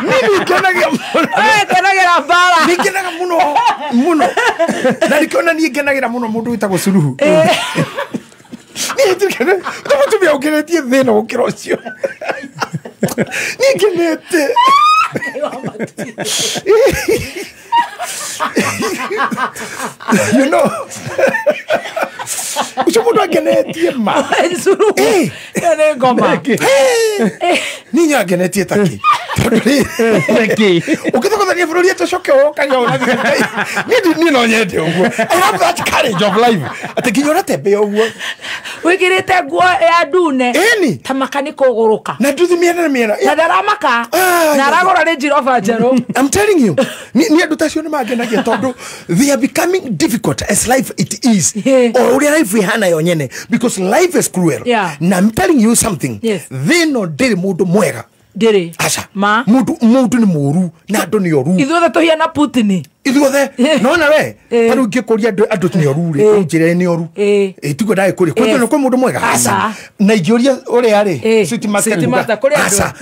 Niĩ ngenagia mũno. Ngenagĩra mbara. Nĩ ngenaga mũno mũno. Na nĩkĩona niĩ ngenagĩra mũno mũndũ wĩtagwo Suluhu. Niĩ mũtumia ũngenetie thĩna gũkĩra ũcio. Niĩ ngenete. You know, ucio mundu angenetie ma ĩyo nĩ ngoma. Niĩ angenetie taki tondu ũkĩthokothania bũrũri atũcoke wokaga niĩ no nyende ũguo. I have that courage of life atĩ nginya ũratembea ũguo wĩkĩrĩte nguo ya ndune ĩni ta maka nĩ kũgũrũka na nduthi mĩena na mĩena na ndaramaka na aragũra Range Rover njerũ. I'm telling you, ni andũ tacio nĩ mangenagia tondu they are becoming difficult as life it is. O ũrĩa life ihana yo nyene, because life is cruel. Yeah. Na I'm telling you something. Yes. Thĩno ndĩrĩ mũndũ mwega. Ndĩrĩ. Aca. Ma. Mũndũ nĩ mũru na andũ nĩ oru. Ithuothe tũhiana Putin. Ithuothe. Nona we ta rĩu ingĩkũria andũ nĩ oru rĩ, ũnjĩre nĩ oru. Ĩ tiguo ndagĩkũria. Kwĩ kwĩ mũndũ mwega? Aca. Na ingĩũria ũrĩa rĩ, Sweet Master Sweet Master, kũrĩ andũ. Aca.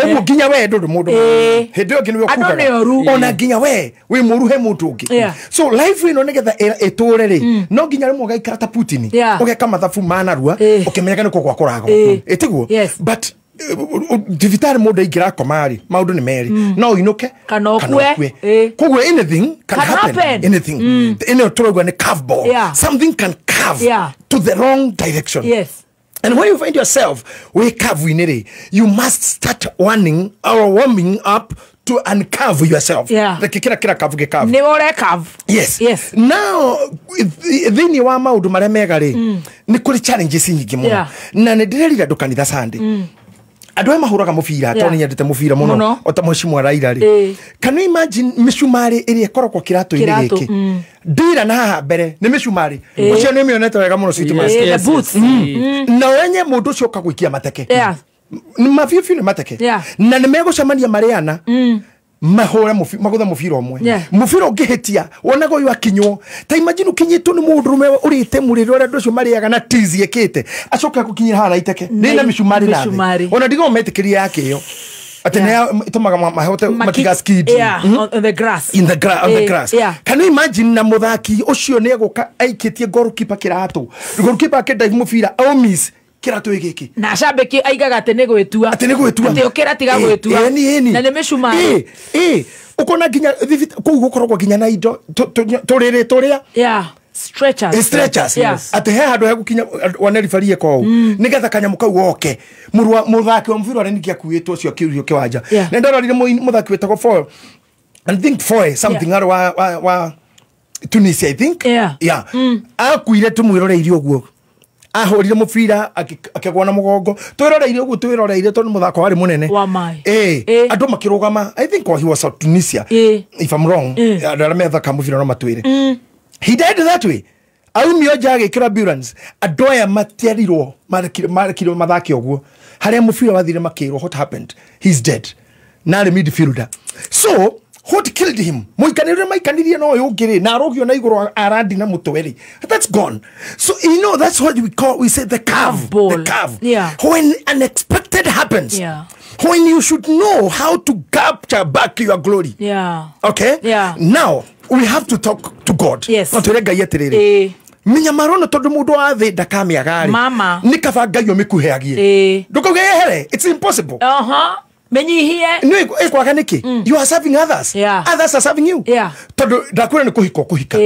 Ũguo nginya we ndũrĩ mũndũ mwega. Hĩndĩ ĩyo ĩngĩ nĩwe Andũ nĩ oru. ũkugaga. Ona nginya we wĩ mũru he mũndũ ũngĩ. Yeah. So life ĩno nĩgetha ĩtũre rĩ, no nginya rĩmwe ũgaikara ta Putin. Yeah. Ũgeka mathabu ma narua, ũkĩmenyaga nĩ kũgwa kũragwa. Ĩtiguo? But thibitarĩ mũndũ aingĩra akoma rĩ, maũndũ nĩ merĩ. No ũinũke kana ũkue. Koguo anything can Can happen. happen. Anything. Ĩno tũrauga nĩ curveball. Yeah. Something can curve Yeah. to the wrong direction. Yes. And when you find yourself wĩ curve-inĩ rĩ, you must start warning or warming up to uncarve yourself. Yeah. Reke kĩra kĩra curve gĩ curve. Nĩ ũrecurve. Yes. Yes. Now, thĩinĩ wa maũndũ marĩa mega rĩ, nĩ kũrĩ challenges nyingĩ mũno. Yeah. Na nĩ ndĩrerire andũ kanitha Sunday. Andũ aya mahũraga mũbira, Yeah. tondũ nĩ nyendete mũbira mũno, Mũno. o ta mheshimiwa Raila rĩ. Can you imagine mĩcumarĩ ĩrĩa ĩkoragwo kĩratũ-inĩ Kĩratũ, gĩkĩ? Ndira na haha mbere nĩ mĩcumarĩ. Ũcio nĩ ũmĩonete wega mũno, Sweet Master. The boots. Na wenye mũndũ ũcio ũka gũikia mateke. Yeah. Nĩ mabiũ biũ nĩ mateke. Yeah. Na nĩ megũcemania marĩana. Mahũre magũthe mũbira ũmwe. Yeah. Mũbira ũngĩhĩtia wonaga ũyũ akinywo. Ta imagine ũkinyĩtwo nĩ mũndũrũme ũrĩte mũrĩre ũrĩa andũ acio marĩaga na tizi ĩkĩte, acoke gũkinyĩra haha na iteke nĩ na mĩcumarĩ na thĩ. Mĩcumarĩ. Ona ndigo metĩkĩrie yake ĩyo atĩ nĩ ĩtũmaga mahote matiga skid. Yeah, on the grass. In the on the grass. Yeah. Can you imagine na mũthaki ũcio nĩ egũka aikĩtie goalkeeper kĩratũ, goalkeeper akĩdive mũbira au miss kĩratũ gĩkĩ, Na acambĩki aigaga atĩ nĩ gwĩtua. Atĩ nĩ gwĩtua. Atĩ ũkĩra tiga gwĩtua. Ĩni ĩni. Na nĩ mĩcumarĩ. Ũkona nginya kũu gũkoragwo nginya na indo tũrĩrĩ tũrĩa. Yeah. Stretchers. Stretchers. Yeah. Atĩ he handũ hegũkinya one referee eka ũũ, nĩgetha kanyamũ kau goke. Mũthaki wa mũbira ũrĩa ningĩ akuĩtwo ũcio akĩũrio kĩwanja. Yeah. Na ndarorire mũthaki wĩtagwo Foy. I think Foy something arĩ wa Tunisia, I think. Yeah. Yeah. Akuire tũmwĩroreirie ũguo. Ahũrire mũbira akĩgwa na mũgongo. Twĩroreire ũguo twĩroreire tondũ mũthako warĩ mũnene. Wa mai. Andũ makĩrũgama. I think he was of Tunisia. If I'm wrong, andũ arĩa methaka mũbira no matwĩre. He died that way. Aumio nja agĩkĩrwo ambulance. Andũ aya matiarirwo marekirwo mathake ũguo. Harĩa mũbira wathire makĩrwo what happened? He's dead. Na arĩ midfielder. So what killed him? Mũikanĩre ũrĩa maikanirie na ũyũ ũngĩ rĩ, na arũgio na igũrũ arandi na mũtwe rĩ. That's gone. So you know that's what we call, we say the curve. The curve. Yeah. When unexpected happens. Yeah. When you should know how to capture back your glory. Yeah. Okay? Yeah. Now we have to talk to God. Yes. No twĩre Ngai atĩrĩrĩ. Mĩnyamaro ĩno tondũ mũndũ wa thĩ ndakamĩaga rĩ. Mama. Nĩ kaba Ngai ũmĩkuheagie. Ndũkauge yehere. It's impossible. Menyihie. Nĩ ĩkwaga nĩkĩ? You are serving others. Yeah. Others are serving you. Yeah. Tondũ ndakwĩra nĩ kũhika ũkũhika.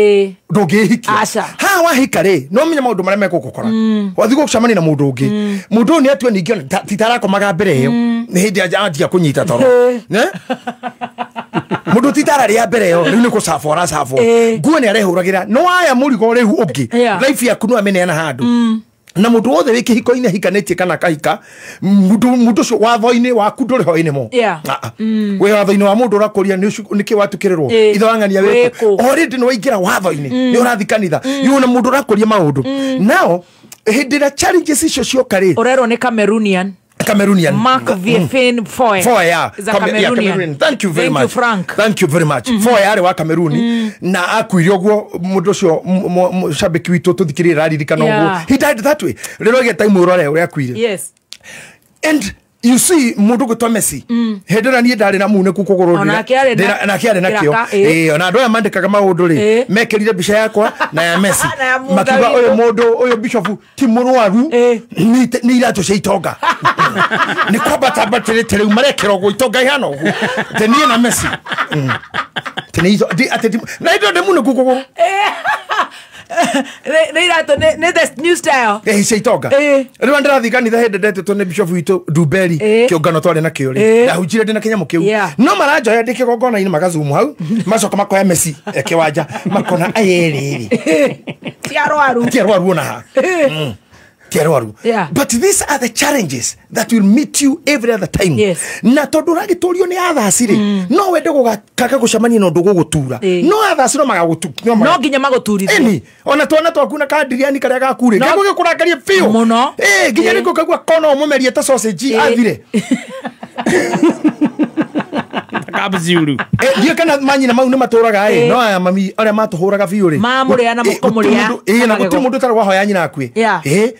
Ndũngĩhikia. Aca. Haha wahika rĩ, no menya maũndũ marĩa megũgũkora. Wathiĩ gũcemania na mũndũ ũngĩ. Mũndũ ũyũ nĩ atue ningĩ ona ti tarakomaga mbere ĩyo. Nĩ hĩndĩ anjia kũnyita toro. Ne? Mũndũ ti tararĩa mbere ĩyo, rĩu nĩ gũcabwo aracabwo. Nguo nĩ arehũragĩra. No aya mũrigo rĩu ũngĩ. Life yaku no amĩneana handũ. Na mũndũ wothe wĩ kĩhiko-inĩ ahikanĩtie kana akahika, mũndũ ũcio watho-inĩ waku ndũrĩ ho anymore. Yeah. Wĩ watho-inĩ wa mũndũ ũrakũria nĩkĩ watukĩrĩrwo, ithe wa ng'ania wĩkũ. Already nĩ waingĩra watho-inĩ, nĩ ũrathiĩ kanitha, yũ na mũndũ ũrakũria maũndũ. Now hĩndĩ ĩrĩa challenges icio cioka rĩ, Ũrerwo nĩ Cameroonian. Cameroonian. Mark Viefin Foy. Foy, yeah. Is a Cameroonian. Yeah, Cameroonian. Thank you very Thank much. you, Frank. Thank you very much. Foy arĩ wa Cameroon na akuire ũguo mũndũ ũcio shabiki witũ tũthikĩrĩria araririkana ũguo. He died that way. Rĩrĩa ũgĩta imũrore ũrĩa akuire. Yes. And you see mũndũ gwĩtwo Messi. Hĩndĩ ĩrĩa niĩ ndarĩ na munĩku kũgũrũ Onake arĩ na- nake arĩ nakĩo. kĩraka, Ona andũ aya mandĩkaga maũndũ rĩ, mekĩrire mbica yakwa na ya Messi. Na ya mũndũ Makiuga witũ. ũyũ mũndũ ũyũ bishop ti mũrwaru, nĩ iratũ cia itonga. Nĩ kwambata ambatĩrĩte rĩu marekĩra ũguo itonga ihana ũguo. Atĩ niĩ na Messi. Atĩ nĩ atĩ na indo ndĩ munĩku kũgũrũ. Nĩ iratũ nĩ the new style. Cia itonga. Rĩu ndĩrathiĩ kanitha hĩndĩ ndetĩtwo nĩ bishop witũ Ndumberi, kĩũngano twarĩ nakĩo rĩ. Ndahunjire ndĩ na kĩnyamũ kĩu. No maranjoya ndĩ kĩgongona-inĩ magazumu hau, macoka makoya Messi kĩwanja, makona aya erĩ rĩ. Ti arwaru. Ti arwaru ona ha. Ti arwaru. But these are the challenges that will meet you every other time. Yes. Na tondũ ũragĩtũrio nĩ others rĩ, no wende gũgakaga gũcemania na ũndũ gũgũtura. No others no magagũtu. No nginya magũturithie. Ĩni, ona twana twaku na kandiriani karĩa gaku rĩ, gegũgĩkũrakaria biũ. Mũno. Nginya rĩngĩ ũkaigua kona ũmũmerie ta sausage athire. Kabziuru. Ndiũ kana manyina mau nĩ matũraga ĩ no aya mami arĩa matũhũraga biũ rĩ. Mamũrĩa na mũkũmũrĩa. Ĩ na gũtirĩ mũndũ ũtarĩ wahoya nyina akue. Ĩ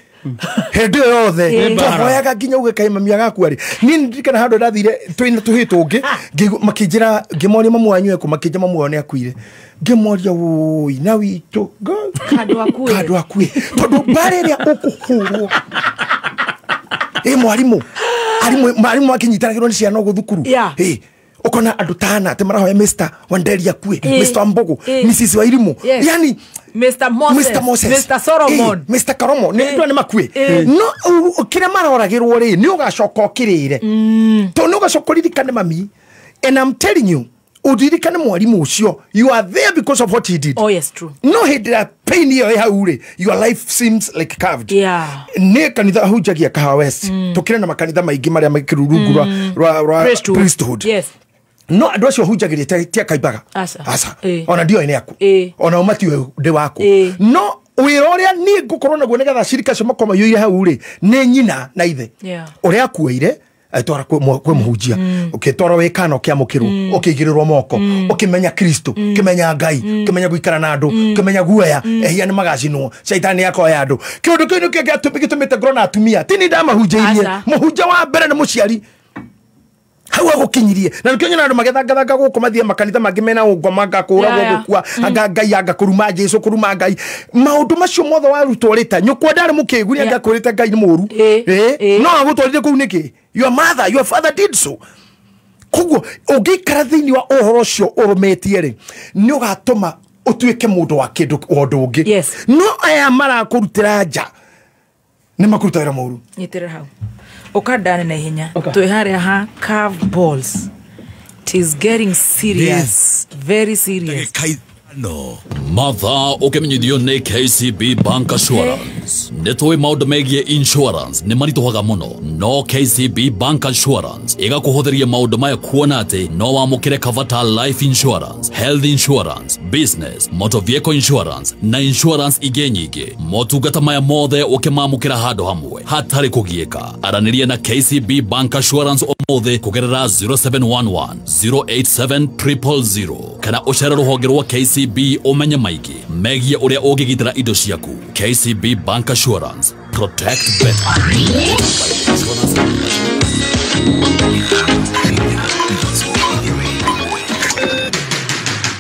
hĩndĩ ĩyo yothe twahoyaga nginya uge kaĩ mami agakua rĩ. Niĩ ndirikana handũ ndathire twĩna tũhĩ tũngĩ makĩnjĩra ngĩmoria mamu wanyu ekũ makĩnjĩra mamu wao nĩ akuire. Ngĩmoria wũi na witũ handũ akue tondũ mbara ĩrĩa ũkũhũrwo ĩ mwarimu mwarimu akĩnyitanagĩrwo nĩ ciana ũguo thukuru. Ĩ ukona andũ tana atĩ marahoya Mr. Wanderi akue, Mr. Mbogo, Mrs. Wairimu, yani Mr. Moses, Mr. Solomon, Mr. Karomo nĩ andũ nĩ makue. No kĩrĩa maroragĩrwo rĩ nĩ ũgacoka ũkĩrĩre tondũ nĩ ũgacoka ũririkane mami. And I'm telling you, udirikane mwarimu ũcio, you are there because of what he did. Oh yes, true. No hĩndĩ ya pain ĩyo ĩ hau rĩ, your life seems like carved. Yeah. Nĩ kanitha hunjagia Kahawa West. Tũkĩrĩ na makanitha maingĩ marĩa makĩrurungu rwa priesthood. Yes. No andũ acio hunjagĩria ti akaimbaga. Aca. Ona ndioĩ nĩ aku. Ona o matiũĩ ndĩ waku. No wĩra ũrĩa niĩ ngũkorwo naguo nĩgetha cirika acio makorwo maiyũire hau rĩ nĩ nyina na ithe. Ũrĩa akuoire aitwara kwĩ mũhunjia, ũkĩtwarwo wĩ kana ũkĩamũkĩrwo, ũkĩigĩrĩrwo moko, ũkĩmenya Kristo, ũkĩmenya Ngai, ũkĩmenya gũikara na andũ, ũkĩmenya guoya, ehia nĩ magacinwo, caitani akoya andũ. Kĩũndũ kĩu nĩkĩo gĩtũmĩte ngorwo na atumia. Ti niĩ ndamahunjĩirie. Mũhunjia wa mbere nĩ mũciari. Hau agũkinyirie. Na nĩkĩo nyona andũ magĩthangathanga gũkũ mathiĩ makanitha mangĩ mena ũngoma ngakũragwo gũkua, anga Ngai anga kũruma Jesũ kũruma Ngai. Maũndũ macio mothe warutwo rĩ ta nyũkwa ndarĩ mũkĩgu nĩ angĩakwĩrĩte Ngai nĩ mũũru. No agũtwarire kũu nĩkĩ? Your mother, your father did so. Koguo ũngĩikara thĩinĩ wa ũhoro ũcio ũrũmĩtie rĩ nĩ ũgatũma ũtuĩke mũndũ wa kĩndũ ũndũ ũngĩ. No aya marakũrutĩra nja nĩ makũruta wĩra mũũru. Nyitĩrĩra hau. Ũkandane na ihenya. Twĩ harĩa ha curve balls. It is getting serious. Very serious. No. Mathaa ũkĩmenyithio nĩ KCB Bank Assurance. Nĩ tũĩ maũndũ megiĩ insurance nĩ maritũhaga mũno, no KCB Bank Assurance ĩgakũhũthĩria maũndũ maya kuona atĩ no wamũkĩre cover ta life insurance, health insurance, business, motor vehicle insurance na insurance ingĩ nyingĩ. Motungata maya mothe ũkĩmamũkĩra handũ hamwe hatarĩ kũgiĩka. Aranĩria na KCB Bank Assurance ũmũthĩ kũgerera 0711 087 000 kana ũcere rũhonge rwa KCB ũmenye maingĩ megiĩ ũrĩa ũngĩgitĩra indo ciaku. KCB Bank Assurance, protect better.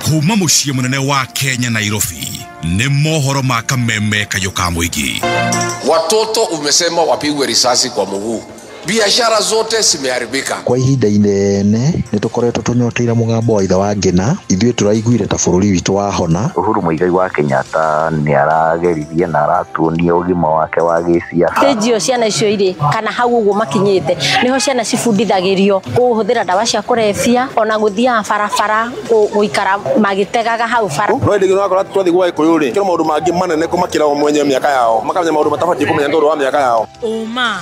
Kuma mũciĩ mũnene wa Kenya Nairobi nĩ mohoro ma kameme kayũ ka mũingĩ. Watoto umesema wapigwe risasi kwa mguu. Biashara zote zimeharibika. Kwa ihinda inene nĩ tũkoretwo tũnyoteire mũgambo wa ithe wa Ngĩna. Ithuĩ tũraiguire ta bũrũri witũ wahona. Uhuru Muigai wa Kenyatta nĩ arageririe na aratuonia ũgima wake wa gĩciaca. Stage ĩyo ciana icio irĩ kana hau ũguo makinyĩte nĩho ciana cibundithagĩrio kũhũthĩra ndawa cia kũrebia ona gũthiaga barabara gũikara magĩtegaga hau bara. No hĩndĩ ĩngĩ ũrakora twathiĩ gwa Gĩkũyũ rĩ kĩro maũndũ mangĩ manene kũmakĩra o mwenye mĩaka yao, makamenya maũndũ matabatiĩ kũmenya nĩ tondũ wa mĩaka yao. Ũma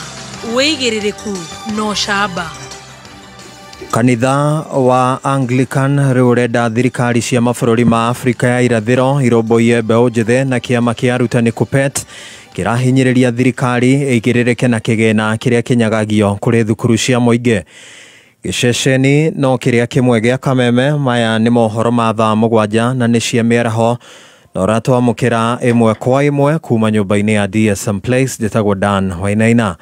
wĩigĩrĩrĩku no camba. Kanitha wa Anglican rĩu ũrenda thirikari cia mabũrũri ma Afrika ya irathĩro irũmbũiye mbeũ njĩthĩ na kĩama kĩa arutani KUPPET kĩrahinyĩrĩria thirikari ĩigĩrĩrĩke na kĩgĩna kĩrĩa kĩnyagagio kũrĩ thukuru cia mũingĩ. Gĩceceni no kĩrĩa kĩmwe gĩa Kameme. Maya nĩ mohoro ma thaa 7 na nĩ cia mĩaraho na ũratwamũkĩra ĩmwe kwa ĩmwe kuma nyũmba-inĩ ya DSM Place. Njĩtagwo Dan Wainaina.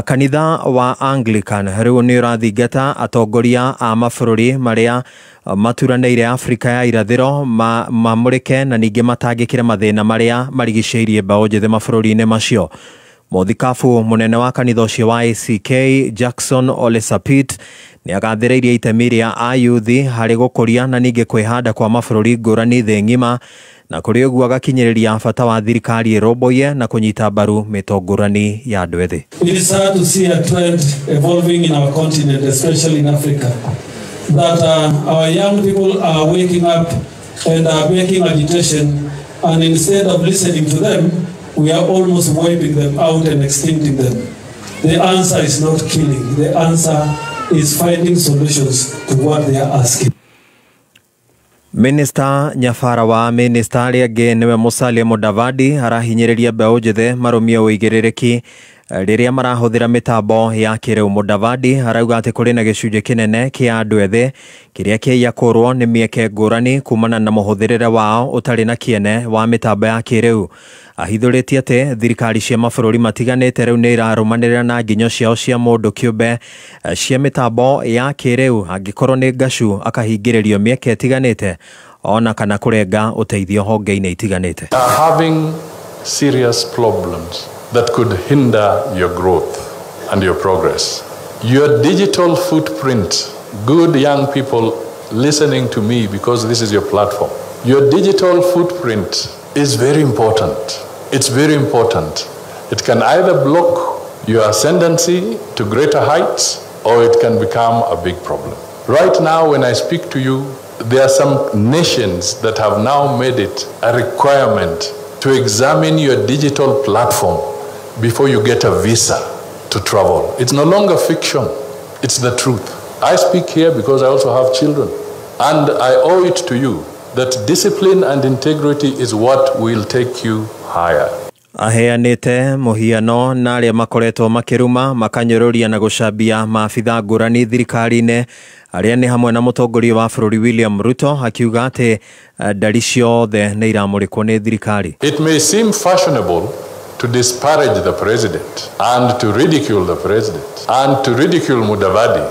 Kanitha wa Anglican rĩu nĩ ũrathingata atongoria a mabũrũri marĩa maturanĩire Afrika ya irathĩro mamũrĩke na ningĩ matangĩkĩre mathĩna marĩa marigicĩirie mbeũ njĩthĩ mabũrũri-inĩ macio. Mũthikabu mũnene wa kanitha ũcio wa ACK Jackson Ole Sapit nĩ agathĩrĩirie itemi rĩa ayuthi harĩ gũkũria na ningĩ kwĩhanda kwa mabũrũri ngũrani thĩ ng'ima, na kũrĩ ũguo agakinyĩrĩria bata wa thirikari ĩrũmbũiye na kũnyita mbaru mĩtongorani ya andũ ethĩ. It is sad to see a trend evolving in our continent, especially in Africa, that our young people are waking up and are making agitation, and instead of listening to them, we are almost wiping them out and extincting them. The answer is not killing. The answer is finding solutions to what they are asking. Minister Nyabara wa minista arĩa angĩ nĩwe Musalia Mudavadi arahinyĩrĩria mbeũ njĩthĩ marũmie ũigĩrĩrĩki rĩrĩa marahũthĩra mĩtambo ya kĩrĩu. Mudavadi arauga atĩ kũrĩ na gĩcunjĩ kĩnene kĩa andũ ethĩ kĩrĩa kĩiyakũrwo nĩ mĩeke ngũrani kumana na mũhũthĩrĩre wao ũtarĩ na kĩene wa mĩtambo ya kĩrĩu. Ahithũrĩtie atĩ thirikari cia mabũrũri matiganĩte rĩu nĩ irarũmanĩrĩra na nginyo ciao cia mũndũ kĩũmbe cia mĩtambo ya kĩrĩu, angĩkorwo nĩ ngacu akahingĩrĩrio mĩeke ĩtiganĩte ona kana kũrenga ũteithio honge-inĩ itiganĩte. Having serious problems that could hinder your growth and your progress. Your digital footprint, good young people listening to me because this is your platform. Your digital footprint is very important. It's very important. It can either block your ascendancy to greater heights or it can become a big problem. Right now, when I speak to you, there are some nations that have now made it a requirement to examine your digital platform before you get a visa to travel. It's no longer fiction, it's the truth. I speak here because I also have children, and I owe it to you that discipline and integrity is what will take you higher. Aheanĩte mũhiano na arĩa makoretwo makĩruma makanyũrũria na gũcambia maabitha ngũrani thirikari-inĩ arĩa nĩ hamwe na mũtongoria wa bũrũri William Ruto, akiuga atĩ ndari ciothe nĩ iramũrĩkwo nĩ thirikari. It may seem fashionable to disparage the president and to ridicule the president and to ridicule Mudavadi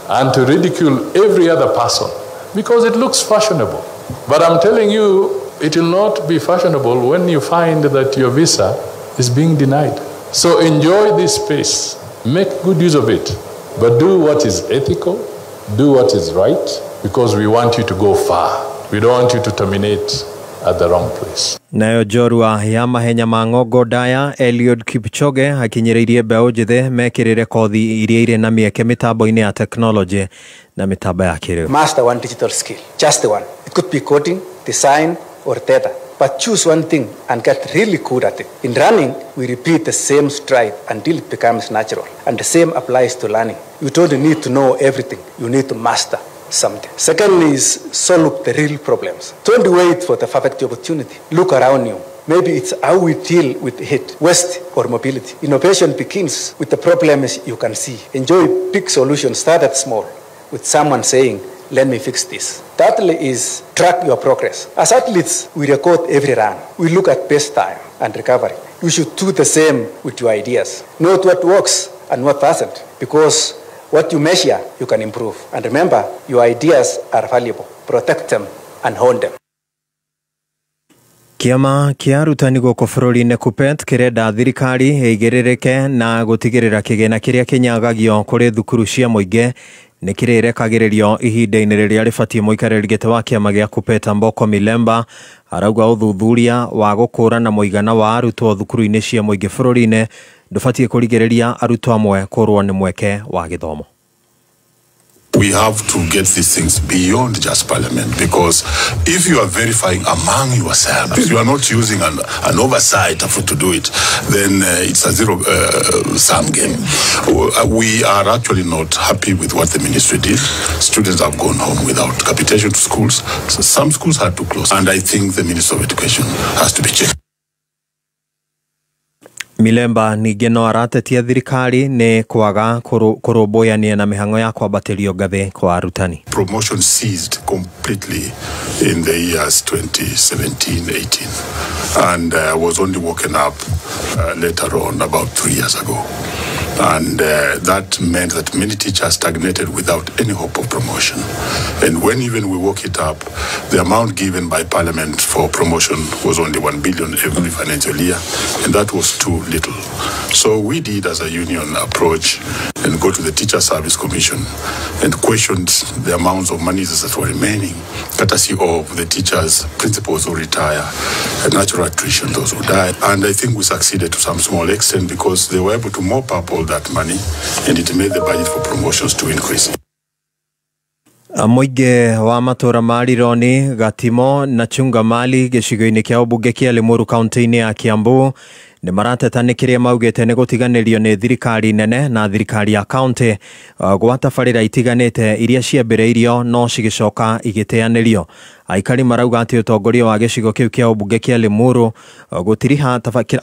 and to ridicule every other person because it looks fashionable. But I'm telling you, it will not be fashionable when you find that your visa is being denied. So enjoy this space, make good use of it, but do what is ethical, do what is right, because we want you to go far. We don't want you to terminate at the wrong place. Nayo njorua ya mahenya ma ng'ongo ndaya Eliud Kipchoge akinyĩrĩirie mbeũ njĩthĩ mekĩrĩre kothi iria irĩ na mĩeke mĩtambo-inĩ ya tekinoronjĩ na mĩtambo ya kĩrĩu. Master one digital skill, just one. It could be coding, design, or data. But choose one thing and get really good at it. In running, we repeat the same stride until it becomes natural. And the same applies to learning. You don't need to know everything. You need to master something. Secondly is solve the real problems. Don't wait for the perfect opportunity. Look around you. Maybe it's how we deal with heat, waste, or mobility. Innovation begins with the problems you can see. Enjoy big solutions. Start at small, with someone saying, let me fix this. Thirdly is track your progress. As athletes, we record every run. We look at best time and recovery. You should do the same with your ideas. Note what works and what doesn't, because what you measure, you can improve. And remember, your ideas are valuable. Protect them and hone them. Kĩama kĩa arutani gũkũ bũrũri-inĩ KUPPET kĩrenda thirikari ĩigĩrĩrĩke na gũtigĩrĩra kĩgĩna kĩrĩa kĩnyagagio kũrĩ thukuru cia mũingĩ nĩ kĩrĩrekagĩrĩrio ihinda-inĩ rĩrĩa rĩbatiĩ. Mũikarĩri gĩtĩ wa kĩama gĩa KUPPET Amboko Milemba arauga ũthuthuria wa gũkũũrana mũigana wa arutwo thukuru-inĩ cia mũingĩ bũrũri-inĩ ndũbatiĩ kũrigĩrĩria arutwo amwe kũrwo nĩ mweke wa gĩthomo. We have to get these things beyond just parliament, because if you are verifying among yourselves, if you are not using an oversight to do it, then it's a zero sum game. We are actually not happy with what the ministry did. Students have gone home without capitation to schools. So some schools had to close, and I think the Minister of Education has to be checked. Milemba ningĩ no aratetia thirikari nĩ kwaga kũrũmbũyania na mĩhang'o ya kwambatĩrio ngathĩ kwa arutani. Promotion ceased completely in the years 2017-18 and was only woken up later on about 3 years ago. And that meant that many teachers stagnated without any hope of promotion. And when even we woke it up, the amount given by Parliament for promotion was only 1 billion every financial year, and that was too little. So we did, as a union, approach and go to the Teacher Service Commission and questioned the amounts of monies that were remaining, courtesy of the teachers, principals who retire, and natural attrition, those who died. And I think we succeeded to some small extent because they were able to mop up all that money, and it made the budget for promotions to increase. Mũingĩ wa matũra ma Rironi, Gatimo na Chungamali gĩcigo-inĩ kĩa ũmbunge kĩa Limuru kaunti-inĩ ya Kiambu Nĩ marateta nĩ kĩrĩa maugĩte nĩ gũtiganĩrio nĩ thirikari nene na thirikari ya kaunti gwa tabarĩra itiganĩte iria ciambĩrĩirio no cigĩcoka igĩteanĩrio. Aikari marauga atĩ ũtongoria wa gĩcigo kĩu kĩa ũmbunge kĩa Limuru gũtiriha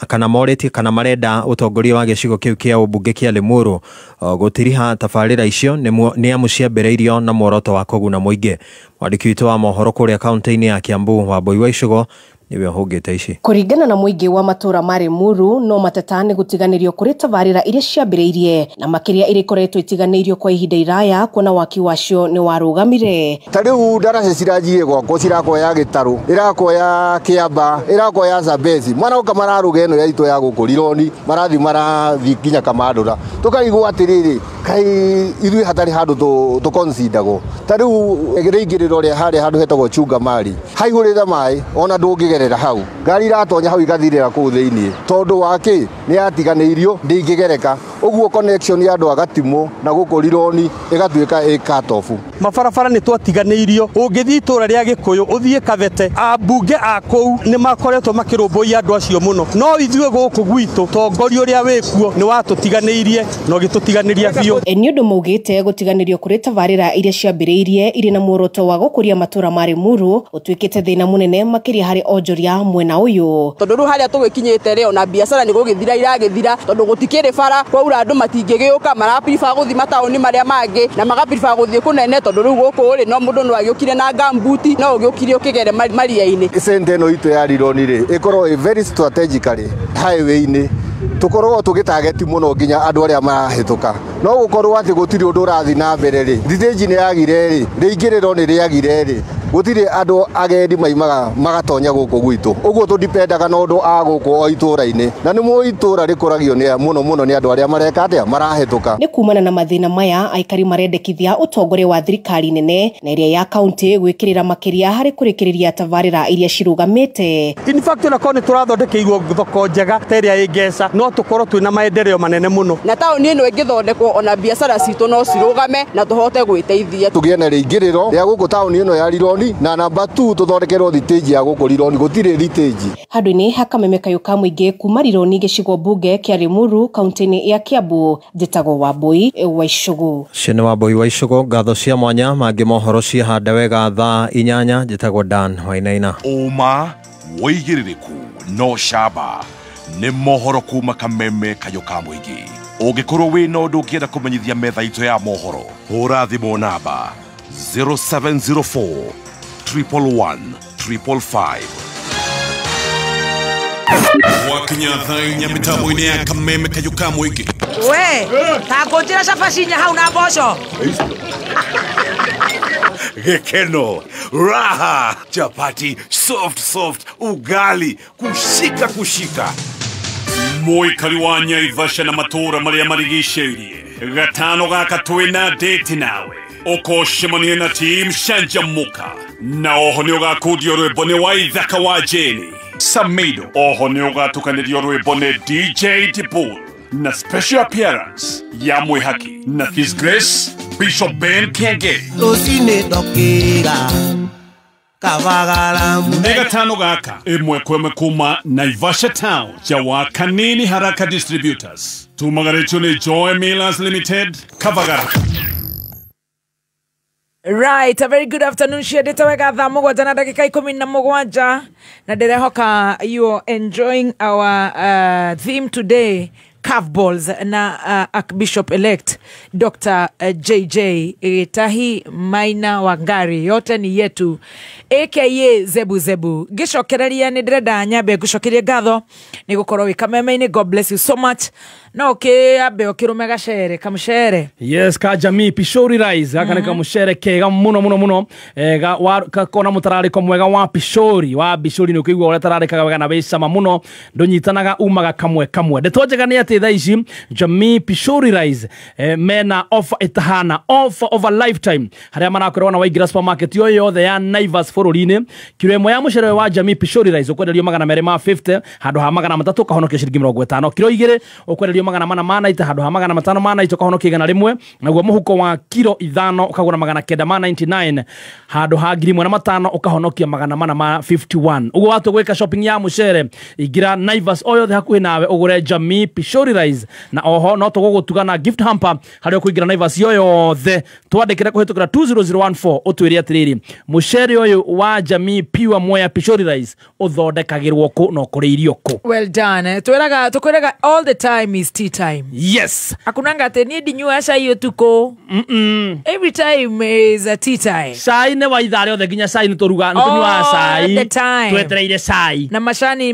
kana morĩtie kana marenda ũtongoria wa gĩcigo kĩu kĩa ũmbunge kĩa Limuru gũtiriha tabarĩra icio nĩ amu ciambĩrĩirio na muoroto wa kũguna mũingĩ. Mwandĩki witũ wa mohoro kũrĩa kaunti-inĩ ya Kiambu Wambui wa Icũgo niwe ũhũngĩte ici. Kũringana na mũingĩ wa matũra ma Limuru no mateta nĩ gũtiganĩrio kũrĩ tabarĩra iria ciambĩrĩirie na makĩria iria ikoretwo itiganĩirio kwa ihinda iraya kuona waki wacio nĩ warũgamire. Ta rĩu ndaraca ciranjirie gwakwo cirakoya Gĩtarũ, ĩrakoya Kĩamba, ĩrakoya Zambezi, maroka mararũga ĩno ya itũ ya gũkũ Rironi, marathiĩ nginya Kamandũra. Tũkarigwo atĩrĩrĩ, kaĩ ithuĩ hatarĩ handũ tũkonsindagwo. Ta rĩu rĩingĩrĩro rĩa harĩa handũ hetagwo Chungamari haihũrĩte maĩ ona ndũngĩgerera hau, ngari iratonya hau igathirĩra kũu thĩinĩ tondũ wa kĩ nĩ yatiganĩirio ndĩngĩgereka. Ũguo connection ya andũ a Gatimũ na gũkũ Rironi ĩgatuĩka ĩ cut off. Mabarabara nĩ twatiganĩirio, ũngĩthiĩ itũra rĩa Gĩkũyũ ũthiĩ Kabete, ambunge a kũu nĩ makoretwo makĩrũmbũiya andũ acio mũno, no ithuĩ gũkũ gwitũ tongoria ũrĩa wĩkuo nĩ watũtiganĩirie na ũgĩtũtiganĩria biũ. Nĩ ũndũ maugĩte gũtiganĩrio kũrĩ tabarĩra iria ciambĩrĩirie irĩ na muoroto wa gũkũria matũra ma Limuru ũtuĩkĩte thĩna mũnene makĩria harĩ onjoria mwena ũyũ. Tondũ rĩu harĩa tũgĩkinyĩte rĩ ona biacara nĩ gũgĩthira iragĩthira tondũ gũtikĩrĩ bara, kwaura andũ matingĩgĩũka, maraprefer gũthiĩ mataũni marĩa mangĩ na magaprefer gũthiĩ kũnene tondũ rĩu gũkũ rĩ no mũndũ no agĩũkire na gambuti no ũgĩũkire ũkĩgere maria-inĩ. Center ĩno itũ ya Rironi rĩ ĩkorwo ĩ very strategically highway-inĩ, tũkorwo tũgĩtageti mũno nginya andũ arĩa marahĩtũka, no gũkorwo atĩ gũtirĩ ũndũ ũrathiĩ na mbere rĩ, thitĩnji nĩ yagire rĩ, rĩingĩrĩro nĩ rĩagire rĩ, gũtirĩ andũ agendi maimaga magatonya gũkũ gwitũ, ũguo tũdipendaga na ũndũ a gũkũ o itũra-inĩ, na nĩ mũĩ itũra rĩkũragio nĩ mũno mũno nĩ andũ arĩa mareka atĩa marahĩtũka. Nĩ kumana na mathĩna maya aikari marendekithia ũtongoria wa thirikari nene na ĩrĩa ya kaunti gwĩkĩrĩra makĩria harĩ kũrĩkĩrĩria tabarĩra iria cirũgamĩte. In fact onakorwo nĩ tũrathondekeirwo thoko njega ta ĩrĩa ĩ Ngeca no tũkorwo twĩna maendeleo manene mũno, na taũni ĩno ĩngĩthondekwo ona biacara citũ no cirũgame na tũhote gwĩteithia. Tũgĩe na rĩingĩrĩro rĩa gũkũ taũni ĩno ya Rironi na namba 2 tũthondekerwo thitĩnji ya gũkũ Rironi, gũtirĩ thitĩnji. Handũ-inĩ ha kameme kayũ ka mũingĩ kuma Rironi gĩcigo mbunge kĩa Limuru kaunti-inĩ ya Kiambu, njĩtagwo Wambui wa Icũgũ. Ũcio nĩ Wambui wa Icũgũ. Ngatho cia mwanya mangĩ mohoro ciahande wega thaa 8. Njĩtagwo Dan Wainaina. Ũma wĩigĩrĩrĩku no camba nĩ mohoro kuma kameme kayũ ka mũingĩ. Ũngĩkorwo wĩna ũndũ ũngĩenda kũmenyithia metha itũ ya mohoro, hũra thimũ namba 0704 111 555. Wakinya thaa 4 mĩtambo-inĩ ya kameme kayũ ka mũingĩ. We ta ngũnjĩra cabaci inya hau na mboco. Gĩkeno, raha, chapati, soft soft, ugali, kushika kushika. Mũikari wa Nyaivasha na matũra marĩa marigicĩirie, gatano gaka twĩna date nawe ũkũcemania na team Canjamũka, na oho nĩ ũgakundio rwĩmbo nĩ Waithaka wa Jane Samido, oho nĩ ũgatukanĩrio rwĩmbo nĩ DJ Dibul na special appearance ya Mwĩhaki na His Grace Bishop Ben Kenge. Rũcinĩ ndokĩra Kavagara. Nĩ gatano gaka ĩmwe kwa ĩmwe kuma Naivasha Town ja wa Kanini Haraka Distributors, tumagarĩtio nĩ Joy Millers Limited, Kavagara. Right, a very good afternoon. Ciendete wega thaa 7 na ndagĩka 17 na ndĩrehoka you are enjoying our theme today, curveballs, na Archbishop elect Dr. JJ Gitahi Maina Wangari, yote ni yetu, aka Zebu Zebu. Ngĩcokereria nĩ ndĩrenda nyambe ngũcokerie ngatho nĩ gũkorwo wĩ kameme-inĩ. God bless you so much. No ũkĩambe ũkĩrũme gacere kamũcere. Yes, ka jamii pishori rice gaka nĩ kamũcere kega mũno mũno mũno, gakona mũtararĩko mwega wa pishori wa bishori nĩ ũkĩigua ũrĩa tararĩkaga wega na wĩ cama mũno, ndũnyitanaga umaga kamwe kamwe. Ndeto njega nĩ atĩ atĩ thaa ici Jamii Pishori Rice mena offer ĩtahana offer of a lifetime harĩa marakorwo na waingĩra supermarket yo yothe ya Naivas bũrũri-inĩ kiro ĩmwe ya mũcere wa Jamii Pishori Rice ũkwenderio 250 handũ ha 300 ũkahonokia ciringi 50 kiro igĩrĩ ũkwenderio 490 handũ ha 590 ũkahonokia 100 naguo mũhuko wa kiro 5 ũkagũra 999 handũ ha 1500 ũkahonokia 451 ũguo watu gwĩka shopping ya mũcere ingĩra Naivas o yothe hakuhĩ nawe ũgũre Jamii Pishori Rice na oho no tũgũgũtuga na gift hamper harĩa ũkũingĩra Naivas yo yothe twandĩkĩre kũhĩtũkĩra 20014 ũtwĩre atĩrĩrĩ mũcere ũyũ wa Jamii Pure Mwea Pishori Rice ũthondekagĩrwo kũ na ũkũrĩirio kũ. Well done. Twĩraga tukwĩraga all the time is tea time. Yes. Hakunanga atĩ niĩ ndinyua cai ũtukũ. Every time is a tea time. Cai nĩ wa ithaa rĩothe nginya cai nĩ tũruga nĩ tũnyuaga cai twetereire cai. Na macani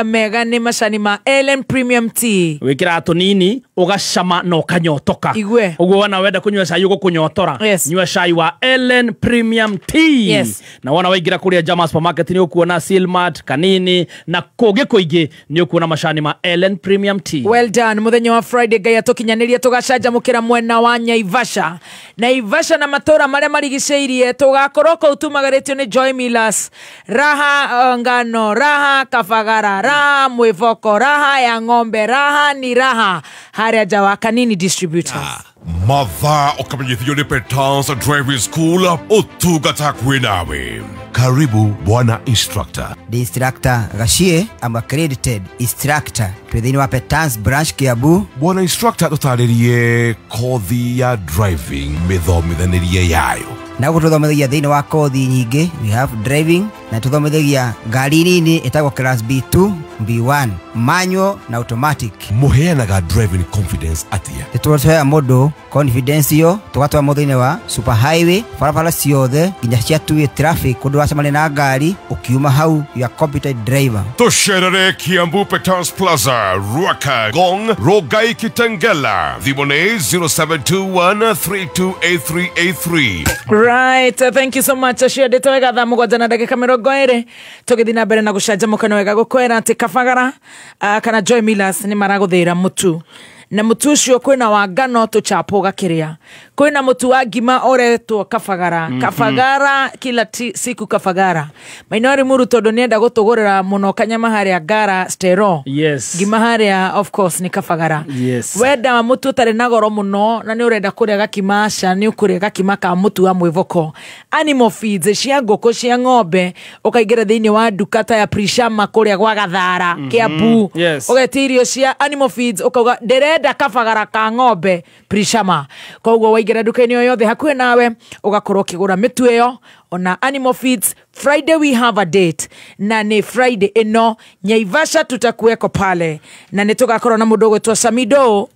mega nĩ macani ma Ellen Premium Tea. Wĩkĩraga tũnini ũgacama na ũkanyotoka. Igwe. Ũguo wona wenda kũnyua cai ũgũkũnyotora. Yes. Nyua cai wa Ellen Premium Tea. Yes. Na wona waingĩra kũrĩa Jama Supermarket nĩ ũkuona Silmart Kanini na kũngĩ kũingĩ nĩ ũkuona macani ma Ellen Premium Tea. Well done. Mũthenya wa Friday Ngai atũkinyanĩrie tũgacanjamũkĩra mwena wa Naivasha. Naivasha na matũra marĩa marigicĩirie tũgakorwo kũu tumagarĩtio nĩ Joy Millers. Raha ngano, raha Kafagara, raha Mwivoko, raha ya ng'ombe, raha ni raha harĩa Jawa Kanini Distributors. Mathaa ũkamenyithio nĩ Petans Driving School ũtungata kwĩ nawe. Karibu bwana instructor. The instructor Gashie, I'm accredited instructor twĩ thĩinĩ wa Petans branch Kiambu. Bwana instructor tũtarĩrie kothi ya driving mĩthomithanĩrie yayo. Na gũkũ tũthomithagia thĩinĩ wa kothi nyingĩ, we have driving na tũthomithagia ngari nini ĩtagwo class B2, B1, manual na automatic. Mũheanaga driving confidence atĩa? Nĩtũheaga mũndũ confidence ĩyo tũgatwara mũndũ thĩinĩ wa super highway barabara ciothe nginya cia two-way traffic kũndũ wacemania na ngari ũkiuma hau you are competent driver. Tũcerere Kiambu Petans Plaza, Ruaka, Gong, Rogai, Kitengela. Thimũ nĩ 0721328383. Right, thank you so much. Aciendete wega thaa 7 na ndagĩka 20 tũgĩthiĩ na mbere na gũcanjamũka nĩ wega gũkwĩra atĩ Kabagara kana Joy Millers nĩ maragũthĩra mũtu na mũtu ũcio kwĩna wa ngano tũchapo ũgakĩrĩa kwĩna mũtu wa ngima ũretwo Kabagara. Kabagara kila siku Kabagara Mainori Muru tondũ nĩenda gũtũgũrĩra mũno kanyama harĩa Ngara Stero. Yes. Ngima harĩa of course nĩ Kabagara. Yes. Wenda mũtu ũtarĩ na goro mũno na nĩ ũrenda kũrĩa gakima aca nĩ ũkũrĩa gakima ka mũtu wa mwĩvoko. Animal feeds cia ngũkũ cia ng'ombe ũkaingĩra thĩinĩ wa nduka ta ya Prishama kũrĩa gwa Gathara Kiambu. Yes. Ũgetia irio cia animal feeds ũkauga ndĩrenda Kabagara ka ng'ombe Prishama. Koguo waingĩra nduka-inĩ o yothe hakuhĩ nawe ũgakorwo ũkĩgũra mĩtu ĩyo ona animal feeds. Friday we have a date na nĩ Friday ĩno Nyaivasha tutakuweko pale na nĩ tũgakorwo na mũndũ ũgwĩtwo Samido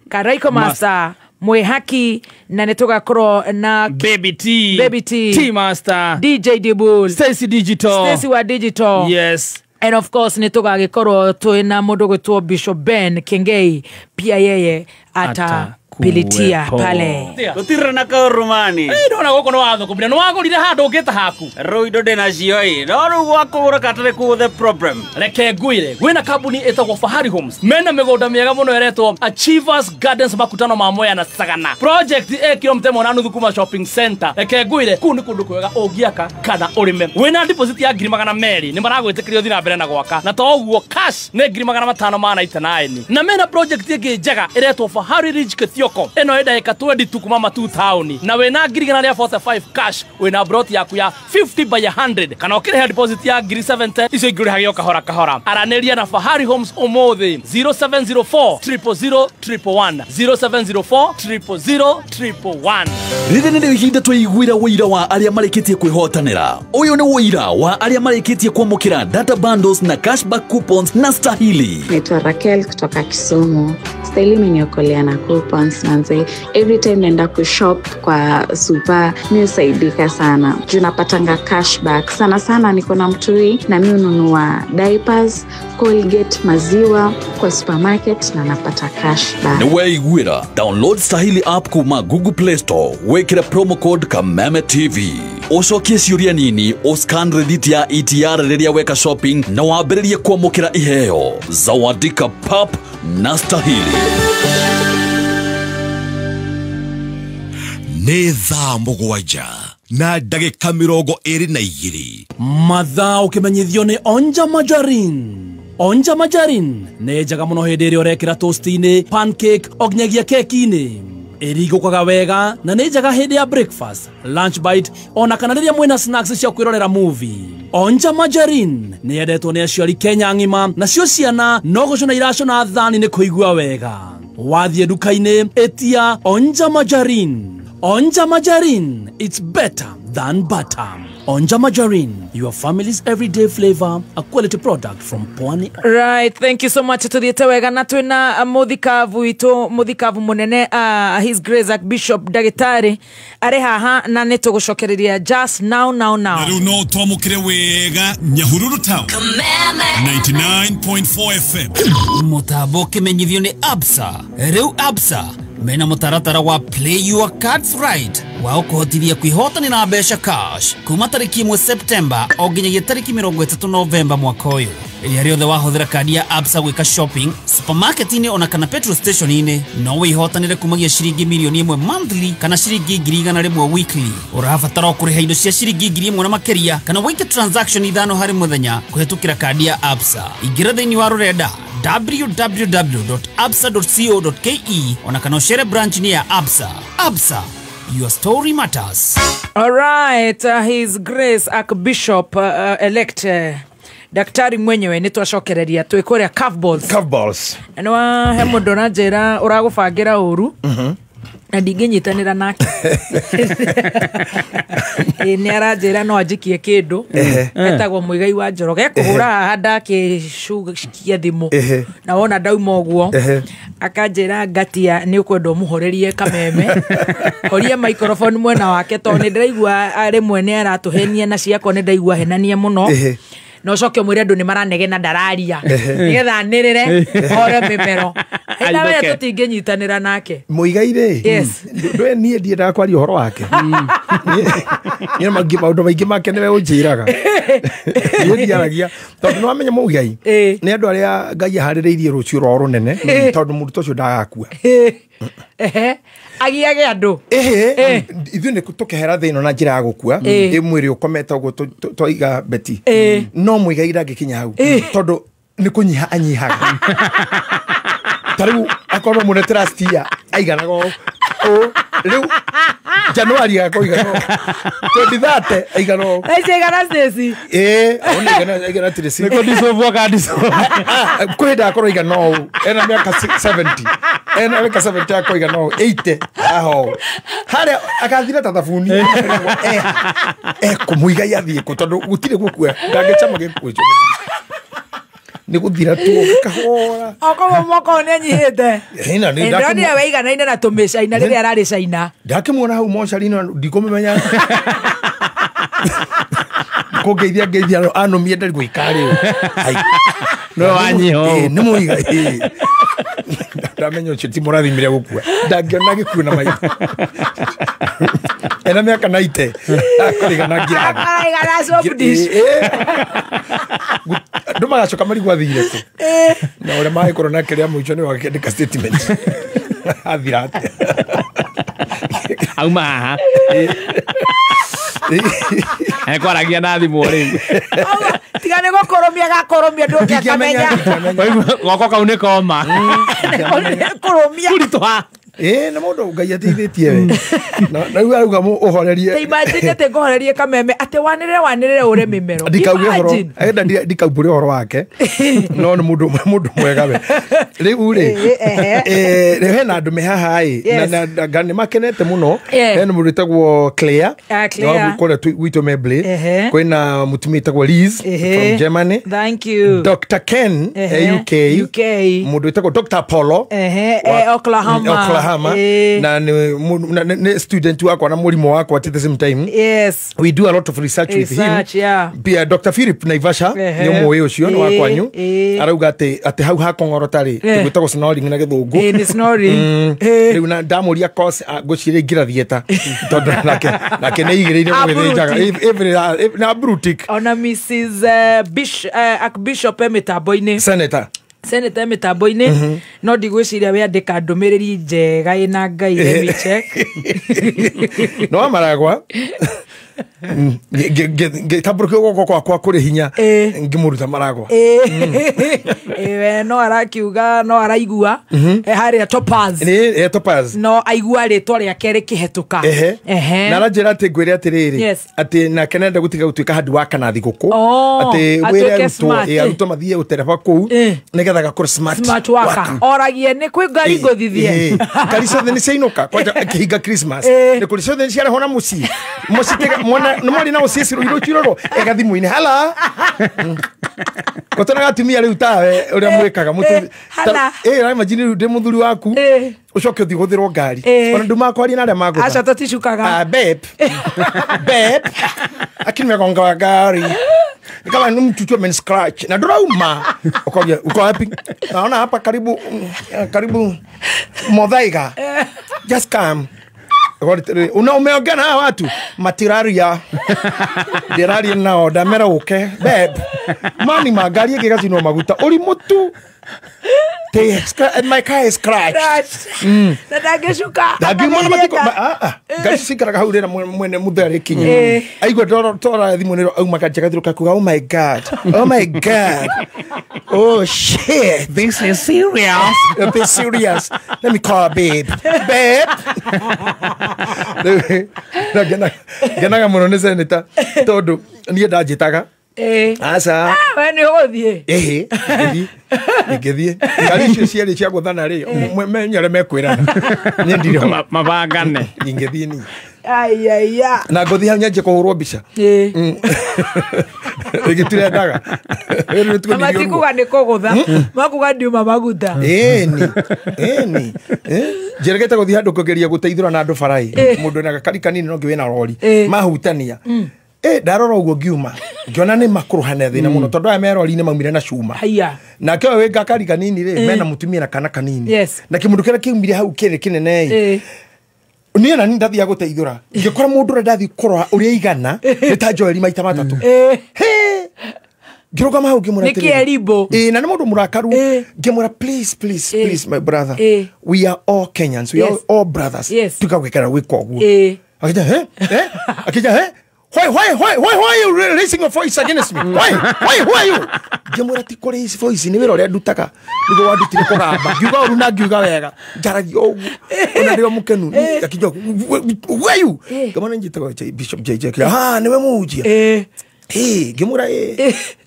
Karaiko Master Mwehaki na nĩ tũgakorwo na Baby T, Baby T, T Master, DJ Dibul, Stacy Digital, Stacy wa Digital. Yes. And of course nĩ tũgagĩkorwo twĩna mũndũ ũgwĩtwo Bishop Ben Kengei pia yeye ata pilitia pale. Gũtirĩ na kaũrumani. Ndona gũkũ nĩ wathũkũmire nĩ wagũrire handũ ũngĩta haku. Rĩu indo ndĩnacio ĩ no rĩu gwakũgũra katarĩ kuo the problem. Reke ngwĩre gwĩna kambuni ĩtagwo Fahari Homes mena mĩgũnda mĩega mũno ĩretwo Achievers Gardens makutano ma Mwea na Sagana project ĩ kilomita 1.5 kuma shopping center. Reke ngwĩre kũu nĩ kũndũ kwega ũngĩaka kana ũrĩme. Wĩna deposit ya 200,000 nĩ maragwĩtĩkĩria ũthiĩ na mbere na gwaka na to ũguo cash nĩ 599 na mena project ĩngĩ njega ĩretwo Fahari Ridge Kithioko ĩno ĩ ndagĩka 22 kuma Matu town na wĩna 145 cash wĩna broti yaku ya 50 by 100 kana ũkĩrĩha deposit ya 70 icio ingĩ ũrĩhage o kahora kahora. Aranĩria na Fahari Homes ũmũthĩ 0704 000 111 0704 000 111. Rĩrĩ nĩrĩo ihinda twaiguĩra ũira wa arĩa marĩkĩtie kwĩhotanĩra. Ũyũ nĩ ũira wa arĩa marĩkĩtie kwamũkĩra data bundles na cashback coupons na Stahili. Naitwa Raquel kutoka Kisumu. Stahili imeniokolea na coupons manze. Every time naenda kushop kwa super, mi husaidika sana. Juu napatanga cashback. Sana sana niko na mtui na mi hununua diapers, Colgate, maziwa kwa supermarket na napata cashback. Nĩ weiguĩra. Download Stahili app kuma Google Play Store. Wĩkĩre promo code Kameme TV. Ũcokie ciũria nini, ũscan rĩthiti ya ETR rĩrĩa weka shopping na wambĩrĩrie kwamũkĩra iheo. Zawadika pap na stahili. Nĩ thaa 7 na ndagĩka 22. Mathaa ũkĩmenyithio nĩ Onja Majarin. Onja Majarin nĩ njega mũno hĩndĩ ĩrĩa ũrekĩra toast-inĩ, pancake o nginyagia keki-inĩ. Ĩringũkaga wega na nĩ njega hĩndĩ ya breakfast, lunch bite ona kana rĩrĩa mwĩna snacks cia kwĩrorera movie. Onja Majarin nĩ yendetwo nĩ aciari Kenya ng'ima, nacio ciana no gũcũna iracũna thani nĩ kũigua wega. Wathiĩ nduka-inĩ ĩtia Onja Majarin. Onja Majarin, it's better than butter. Onja Majarin, your family's everyday flavor, a quality product from Pwani. Right, thank you so much tuthiete wega na twina muthikavu witu, muthikavu munene, His Grace Archbishop Ndagĩtarĩ arĩ haha na nĩ tũgũcokereria just now now now. Na rĩu no twamũkĩre wega Nyahururu Town 99.4 FM. Mũtambo ũkĩmenyithio nĩ Absa. Rĩu Absa mena mũtaratara wa Play Your Cards Right wa ũkũhotithia kwĩhotanĩra mbeca cash kuma tarĩki 1 September o nginyagia tarĩki 30 Novemba mwaka ũyũ. Rĩrĩa rĩothe wahũthĩra kandi ya Absa gwĩka shopping supermarket-inĩ ona kana petrol station-inĩ no wĩhotanĩre kumagia ciringi mirioni 1 monthly kana ciringi 100,000 weekly. Ũrabatara o kũrĩha indo cia ciringi 1,000 na makĩria kana wĩke transaction 5 harĩ mũthenya kũhĩtũkĩra kandi ya Absa. Ingĩra thĩinĩ wa rũrenda www.absa.co.ke ona kana ũcere branch ni ya Absa. Absa, your story matters. All right, His Grace Archbishop elect Daktari mwenyewe nĩ twacokereria twĩ kũrĩa Curveballs. Curveballs. Na nĩ he mũndũ ũranjĩra ũragũbangĩra ũru na ndingĩnyitanĩra nake. Nĩ aranjĩra no anjikie kĩndũ etagwo Mũigai wa Njoroge ekũhũra haha ndakĩcukia thimũ na wona ndauma ũguo akanjĩra ngatia nĩ ũkwenda ũmũhorerie kameme horie microphone mwena wake tondũ nĩ ndĩraigua rĩmwe nĩ aratũhenia na ciakwa nĩ ndaigua henania mũno na ũcoke ũmwĩre andũ nĩ maranegena ndararia nĩgetha anĩrĩre hore mĩmero. Na we tũtingĩnyitanĩra nake Mũigai rĩ, ndũĩ niĩ ndiendaga kwaria ũhoro wake. Niĩ maũndũ maingĩ make nĩwe ũnjĩraga. Niĩ ndiaragia tondũ nĩ wamenya Mũigai nĩ andũ arĩa Ngai aharĩrĩirie rũciũ rwao rũnene tondũ mũrutwo ũcio ndagakua. Agiage andũ. Ithuĩ nĩ tũkehera thĩ ĩno na njĩra ya gũkua ĩ mwĩrĩ ũkomete ũguo twaiga beti no Mũigai ndangĩkinya hau tondũ nĩ kũnyiha anyihaga. Ta rĩu akorwo mũnete last year aiganaga ũũ rĩu Januari agakorwo aigana ũũ 2030 aigana ũũ. Aici aigana Stacy. Aigana Tracy. Nĩkũ ndicobu akandicobu. Kwĩ hĩndĩ agakorwo aigana ũũ ena mĩaka 70 ena mĩaka 70 agakorwo aigana ũũ 80 haha ũũ harĩa agathira ta thabuni. Kũmũigai athiĩ kũ tondũ gũtirĩ gũkua ndangĩcama gĩkuũ ũcio nĩ gũthira tu kahora. Okorwo mwaka ũyũ nĩ anyihĩte. Ndĩronire weiganaine na tũmĩcaina rĩrĩa ararĩ Caina. Ndakĩmuona hau mocarĩ-inĩ ndikũmũmenya. Kũngeithia ngeithia anũmie ndarĩ gwĩka rĩu. No wanyiha ũũ. Nĩ Mũigai. Ndamenya ũcio ti mũrathimire gũkua. Ndangĩona gĩkuũ na maitho. Ena mĩaka 90 akũrigana ngirathi. Araigana soap dish. Andũ magacoka marigwo athire kũ na ũrĩa magĩkorwo nake rĩa mũico nĩwe akĩandĩka statement athira atĩa auma haha ekwaragia na thimũ rĩu tiga nĩ gũkũrũmia gakũrũmia ndũngĩakamenya goko kau nĩ koma kũrũmia kũritũha. Na mũndũ Ngai ateithĩtie we na rĩu arauga ũhorerie. Imagine atĩ ngũhorerie kameme atĩ wanĩrĩre ũre mĩmero. Ndikauge ũhoro enda ndikaumbũre ũhoro wake no nĩ mũndũ mwega we. Rĩu rĩ hena andũ me haha ĩ na nĩ makenete mũno. Hena mũndũ wĩtagwo Claire kũrĩa gwitũ Membley, kwĩna mũtumia wĩtagwo Liz from Germany. Thank you. Dr. Ken UK, mũndũ wĩtagwo Dr. Apollo Oklahoma. Kahama na nĩ student wakwa na mũrimũ wakwa at the same time. Yes. We do a lot of research with him. Yeah. Pia Dr. Philip Naivasha nĩ ũmũĩ ũcio nĩ wa kwanyu arauga atĩ hau hakong'orota rĩ gwĩtagwo snoring na gĩthũngũ. Nĩ snoring. Rĩu na ndamũria course ngũciria ingĩra theatre tondũ nake nĩ igĩrĩire gũgĩthĩnjaga na brutik. Ona Mrs. Archbishop mĩtambo-inĩ Senator mĩtambo-inĩ no ndigwĩciria wĩandĩka ndũmĩrĩri njega ĩna Ngai. Let me check. No maragwa ngĩtambũrũkia guoko gwakwa kũrĩ hinya ngĩmũruta maragwa. No arakiuga no araigua harĩa Topaz. Nĩ Topaz. No aigua rĩtwa rĩake rĩkĩhetũka. Na aranjĩra atĩ ngwĩre atĩrĩrĩ atĩ nake nenda gũtiga gũtuĩka handi wa kana thigũkũ atĩ wĩre arutwo mathiĩ gũtereba kũu nĩgetha gakorwo smart worker. Oragie nĩ kwĩ ngari ngũthithie. Ngari ciothe nĩ ciainũka kwanja akĩhinga Christmas nĩ kũrĩ ciothe nĩ ciarehwo na mũciĩ mũciĩ mwana nĩ mwarĩ na ũcici rũirũ cirorwo ega thimũ-inĩ hala gũtonaga atumia rĩu tawe ũrĩa mwĩkaga imagine rĩu ndĩ mũthuri waku ũcoke ũthiĩ gũthĩrwo ngari ona ndumakwaria na arĩa magũtha. Aca tũticukaga. Babe babe akini megonga ngari kama ni mtu tu amen scratch na ndurauma ukoja uko wapi naona hapa karibu karibu Muthaiga just come. Una umeongea na watu matiraria ndiraria nao ndamera uke babe mani magari ĩngĩgacinwo maguta uri mutu my car is scratched. Na ndangĩcuka ndangiuma na matiko ngari cikaraga hau rĩra mwene mũthee arĩkinya aigua tora thimũ nĩro auma kanjagathirũka kuga oh my god, oh my god, oh shit, this is serious, this is serious, let me call babe babe. Ngenaga mũno nĩ senator tondũ niĩ ndanjĩtaga aca we nĩ ũgũthiĩ. Ingĩthiĩ ngari icio cierĩ cia gũthana rĩ menye ũrĩa mekwĩrana niĩ ndirĩ ho mabangane ingĩthiĩ niĩ aiya na ngũthiĩ hau nyanjie kũhũrwo mbica ĩgĩtirendaga matikuga nĩ kũgũtha makuga ndiuma maguta. Ĩni ĩni njĩrĩgĩte gũthiĩ handũ kũgeria gũteithũra na andũ barai mũndũ ena gakari kanini no ngĩ wĩna rori mahutania ndarora ũguo ngiuma ngiona nĩ makũrũhane thĩna mũno tondũ aya me rori-inĩ maumire na cuma nake ũyũ wĩ gakari kanini rĩ mena mũtumia na kana kanini na kĩmũndũ kĩrĩa kĩaumire hau kĩrĩ kĩnene ĩ niĩ na niĩ ndathiaga gũteithũra ngĩkora mũndũ ũrĩa ndathiĩ kũrora ũrĩa aigana nĩ ta Joeli maita matatũ ngĩrũgama hau ngĩmwĩra atĩrĩrĩ na nĩ mũndũ mũrakaru ngĩmwĩra please please please my brother we are all Kenyans, we are all brothers tiga gwĩkara gwĩka ũguo. Akija he akija he why are you raising your voice against me? Why who are you? Ngĩmwĩra ti kũrĩ raise voice nĩ wĩra ũrĩa ndutaga nĩguo wandutire kũgamba ngiuga ũru na ngiuga wega njaragia ũguo ona ndĩo mũkenu akija who are you? Ngĩmwĩra njĩtagwo Bishop JJ. Ah nĩwe mũhunjia. Ngĩmwĩra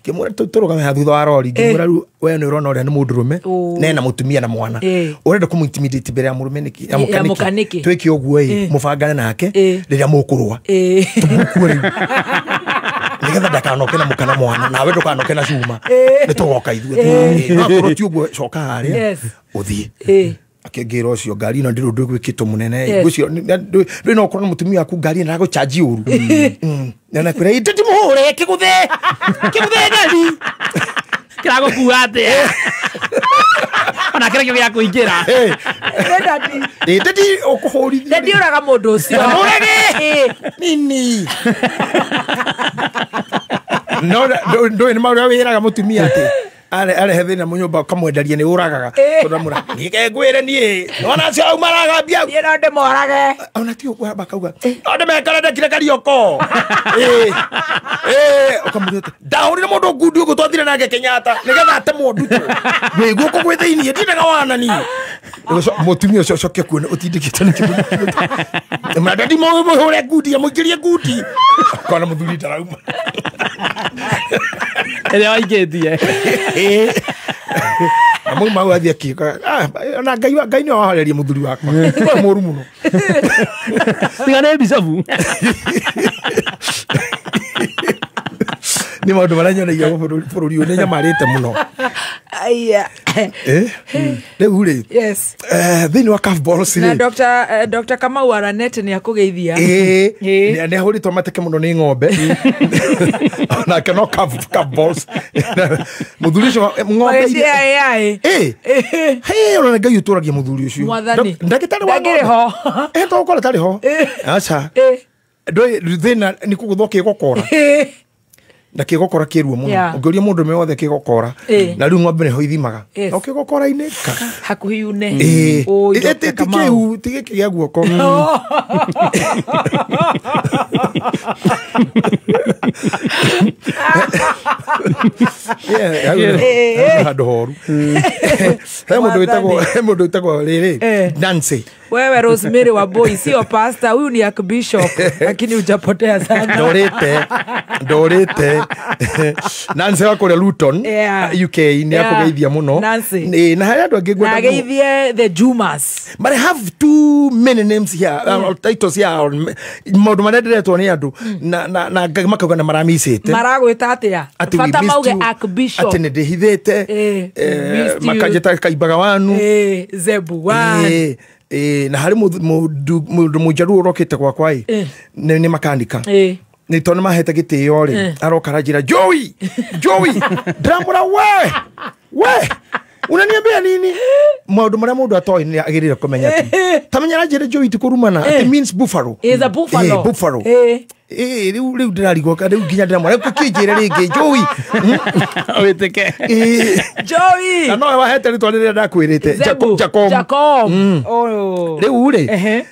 ngĩmwĩra tũrũgame haha thutha wa rori ngĩmwĩra rĩu we nĩ ũrona ũrĩa nĩ mũndũrũme nena mũtumia na mwana ũrenda kũmũ-intimidate mbere ya mũrũme nĩkĩ ya mũkanĩki twĩke ũguo ĩ mũbangane nake rĩrĩa mũkũrũa tũmũkue rĩu nĩgetha ndakanoke na mũka na mwana nawe ndũkanoke na cuma nĩ tũgoka ithuĩ no akorwo ti ũguo coka harĩa ũthiĩ akĩngĩra ũcio ngari ĩno ndĩrĩ ũndũ gwĩkĩtwo mũnene ngũcio ndũĩ no ũkorwo na mũtumia waku ngari ĩno aragũchanji ũru na nakwĩra ĩ ndĩmũhũre kĩgũthe kĩgũthe ngari kĩragũkua atĩa ona kĩrĩa gĩa kũingĩra ndĩndi ũkũhũrithia ndĩndi ũraga mũndũ ũcio mũrage nini no ndũĩ nĩ maũrĩa wĩraga mũtumia atĩ arehe thĩna mũnyũmba ũkamwenderia nĩ ũragaga tondũ amũra nike ngwĩre niĩ nona acio au maragambia niĩ no ndĩmorage ona ti ũguo amba akauga no ndĩmekore ndekire karioko ũkamũria atĩ ndahũrire mũndũ ngundi ũguo twathire nake Kenyatta nĩgetha atemwo ndutwo wĩ guoko gwĩ thĩiniĩ ndiendaga wana niĩ mũtumia ũcio ũcoke kuona ũtindĩkĩtwo nĩ kĩndũ mrada ndimũhũre ngundi amũingĩrie ngundi akona mũthuri ndarauma ĩrĩa waingĩtie na mau mau athiĩ akiuga ona Ngai nĩ wahoreria mũthuri wakwa mũru mũno tiga nĩ bicabu nĩ maũndũ marĩa nyonagia bũrũri ũyũ nĩ nyamarĩte mũno. Aya. Rĩu rĩ, Yes. thĩinĩ wa CAF balls Na rĩ, Dr. Kamau Aranete nĩ akũgeithia. Ĩĩ, nĩ ahũrĩtwo mateke mũno nĩ ng'ombe onake no CAF balls mũthuri ũcio ng'ombe Magĩciĩ AI. Ĩĩ. Hĩ, ona Ngai ũtũragia mũthuri ũcio. Mwathani. Ndagĩtarĩ wa Ndakĩrĩ ng'ombe. ho. Togũkora tarĩ ho. Aca. Ndũĩ thĩna nĩ kũgũthwo kĩgokora. Na kĩgokora kĩruo mũno. Ũngĩũria mũndũ ũmwe wothe kĩgokora. Na rĩu ng'ombe nĩho ithimaga. Yes. No kĩgokora-inĩ ka. Hakuhĩ yune. Ĩĩ. Ũĩ, Ĩ, Dr. ti Kamau. kĩu, ti gĩkĩ gĩa guoko. Yeah, hau nĩ handũ horu. He mũndũ wĩtagwo rĩrĩ, Nancy. Wewe Rosemary wa boy sio pastor, huyu ni archbishop, lakini hujapotea sana. Ndorĩte Nancy wa kũrĩa Luton, UK, nĩ akũgeithia mũno. Nancy. Ĩ, na harĩ andũ angĩ Na ngwenda ageithie the Jumas. But I have too many names here, titles here, maũndũ marĩa ndĩretwo nĩ andũ na makauga na maramicĩte. Maragwĩta atĩa? Atĩ we Bata missed mauge you. archbishop. Atĩ nĩ ndĩhithĩte. Missed you. Makanjĩta kaimbaga wanu. Zebu one. Na harĩ mũndũ mũnjaruo ũrokĩte gwakwa ĩ, nĩ makanika. Nĩ tondũ nĩmahete gĩtĩo rĩ, aroka aranjĩra Joey, Joey, ndĩramwĩra we unaniambia nini? Maũndũ marĩa mũndũ atoĩ nĩ agĩrĩire kũmenya tu. Ta menya aranjĩra Joey ti kũrumana, atĩ means buffalo. Is a buffalo. Buffalo. Rĩu ndĩrarigwo rĩu nginya ndĩramwĩra rĩu kĩnjĩre rĩngĩ Joey. Wĩtĩke. Joey. Na nowe wahete rĩtwa rĩrĩa ndakwĩrĩte. Zebu. Jacob. Jacob. Oh. Rĩu rĩ,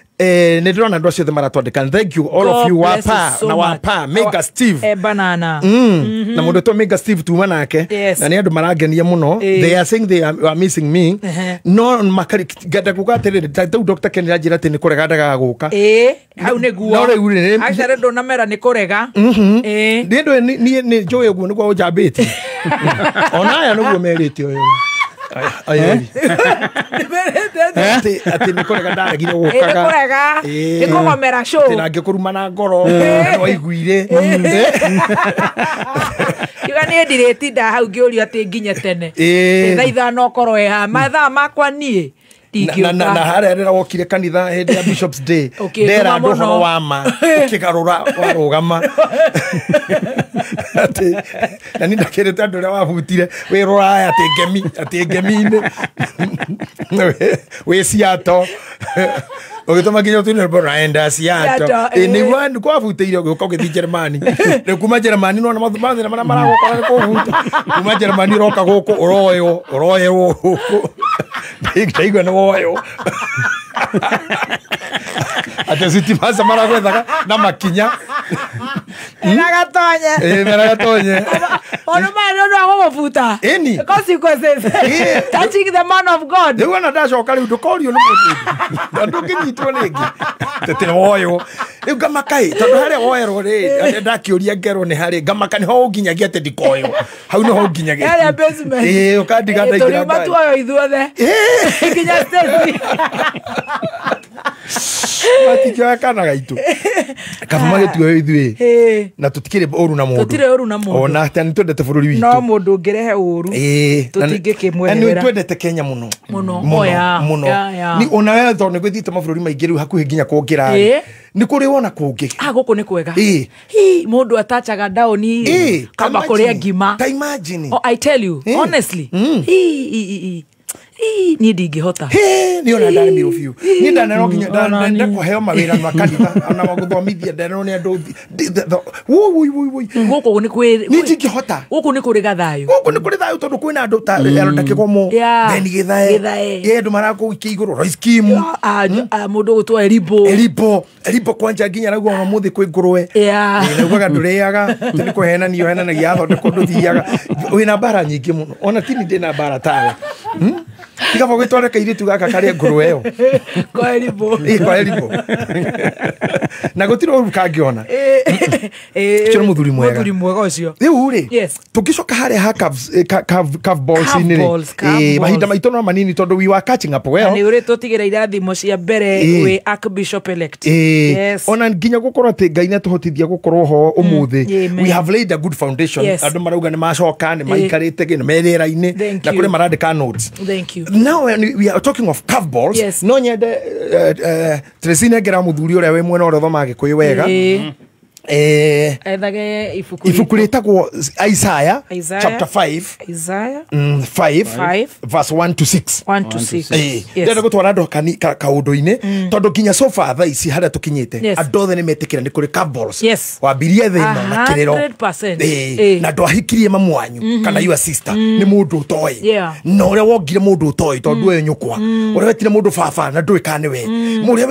nĩ ndĩrona andũ acio othe maratwandĩka. Thank you all of God you. bless you Wapa so na much. wapa Mega Steve. Banana. Na mũndũ wĩtwo Mega Steve tuma nake. Yes. Na nĩ andũ marangenia mũno. They are saying they are missing me. No makari ngenda kuga atĩrĩrĩ, ta rĩu Dr. Ken aranjĩra atĩ nĩ kũrega ndagaga gũka. Hau nĩguo. No rĩu rĩ, Actually ndũnamera nĩ kũrega. Nĩ ndũĩ niĩ nĩ njũĩ ũguo nĩguo ũnjambĩtie. Ona aya nĩguo merĩte ũyũ. Aya. Atĩ nĩ kũrega ndaregire gũkaga. Nĩ kũrega. Nĩ kũgomera show. Atĩ na ngĩkũruma na ngoro. Na nĩwaiguire. Kiuga niĩ ndirĩtinda hau ngĩũrio atĩ nginye tene. Thaa 5 ũkorwo wĩ haha. Mathaa makwa niĩ Na harĩa rĩrĩa wokire kanitha hĩndĩ ya Bishop's Day, Ũkĩndũma ndera andũ mũno. ũhoro wa ma, ũkĩgarũra warũgama. Atĩ, na niĩ ndakĩrĩte andũ ũrĩa wabutire wĩ rũraya atĩ ngemi, atĩ ngemi-inĩ. Wĩ Seattle. Ũgĩtũma nginya ũtune rwĩmbo naenda Seattle. Seattle, Nĩguo nĩkwabutĩire ũgĩũka ũgĩthiĩ Jeremani. Rĩu kuma Jeremani nĩwona mathĩna marĩa maragũkora nĩ kũbuta. Kuma Jeremani ũroka gũkũ ũroywo, ũroyerwo gũkũ. Ndaigua nĩ woywo. Atĩ City Master maragwethaga na makinya. Meraga Meraga tonye. Ono mwana nĩ ũndũ wa gũgũbuta. Ĩni. Consequences. Touching the man of God. Rĩu ona ndacoka rĩu ndũkorio nĩ mũndũ. Na ndũngĩnyitwo rĩngĩ. Tete woywo. Rĩu ngamaka ĩ, tondũ harĩa woerwo rĩ, ndakĩũria ngerwo nĩ harĩ, ngamaka nĩho ũnginyagia atĩ ndikoywo. Hau nĩho ũnginyagia. Harĩa basement. Ũkandiga ndaingĩra Tũriuma ngari. tuoyo ithuothe. Nginya Stacy. Matingĩoya kana gaitũ. Kaba magĩtuoyo ithuĩ. Na tũtikĩrĩ ũru na mũndũ. Tũtirĩ ũru na mũndũ. Ona atĩ nĩ twendete bũrũri witũ. No mũndũ ũngĩrehe ũru. Tũtingĩkĩmweherera. Na nĩ twendete Kenya mũno. Mũno. Mũno, mũno. Yeah. Ni ona we tondũ nĩ gwĩthiĩte mabũrũri maingĩ rĩu hakuhĩ nginya kũngĩra. Nĩ kũrĩ wona kũngĩ. Gũkũ nĩ kwega. Hi, mũndũ atachaga ndaũni kamba kũrĩa ngima. Ta imagine. Oh, I tell you, honestly. Hi. Niĩ ndingĩhota. Niĩ ona ndaremirwo biũ. Niĩ ndanerwo nginya ndakũheo mawĩra ma kanitha ona ma gũthomithia ndenerwo nĩ andũ wui wui wui. Gũkũ nĩ kwĩ Niĩ ndingĩhota. Gũkũ nĩ kũrĩ gathayũ. Gũkũ nĩ kũrĩ thayũ tondũ kwĩna andũ ta Elda Kĩgomo, Ben Gĩthae. Gĩthae. Andũ marakũikia igũrũ Royce Kim. Mũndũ ũgũtwo Eribo. Eribo kwanja nginya arauga ona ũmũthĩ kwĩ ngũrwe. Naugaga ndũrĩaga, atĩ nĩ kũhenanio henanagia athondekwo ndũthiaga. Wĩna mbara nyingĩ mũno. Ona tini ndĩna mbara tawe. Tiga bo gwĩtwara kairĩtu gaka karĩa ngũrwe ĩyo. Kwa Eribo. Kwa Eribo. Na gũtirĩ ũru kangĩona. Ũcio nĩ mũthuri mwega. Mũthuri mwega ũcio. Rĩu rĩ, tũngĩcoka harĩa ha curve balls-inĩ rĩ, mahinda maitũ no manini tondũ we were catching up well. Na nĩ ũrĩ tũtigĩra irathimo cia mbere wĩ Archbishop elect. Yes. Ona nginya gũkorwo atĩ Ngai nĩ atũhotithia gũkorwo ho ũmũthĩ. We have laid a good foundation. Andũ marauga nĩ macoka, nĩ maikarĩte nĩ me rĩera-inĩ, na kũrĩ marandĩka notes. Thank you. Now we are talking of curve balls. Yes. No nyende Tracy nengera mũthuri ũrĩa wĩ mwena ũrĩa ũthomaga Gĩkũyũ wega. Ethage ibuku rĩtagwo Isaiah chapter 5 Isaiah 5 verse 1 to 6. 1 to 6. Ndĩrenda gũtwara andũ kaũndũ-inĩ tondũ nginya so far thaa ici harĩa tũkinyĩte andũ othe nĩ metĩkĩra nĩ kũrĩ curve balls. Wambirie thĩna na kĩrĩro na ndwahikirie mamu wanyu kana your sister nĩ mũndũ ũtoĩ, na ũrĩa wongire mũndũ ũtoĩ tondũ ũyũ nyũkwa, ũrĩa wetire mũndũ baba na ndũĩ kana nĩwe, ũrĩa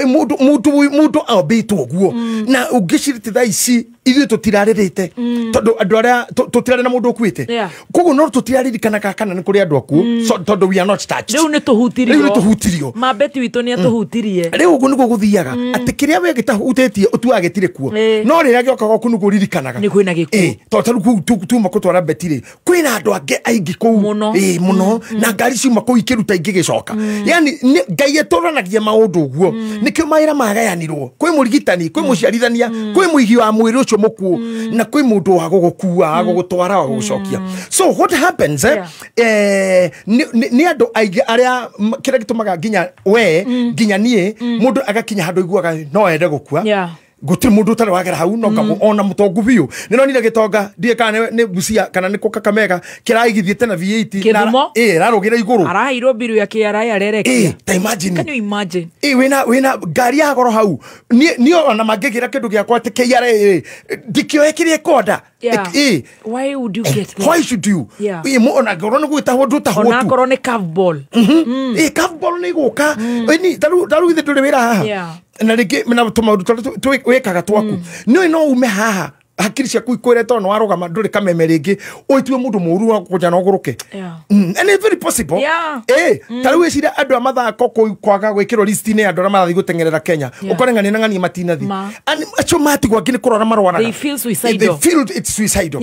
mũndũ ambĩtwo ũguo, na ũngĩcirĩte thaa ici ithuĩ tũtirarĩrĩte tondũ andũ arĩa tũtirarĩ na mũndũ ũkuĩte, koguo no tũtiraririkanaga kana nĩ kũrĩ andũ akuũ, tondũ we are not touched. Rĩu nĩ tũhutirio. Rĩu nĩ tũhutirio. Mabeti witũ nĩ atũhutirie. Rĩu ũguo nĩguo gũthiaga atĩ kĩrĩa we gĩtahutĩtie ũtuaga gĩtirĩ kuo, no rĩrĩa gĩoka gwaku nĩguo ũririkanaga nĩ kwĩna gĩkuũ. Tondũ ta rĩu tuma kũtwara Beti rĩ, kwĩna andũ angĩ aingĩ kũu mũno, na ngari ciuma kũu ikĩruta ingĩ gĩcoka. Yani Ngai atũranagia maũndũ ũguo, nĩkĩo mawĩra magayanirwo, kwĩ mũrigitani, kwĩ mũciarithania, kwĩ mũigi wa mwĩrĩ ũcio mũkuũ, na kwĩ mũndũ wa gũgũkua, wa gũgũtwara, wa gũgũcokia. So what happens nĩ andũ aingĩ arĩa kĩrĩa gĩtũmaga nginya we nginya niĩ mũndũ agakinya handũ aiguaga no ende gũkua. Gũtirĩ mũndũ ũtarĩ wagera hau, no ona mũtongu biũ. Nĩ nonire gĩtonga ndiĩ kana nĩ Busia kana nĩ kũ Kakamega kĩraigithie na V8 ĩrarũgĩra igũrũ, araheirwo mbiru ya KRA arerekia. Ta imagine. Can you imagine? Wĩna ngari ya goro hau, niĩ ona mangĩgĩra kĩndũ gĩakwa atĩ KRA ndikĩoe kĩrĩa ĩkonda. Why would you get that? Why should you? Ona ngorwo nĩ gwĩtahwo ndũtahwo tu. Ona akorwo nĩ curve ball. Curve ball nĩ ĩgũka. Ta rĩu ithuĩ ndũrĩ wĩra haha, na rĩngĩ na tũmaũndũ tũrĩa wĩkaga twaku, nĩũĩ no ume haha hakiri ciaku ikwĩre tondũ nĩwarũgama ndũrĩ kameme rĩngĩ, ũitue mũndũ mũũru wa kũnja na ũgũrũke. And it's very possible. Ta rĩu wĩcirie andũ a mathako kwaga gwĩkĩrwo list-inĩ ya andũ arĩa marathiĩ gũteng'erera Kenya, ũkore ng'ania na ng'ania matinathi, acio matigwo angĩ nĩ kũrwara marwaraga. They feel suicidal. They feel it's suicidal.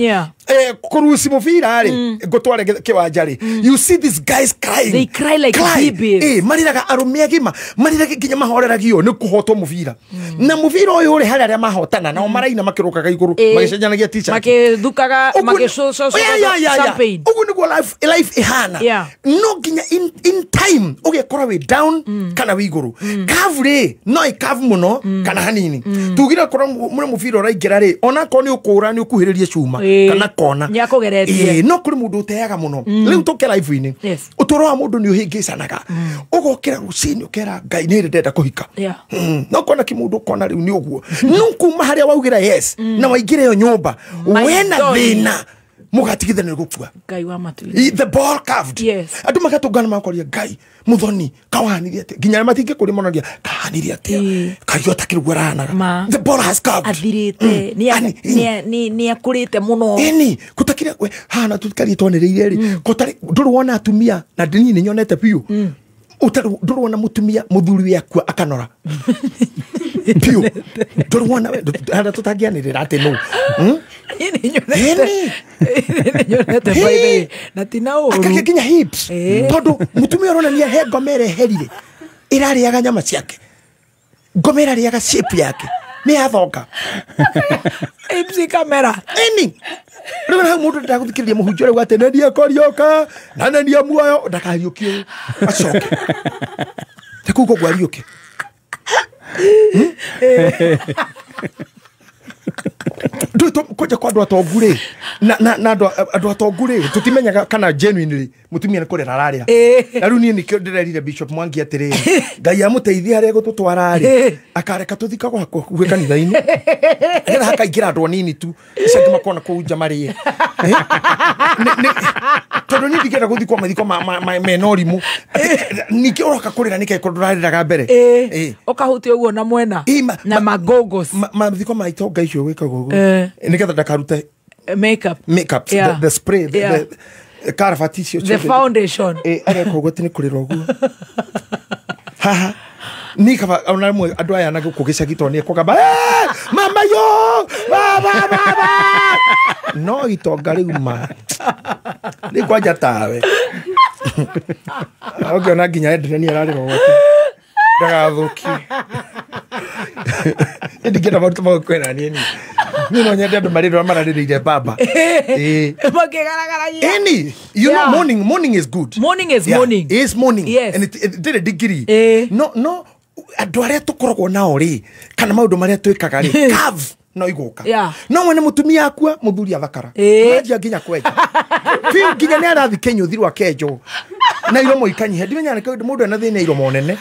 Kũruci mũbira rĩ, ngũtware kĩwanja rĩ, you see these guys crying. They cry like babies. Marĩraga arũme agima, marĩraga nginya mahoreragio nĩ kũhotwo mũbira. Na mũbira ũyũ rĩ, harĩ arĩa mahotana nao maraina makĩrũkaga igũrũ, magĩcenjanagia t-shirt, makĩthukaga, magĩcũcũcaga champagne. Ũguo nĩguo life ĩhana. No nginya in time ũgekora wĩ down kana wĩ igũrũ. Curve rĩ, no ĩ curve mũno kana hanini. Tugire korwo mũrĩ mũbira ũraingĩra rĩ, ona akorwo nĩ ũkũra nĩ ũkuhĩrĩrie cuma kana kona, nĩakũgeretie. No kũrĩ mũndũ ũteaga mũno. Rĩu tũke life-inĩ, ũtũũro wa mũndũ nĩ ũhĩngĩcanaga. Ũgokĩra rũcinĩ ũkera Ngai nĩ rĩ ndĩrenda kũhika, no kona kĩmũndũ ũkona rĩu nĩ ũguo, no kuma harĩa waugĩra yes na waingĩra ĩyo nyũmba wena thĩna, mũgatigithania gũkua. Ngai wa matu-inĩ. The ball curved. Andũ magatũngana makoria Ngai mũthoni kawahanire atĩa, nginya arĩa matingĩkũria monagia kahanire atĩa, kario atakĩrĩ ũguo arahanaga. The ball has curved. Athirĩte, nĩ akũrĩte mũno. Ĩni gũtakĩrĩ hana tũkarie twanĩrĩire rĩ, gũtarĩ ndũrĩ wona atumia, na niĩ nĩ nyonete biũ, ndũrĩ wona mũtumia mũthuri we akua akanora biũ, ndũrĩ wona harĩa tũtangĩanĩrĩra atĩ nũ. Nyonete na tina ũru akagĩa nginya hips, tondũ mũtumia ũronania he ngoma ĩreherire ĩrarĩaga nyama ciake, ngoma ĩrarĩaga shape yake nĩ yathonga hips kamera. Ĩni rĩu hau mũndũ ndagũthikĩrĩria mũhunjia ũrĩa atĩ nĩ niekoriũka na nĩ nie muoyo, ndakariũkio acoke te kũu koguo ariũke. Kũnja kwa andũ atongu rĩ, na andũ atongu rĩ, tũtimenyaga kana genuinely mũtumia nĩ kũrĩra ararĩra. Na rĩu niĩ nĩkĩo ndĩrerire Bishop Mwangi atĩrĩrĩ, Ngai amũteithie harĩa egũtũtwara rĩ, akareka tũthikagwo hakuhĩ kanitha-inĩ, nĩgetha hakaingĩra andũ anini tu, acio angĩ makona kũu nja marĩe. Tondũ niĩ ndingĩenda gũthikwo mathiko mena ũrimũ. Ningĩ ũroka kũrĩra nĩkĩ korwo ndũrarĩraga mbere? Ũkahutia ũguo na mwena na magogos. Mathiko ma itonga icio gwĩkagwo ũguo nĩgetha ndakarute makeup, the spray, the karabati icio, the foundation. Ageka ũguo atĩ nĩ kũrĩra ũguo haha. Ni kaba ona mwe andũ aya na gũkũ gĩcagi tondũ nĩ ekũgamba mama yo baba baba no itonga rĩu ma nĩ kwanja tawe ũngĩona nginya Edna nĩ ararĩra gwake ndagathũkie ndingĩenda maũndũ ma gũkwĩra niĩ niĩ no nyende andũ marĩrĩra mararĩrĩire baba makĩgaragaragia. Any you know morning is good. Morning is morning. Is morning. Yes. And it ndĩrĩ degree. No andũ arĩa tũkoragwo nao rĩ kana maũndũ marĩa twĩkaga rĩ curve no igũka no mwene mũtumia akua mũthuri athakara manjia nginya kwenja biũ nginya nĩ arathi kĩnyũthi rwa kenjwo na iromo ikanyiha ndimenyaga nĩkĩ mũndũ ena thĩna iromo nene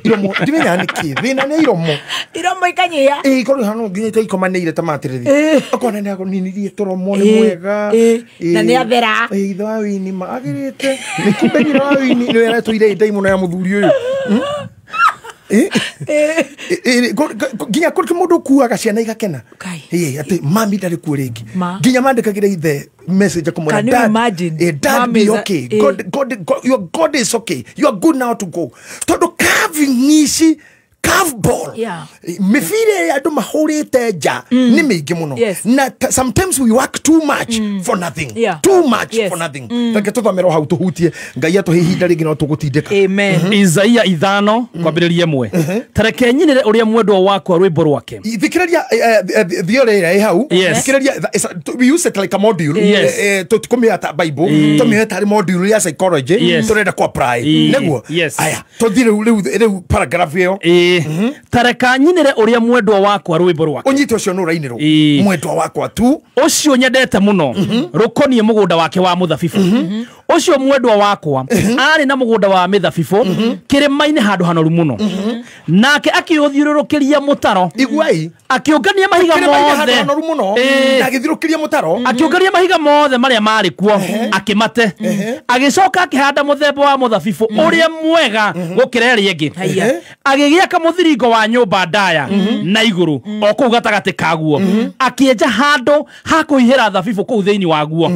iromo ndimenyaga nĩkĩ thĩna nĩ iromo iromo ikanyiha ĩĩ ikorwo hano nginya itaikomanĩire ta matĩrĩthi akona nĩ agoninirie tũromo nĩ mwega na nĩ athera ĩĩ ithe wa wini ma agĩrĩte nĩ kumbe nyina wa wini nĩwe aratũire ndaimono ya mũthuri ũyũ nginya kũrĩ mũndũ ũkuaga ciana igakena atĩ mami ndarĩ kuo rĩngĩ nginya mandĩkagĩra ithe message akamwĩra dad be okay God, your God is okay you are good now to go tondũ carving ici curve ball mĩbira ĩrĩa andũ mahũrĩte nja nĩ mĩingĩ mũno na sometimes we work too much for nothing too much for nothing reke tũthomere hau tũhutie Ngai atũhe ihinda rĩngĩ no tũgũtindĩka. Amen. Isaia 5 kwambĩrĩria 1 tareke nyinĩre ũrĩa mwendwa wakwa rwĩmbo rwake. Thikĩrĩria theory ĩrĩa ĩ hau thikĩrĩria we use it like a module tũtikũmĩoya ta Bible tũmĩoe tarĩ module ya psychology tũrenda kũ apply nĩguo aya tũthiĩ rĩu paragraph ĩyo. Tareka nyinĩre ũrĩa mwendwa wakwa rwĩmbo rwake. Ũnyite ũcio nĩ ũrainĩrwo mwendwa wakwa tu ũcio nyendete mũno rũkoniĩ mũgũnda wake wa mũthabibũ ũcio mwendwa wakwa arĩ na mũgũnda wa mĩthabibũ kĩrĩma-inĩ handũ hanoru mũno nake akĩũthiũrũrũkĩria mũtaro. Iguai akĩũngania mahiga mothe hanoru mũno na agĩthiũrũrũkĩria mũtaro akĩũngania mahiga mothe marĩa marĩ kuo akĩmate agĩcoka akĩhanda mũthemba wa mũthabibũ ũrĩa mwega gũkĩra ĩrĩa ĩngĩ agĩgĩaka mũthiringo wa nyũmba ndaya na igũrũ o kũu gatagatĩ kaguo akĩenja handũ ha kũhihĩra thabibũ kũu thĩinĩ waguo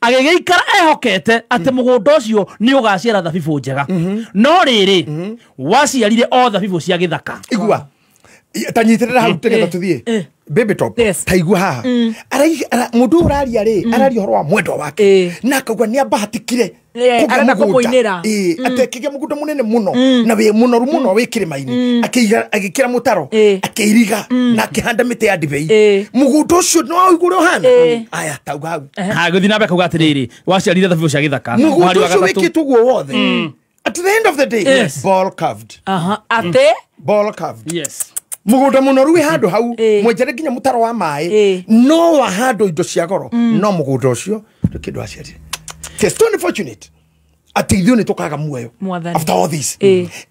agĩgĩikara ehokete atĩ mũgũnda ũcio nĩ ũgaciara thabibũ njega no rĩrĩ waciarire o thabibũ cia gĩthaka. Igua ta nyitĩrĩra hau tũgetha tũthiĩ baby top ta igua haha mũndũ ũraria rĩ araria ũhoro wa mwendwa wake na akauga nĩ ambahatikire arenda kũmũinĩra atĩ akĩgĩa mũgũnda mũnene mũno na wĩ mũnoru mũno wĩ kĩrĩma-inĩ agĩkĩra mũtaro akĩiriga na akĩhanda mĩtĩ ya ndibei mũgũnda ũcio nĩ waũigua ũrĩa ũhana aya tauga hau gũthiĩ na mbere kauga atĩrĩrĩ waciarire thabibũ cia gĩthaka mũgũnda ũcio wĩkĩtwo guo wothe at the end of the day ball curved atĩ ball curved yes mũgũnda mũnoru wĩ handũ hau mwenjere nginya mũtaro wa maĩ no wahandwo indo cia goro no mũgũnda ũcio ndũ kĩndũ aciarire. It's so unfortunate atĩ ithuĩ nĩ tũkaga muoyo after all this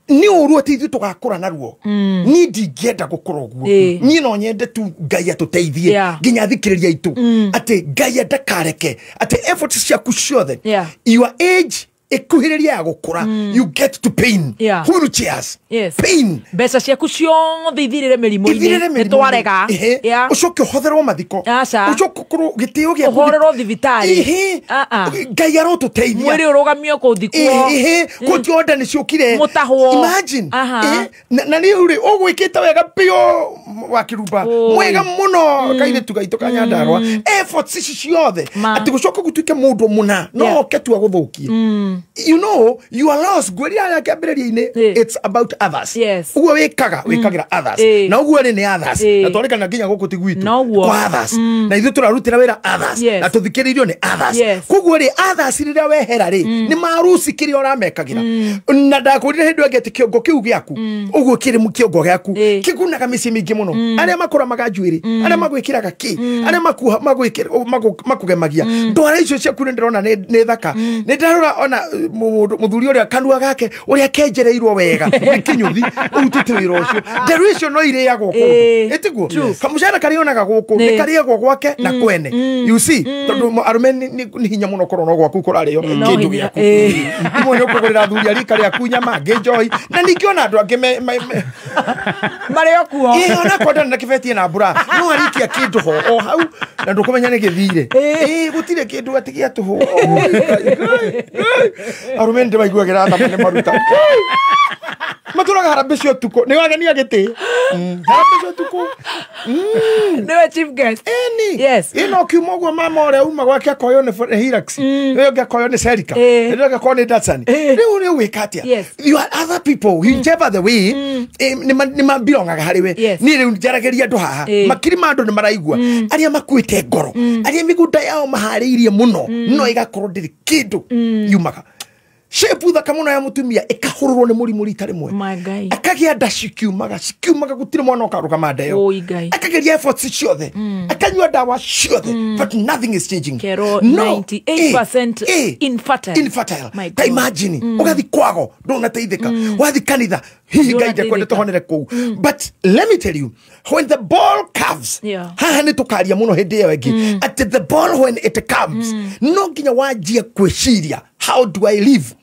nĩ ũru atĩ ithuĩ tũgakũra naruo niĩ ndingĩenda gũkũra ũguo niĩ no nyende tu Ngai atũteithie nginya athikĩrĩria aitũ atĩ Ngai ndakareke atĩ efforts ciaku ciothe your age ĩkuhĩrĩria ya gũkũra you get to pain wheelchairs pain mbeca ciaku ciothe ithirĩre mĩrimũ-inĩ nĩ twarega ũcoke ũhotherwo mathiko ũcoke ũkorwo gĩtĩo gĩaku ũhorerwo thibitarĩ Ngai arotũteithia mwĩrĩ ũrũgamio kũthikwo kũti onda nĩ ciũkire mũtahwo imagine na rĩu rĩ ũgwĩkĩte wega biũ wakĩrumba mwega mũno kairĩtu gaitũ ka Nyandarũa efforts ici ciothe atĩ gũcoka gũtuĩke mũndũ mũna no oke tu agũthũkie. You know you are lost ngwĩrire harĩa kĩambĩrĩria-inĩ it's about others ũguo wĩkaga wĩkagĩra others na ũguo rĩ nĩ others na twarĩkana nginya gũkũ ti gwitũ kwa others na ithuĩ tũrarutĩra wĩra others na tũthikĩrĩirio nĩ others koguo rĩ others rĩrĩa wehera rĩ nĩ maruci kĩrĩa ũramekagĩra na ndakwĩrire hĩndĩ ĩngĩ atĩ kĩongo kĩu gĩaku ũguo kĩrĩ kĩongo gĩaku kĩgunaga mĩciĩ mĩingĩ mũno arĩa makũramaga njuĩrĩ arĩa magwĩkĩraga kĩ arĩa makũgemagia ndwara icio ciaku nĩ ndĩrona nĩ thaka nĩ ndarora ona muthuri uria kanua gake uria kenjereirwo wega nĩ kinyuthi urutĩte wĩra ũcio nderu icio no irĩagwo kũndũ ĩtiguo kamũcara karĩonaga gũkũ nĩ karĩagwo gwake na kwene you see tondũ arũme nĩ hinya mũno korwo no gwaku kũrarĩo kĩndũ gĩaku imwe nĩ ũkũgũrĩra athuri a rika rĩaku nyama angĩ njohi na ningĩ ona andũ angĩ marĩ o kuo ĩ ona kwenda na kĩbetie na mbura no arikia kĩndũ ho o hau na ndũkũmenya nĩ gĩthire ĩ gũtirĩ kĩndũ atĩ gĩa tũhũ arume ndĩ maiguagĩra tha nĩ maruta. Matũraga harambĩ cia ũtukũ. Nĩ wagenia gĩtĩ. Harambĩ cia ũtukũ. Nĩwe chief guest. Ĩni. Yes. Ĩno kiuma ũguo mama ũrĩa uma gwake akoywo nĩ Hilux. Ũyũ ũngĩ akoywo nĩ Celica. Ũyũ ũngĩ akoywo nĩ Datsun. Rĩu rĩu wĩka atĩa? Yes. You are other people, whichever the way, nĩ mabilongaga harĩ we. Niĩ rĩu njaragĩria andũ haha. Makiri ma andũ nĩ maraigua. Arĩa makuĩte ngoro. Arĩa mĩgũnda yao maharĩirie mũno. No ĩgakorwo ndĩrĩ kĩndũ yumaga. Shape thaka mũno ya mũtumia ĩkahũrũrwo nĩ mũrimũ rita rĩmwe. Akagĩa nda cikiumaga gũtirĩ mwana ũkarũgama nda ĩyo. Akageria efforts ciothe. Akanyua ndawa ciothe. But nothing is changing. Kero no, 98% infertile. Infertile. Ta imagine ũgathi kwago ndũnateithĩka. Wathi kanitha hihi Ngai ndekwenda tũhonere kũu. But let me tell you, when the ball curves, haha nĩ tũkaria mũno hĩndĩ ĩyo ĩngĩ, at the ball when it comes, no nginya wanjie kwĩciria, how do I live?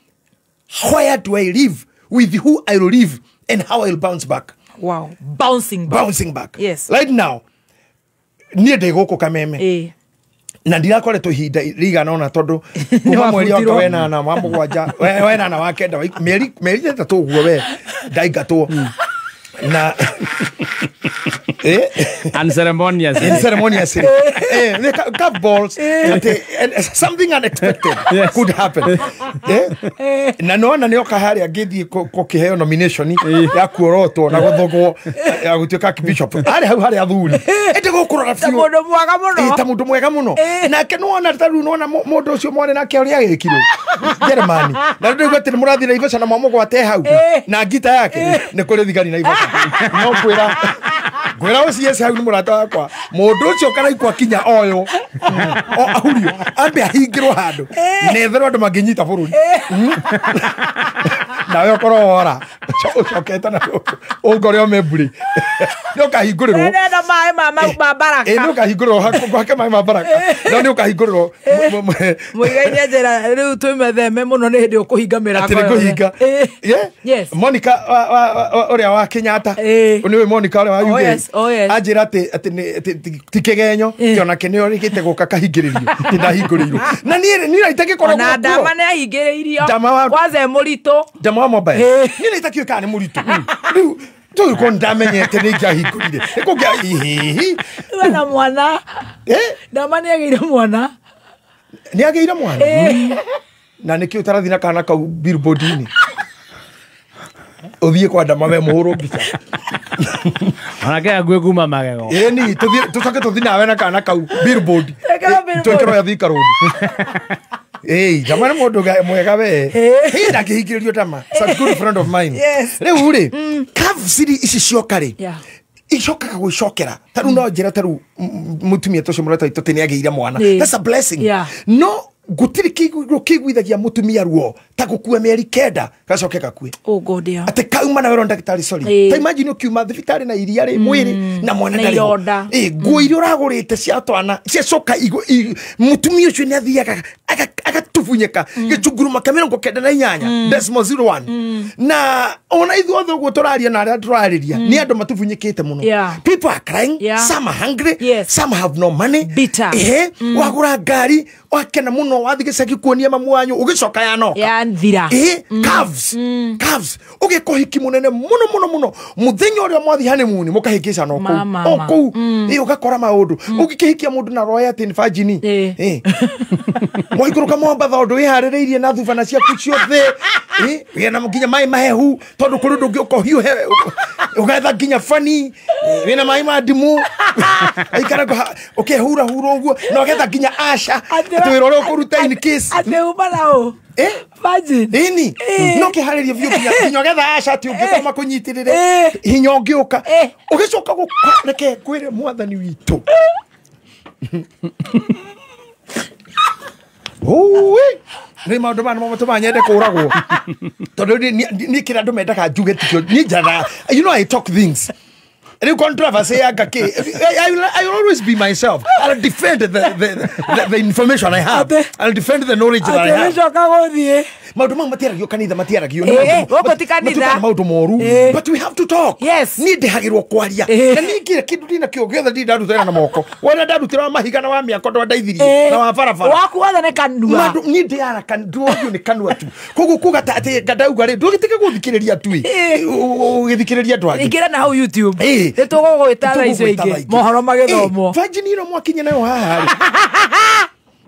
Where do I live? With who I will live and how I will bounce back. Wow. Bouncing back. Bouncing back. Yes. Right now, niĩ ndĩ gũkũ Kameme. Na ndirakoretwo ihinda rĩigana ũna tondũ kuma mweri wa wenana wa mũgwanja wenana wa kenda mĩeri ĩtatũ ũguo we ndaingatwo na unceremoniously. Unceremoniously. Curve balls. Something unexpected could happen. Na nona nĩ oka harĩa ngĩthiĩ kũkĩheo nomination ya kuorotwo na gũthogwo ya gũtuĩka bishop. Arĩ hau harĩa athuri. Ĩndĩ gũkũrora biũ. Ta mũndũ mwega mũno. Ta mũndũ mwega mũno. Nake nĩwona ta rĩu nĩwona mũndũ ũcio mwarĩ nake ũrĩa agĩkirwo Jeremani. Na rĩu ndĩraigua atĩ nĩ mũrathiĩ Naivasha na mwamũgwate hau na ngita yake. Nĩ kũrĩ thigari Naivasha. No kwĩra ngwĩra ũcio hau nĩ mũrata wakwa. Mũndũ ũcio karaikwa kinya oyo o ahurio ambe ahingĩrwo handũ netherwo andũ mangĩnyita bũrũri nawe ũkorwo wora ũcokete na ũngore o memburi nĩ ũkahingũrĩrwo na maĩ ma baraka. Nĩ ũkahingũrĩrwo hake maĩ ma baraka no nĩ ũkahingũrĩrwo Mũigai nĩ njĩra rĩu twĩmetheme mũno nĩ hĩndĩ ũkũhinga mĩrango atĩ nĩ kũhinga. Monica ũrĩa wa Kenyatta nĩwe Monica ũrĩa wa UK anjĩra atĩ ti kĩgenyo ti onake nĩ orĩkĩte gũka kahingĩrĩrio ti ndahingũrĩirwo na niĩ niĩ itangĩkorwo na Ndama nĩ ahingĩrĩirio kwanza e mũritũ Ndama wa mobile niĩ nĩ itakĩũĩ kana nĩ mũritũ rĩu tũgĩkorwo ndamenyete nĩ ingĩahingũrire nĩ kũngĩa hihi we na mwana Ndama nĩ agĩire mwana nĩ agĩire mwana na nĩkĩo ũtarathiĩ na kana kau billboard-inĩ ũthiĩ kwa Ndama we mũhũrwo mbica onake ague kuma magego. Ĩni tũcoke tũthiĩ nawe na kana kau billboard twĩkĩrwo ya Thika Road. Ndama nĩ mũndũ mwega we. Hĩ ndangĩhingĩrĩrio Ndama. It's a good friend of mine. Rĩu rĩ curves ici cioka rĩ icokaga gwĩcokera ta rĩu no njĩra ta rĩu mũtumia ta ũcio mũrata witũ atĩ nĩ agĩire mwana. That's a blessing. No gũtirĩ kĩiguithagia mũtumia ruo ta gũkua mĩeri 9 gacoke gakue. Oh God, yeah. Atĩ kauma na werwo ndagĩtarĩ sorry. Ta imagine ũkiuma thibitarĩ na iria rĩ mwĩrĩ na mwana ndarĩ ho. Nguo iria ũragũrĩte cia twana ciacoka mũtumia ũcio nĩ athiaga agatubunyĩka gĩchunguruma kĩa 98.01 na ona ithuothe ũguo tũraria na arĩa tũrarĩria nĩ andũ matubunyĩkĩte mũno. People are crying. Some are hungry. Some have no money. Bitter. Wagũra ngari wakena mũno wathi gĩcagi kuonia mamu wanyu ũgĩcoka yanoka yathira. Curves ũgĩka ũhiki mũnene mũno mũno mũno mũthenya ũrĩa mwathi honeymoon mũkahĩngĩcana o kũu o kũu ũgakora maũndũ ũngĩkĩhikia mũndũ na roho atĩ nĩ virgin mwaikũrũka Mombatha ũndũ wĩharĩrĩirie na thubana ciaku ciothe wĩna nginya maĩ mahehu tondũ kũrĩ ũndũ ũngĩ ũkohiũhe ũgetha nginya bani wĩna maĩ ma ndimũ aikara ũkehurahura ũguo na ũgetha nginya asha atĩ wĩra ũrĩa ũkũruta in case atĩ uma na ũ virgin ĩni no kĩharĩrie biũ nginya ũgetha asha atĩ ũngĩũka makũnyitĩrĩre hinya ũngĩũka ũgĩcoka reke ngwĩre mwathani witũ nĩ maũndũ maya nĩmo matũmaga nyende kũragwo tondũ niĩ kĩrĩa andũ mendaga njuge tikĩo niĩ njaraga you know I talk things Any controversy, I will always be myself. I'll defend the information I have. I'll defend the knowledge that I have. Maũndũ mau matiaragio kanitha, matiaragio. Gũkũ ti kanitha. Maũndũ moru. But we have to talk. Yes. Niĩ ndĩhagĩrwo kwaria. Na ningĩ kĩndũ ndina kĩo gĩothe ndĩ ndarutĩra na moko. Wona ndarutĩra wa mahiga na wa mĩako ndwandaithirie na wa barabara. Waku wothe nĩ kanua. Maũndũ niĩ ndĩara kanua nĩ kanua tu. Koguo kuga ta atĩ ngandauga rĩ ndũgĩtige gũthikĩrĩria tu ũgĩthikĩrĩria andũ angĩ. Ingĩra na hau YouTube. Nĩ tũgũgwĩta thaa icio ingĩ. Mohoro magĩthomwo. Virgin ĩno mwakinya nayo haha rĩ.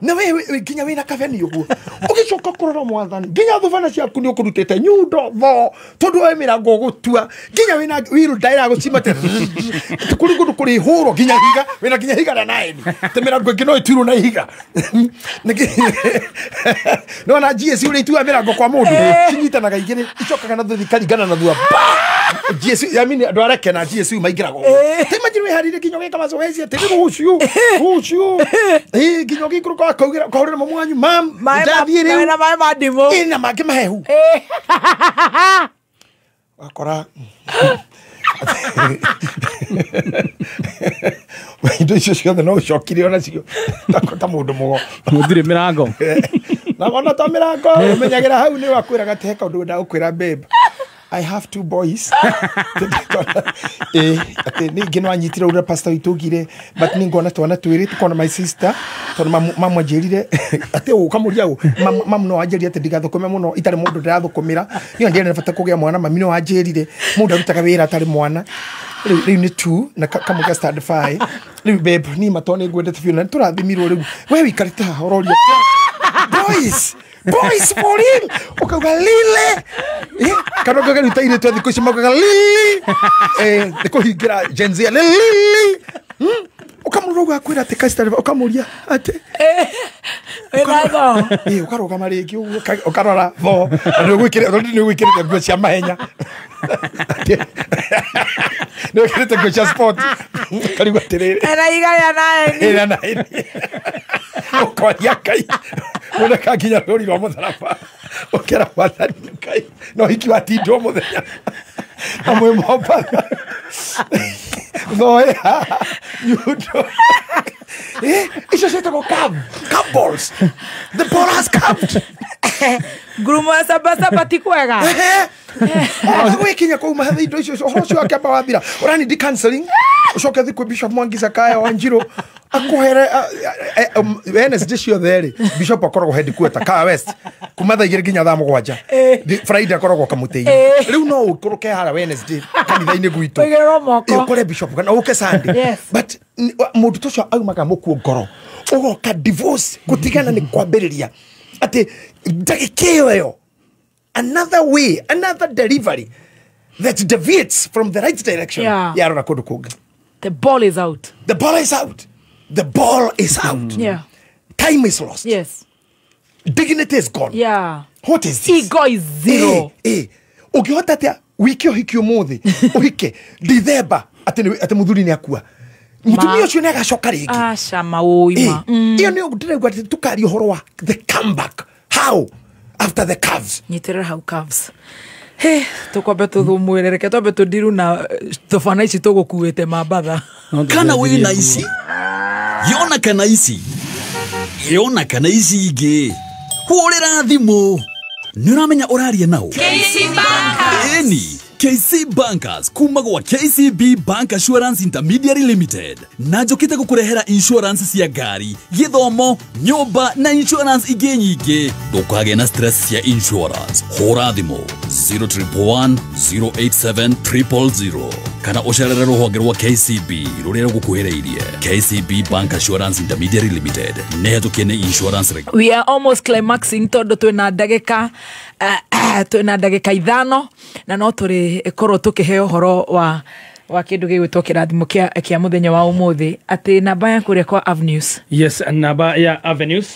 Na we nginya wĩna kabeni ũguo ũgĩcoka kũrora mwathani nginya thubana ciaku nĩ ũkũrutĩte nyundo tho tondũ we mĩrango ũgũtua nginya wĩna wheelbarrow ĩragũcima kũrĩ kũndũ kũrĩ hũrwo nginya higa wĩna nginya higa na naeni te mĩrango ĩngĩ no ĩtuirwo na ihiga no na GSU ũrĩa ituaga mĩrango kwa mũndũ cinyitanaga igĩrĩ icokaga na thutha ikaringana na thutha GSU I mean andũ areke na GSU maingĩraga ũguo ta imagine wĩharĩrie nginya ũgeka mazoezi atĩ rũciũ rũciũ nginya ũgĩikũrũka kaugĩra kahũrĩra mamu wanyu mam ndathiĩ rĩu na maĩ ma ndimũ na mangĩ mahehu wakora indo icio ciothe no ũcokire onacio ta mũndũ mũgo mũthirĩ mĩrango na ona ta mĩrango ũmenyagĩra hau nĩ wakwĩraga atĩ he kaũndũ wendaga gũkwĩra babe I have two boys. Ati ningĩ no anyitire ũrĩa pastor witũ augire but nĩ ngona twana twĩrĩ tukona my sister tondũ mamu anjĩrire atĩ ũkamũria ũ mamu no anjĩrire atĩ ndigathũkũme mũno itarĩ mũndũ ndĩrathũkũmĩra niĩ ndiarĩ na bata kũgĩa mwana mami no anjĩrire mũndũ arutaga wĩra atarĩ mwana rĩu nĩ two na kamwe ga stand five rĩu babe niĩ matwa nĩ ngwendete biũ na nĩ tũrathimirwo rĩu we wĩikarĩte haha ũroria boys boys for real ukauga lile kana ukauga rĩu ta airĩtu a thikũ ici maugaga lili nĩ kũhingĩra Gen Z lili ũkamũrora ũguo akwĩra atĩ customer ũkamũria atĩ ũkarũgama rĩngĩ ũguo ũkarora tho na nĩ ũgwĩkĩrĩte nguo cia mahenya nĩ wĩkĩrĩte nguo cia sport ũkarigwo atĩrĩrĩ ena iga rĩa naeni ũkoria Ngai woneka nginya rũri rwa mũtharaba ũkera mwathani Ngai no hiki watindwo mũthenya na mwĩ Mombatha thoe haha nyundo icio ciĩtagwo curve balls. The ball has curved. Ngurumo ya sabasaba ti kwega gwikinya kũu mahetha indo icio ũhoro ũcio wakĩamba wathira ũranindi counseling ũcoke thiĩ kwĩ Bishop Mwangi Sakaya Wanjiru akũhere Wednesday ciothe rĩ Bishop akoragwo headquarter Kaa West kuma thaa 2 nginya thaa 7 Friday akoragwo kamũtĩ-inĩ rĩu no ũikũrũke haha Wednesday kanitha-inĩ gwitũ ũkore Bishop kana ũke Sunday but mũndũ ta ũcio aumaga mũkuo ngoro ũgoka divorce gũtigana nĩ kwambĩrĩria atĩ ndagĩka ĩyo another way, another delivery that deviates from the right direction. Yarora kũndũ kũngĩ. The ball is out. The ball is out. The ball is out. Yeah. Time is lost. Yes. Dignity is gone. Yeah. What is this? Ego is zero. Ũngĩhota atĩa wike ũhiki ũmũthĩ ũhike Dithemba atĩ mũthuri nĩ akua mũtumia ũcio nĩ agacoka rĩngĩ. Aca maũima. Ĩyo nĩyo ndĩraigua atĩ tũkaria ũhoro wa the comeback. How? After the curves. Nyitĩrĩra hau curves. He, tũkwambe tũthũmwĩre reke twambe tũndiru na tũbana ici tũgũkuĩte mambatha. Kana wĩna ici yona kana ici yona kana ici ingĩ hũrĩra thimũ nĩ ũramenya ũraria nao KC Bankers. Ĩni KC Bankers kuma gwa KCB Bank Assurance Intermediary Limited na njũkĩte gũkũrehera insurance cia ngari, gĩthomo, nyũmba na insurance ingĩ nyingĩ. Ndũkagĩe na stress cia insurance. Hũra thimũ 0111 087 000 kana ũcerere rũhonge rwa KCB rũrĩa rũgũkuhĩrĩirie. KCB Bank Assurance Intermediary Limited nĩ hetũkie nĩ insurance. We are almost climaxing tondũ twĩna ndagĩka twĩna ndagĩka 5 na no tũrĩ korwo tũkĩheo ũhoro wa kĩndũ gĩgwĩtwo kĩrathimo kĩa mũthenya wa ũmũthĩ atĩ namba ya kũrĩa kwa Avenues. Yes, namba ya Avenues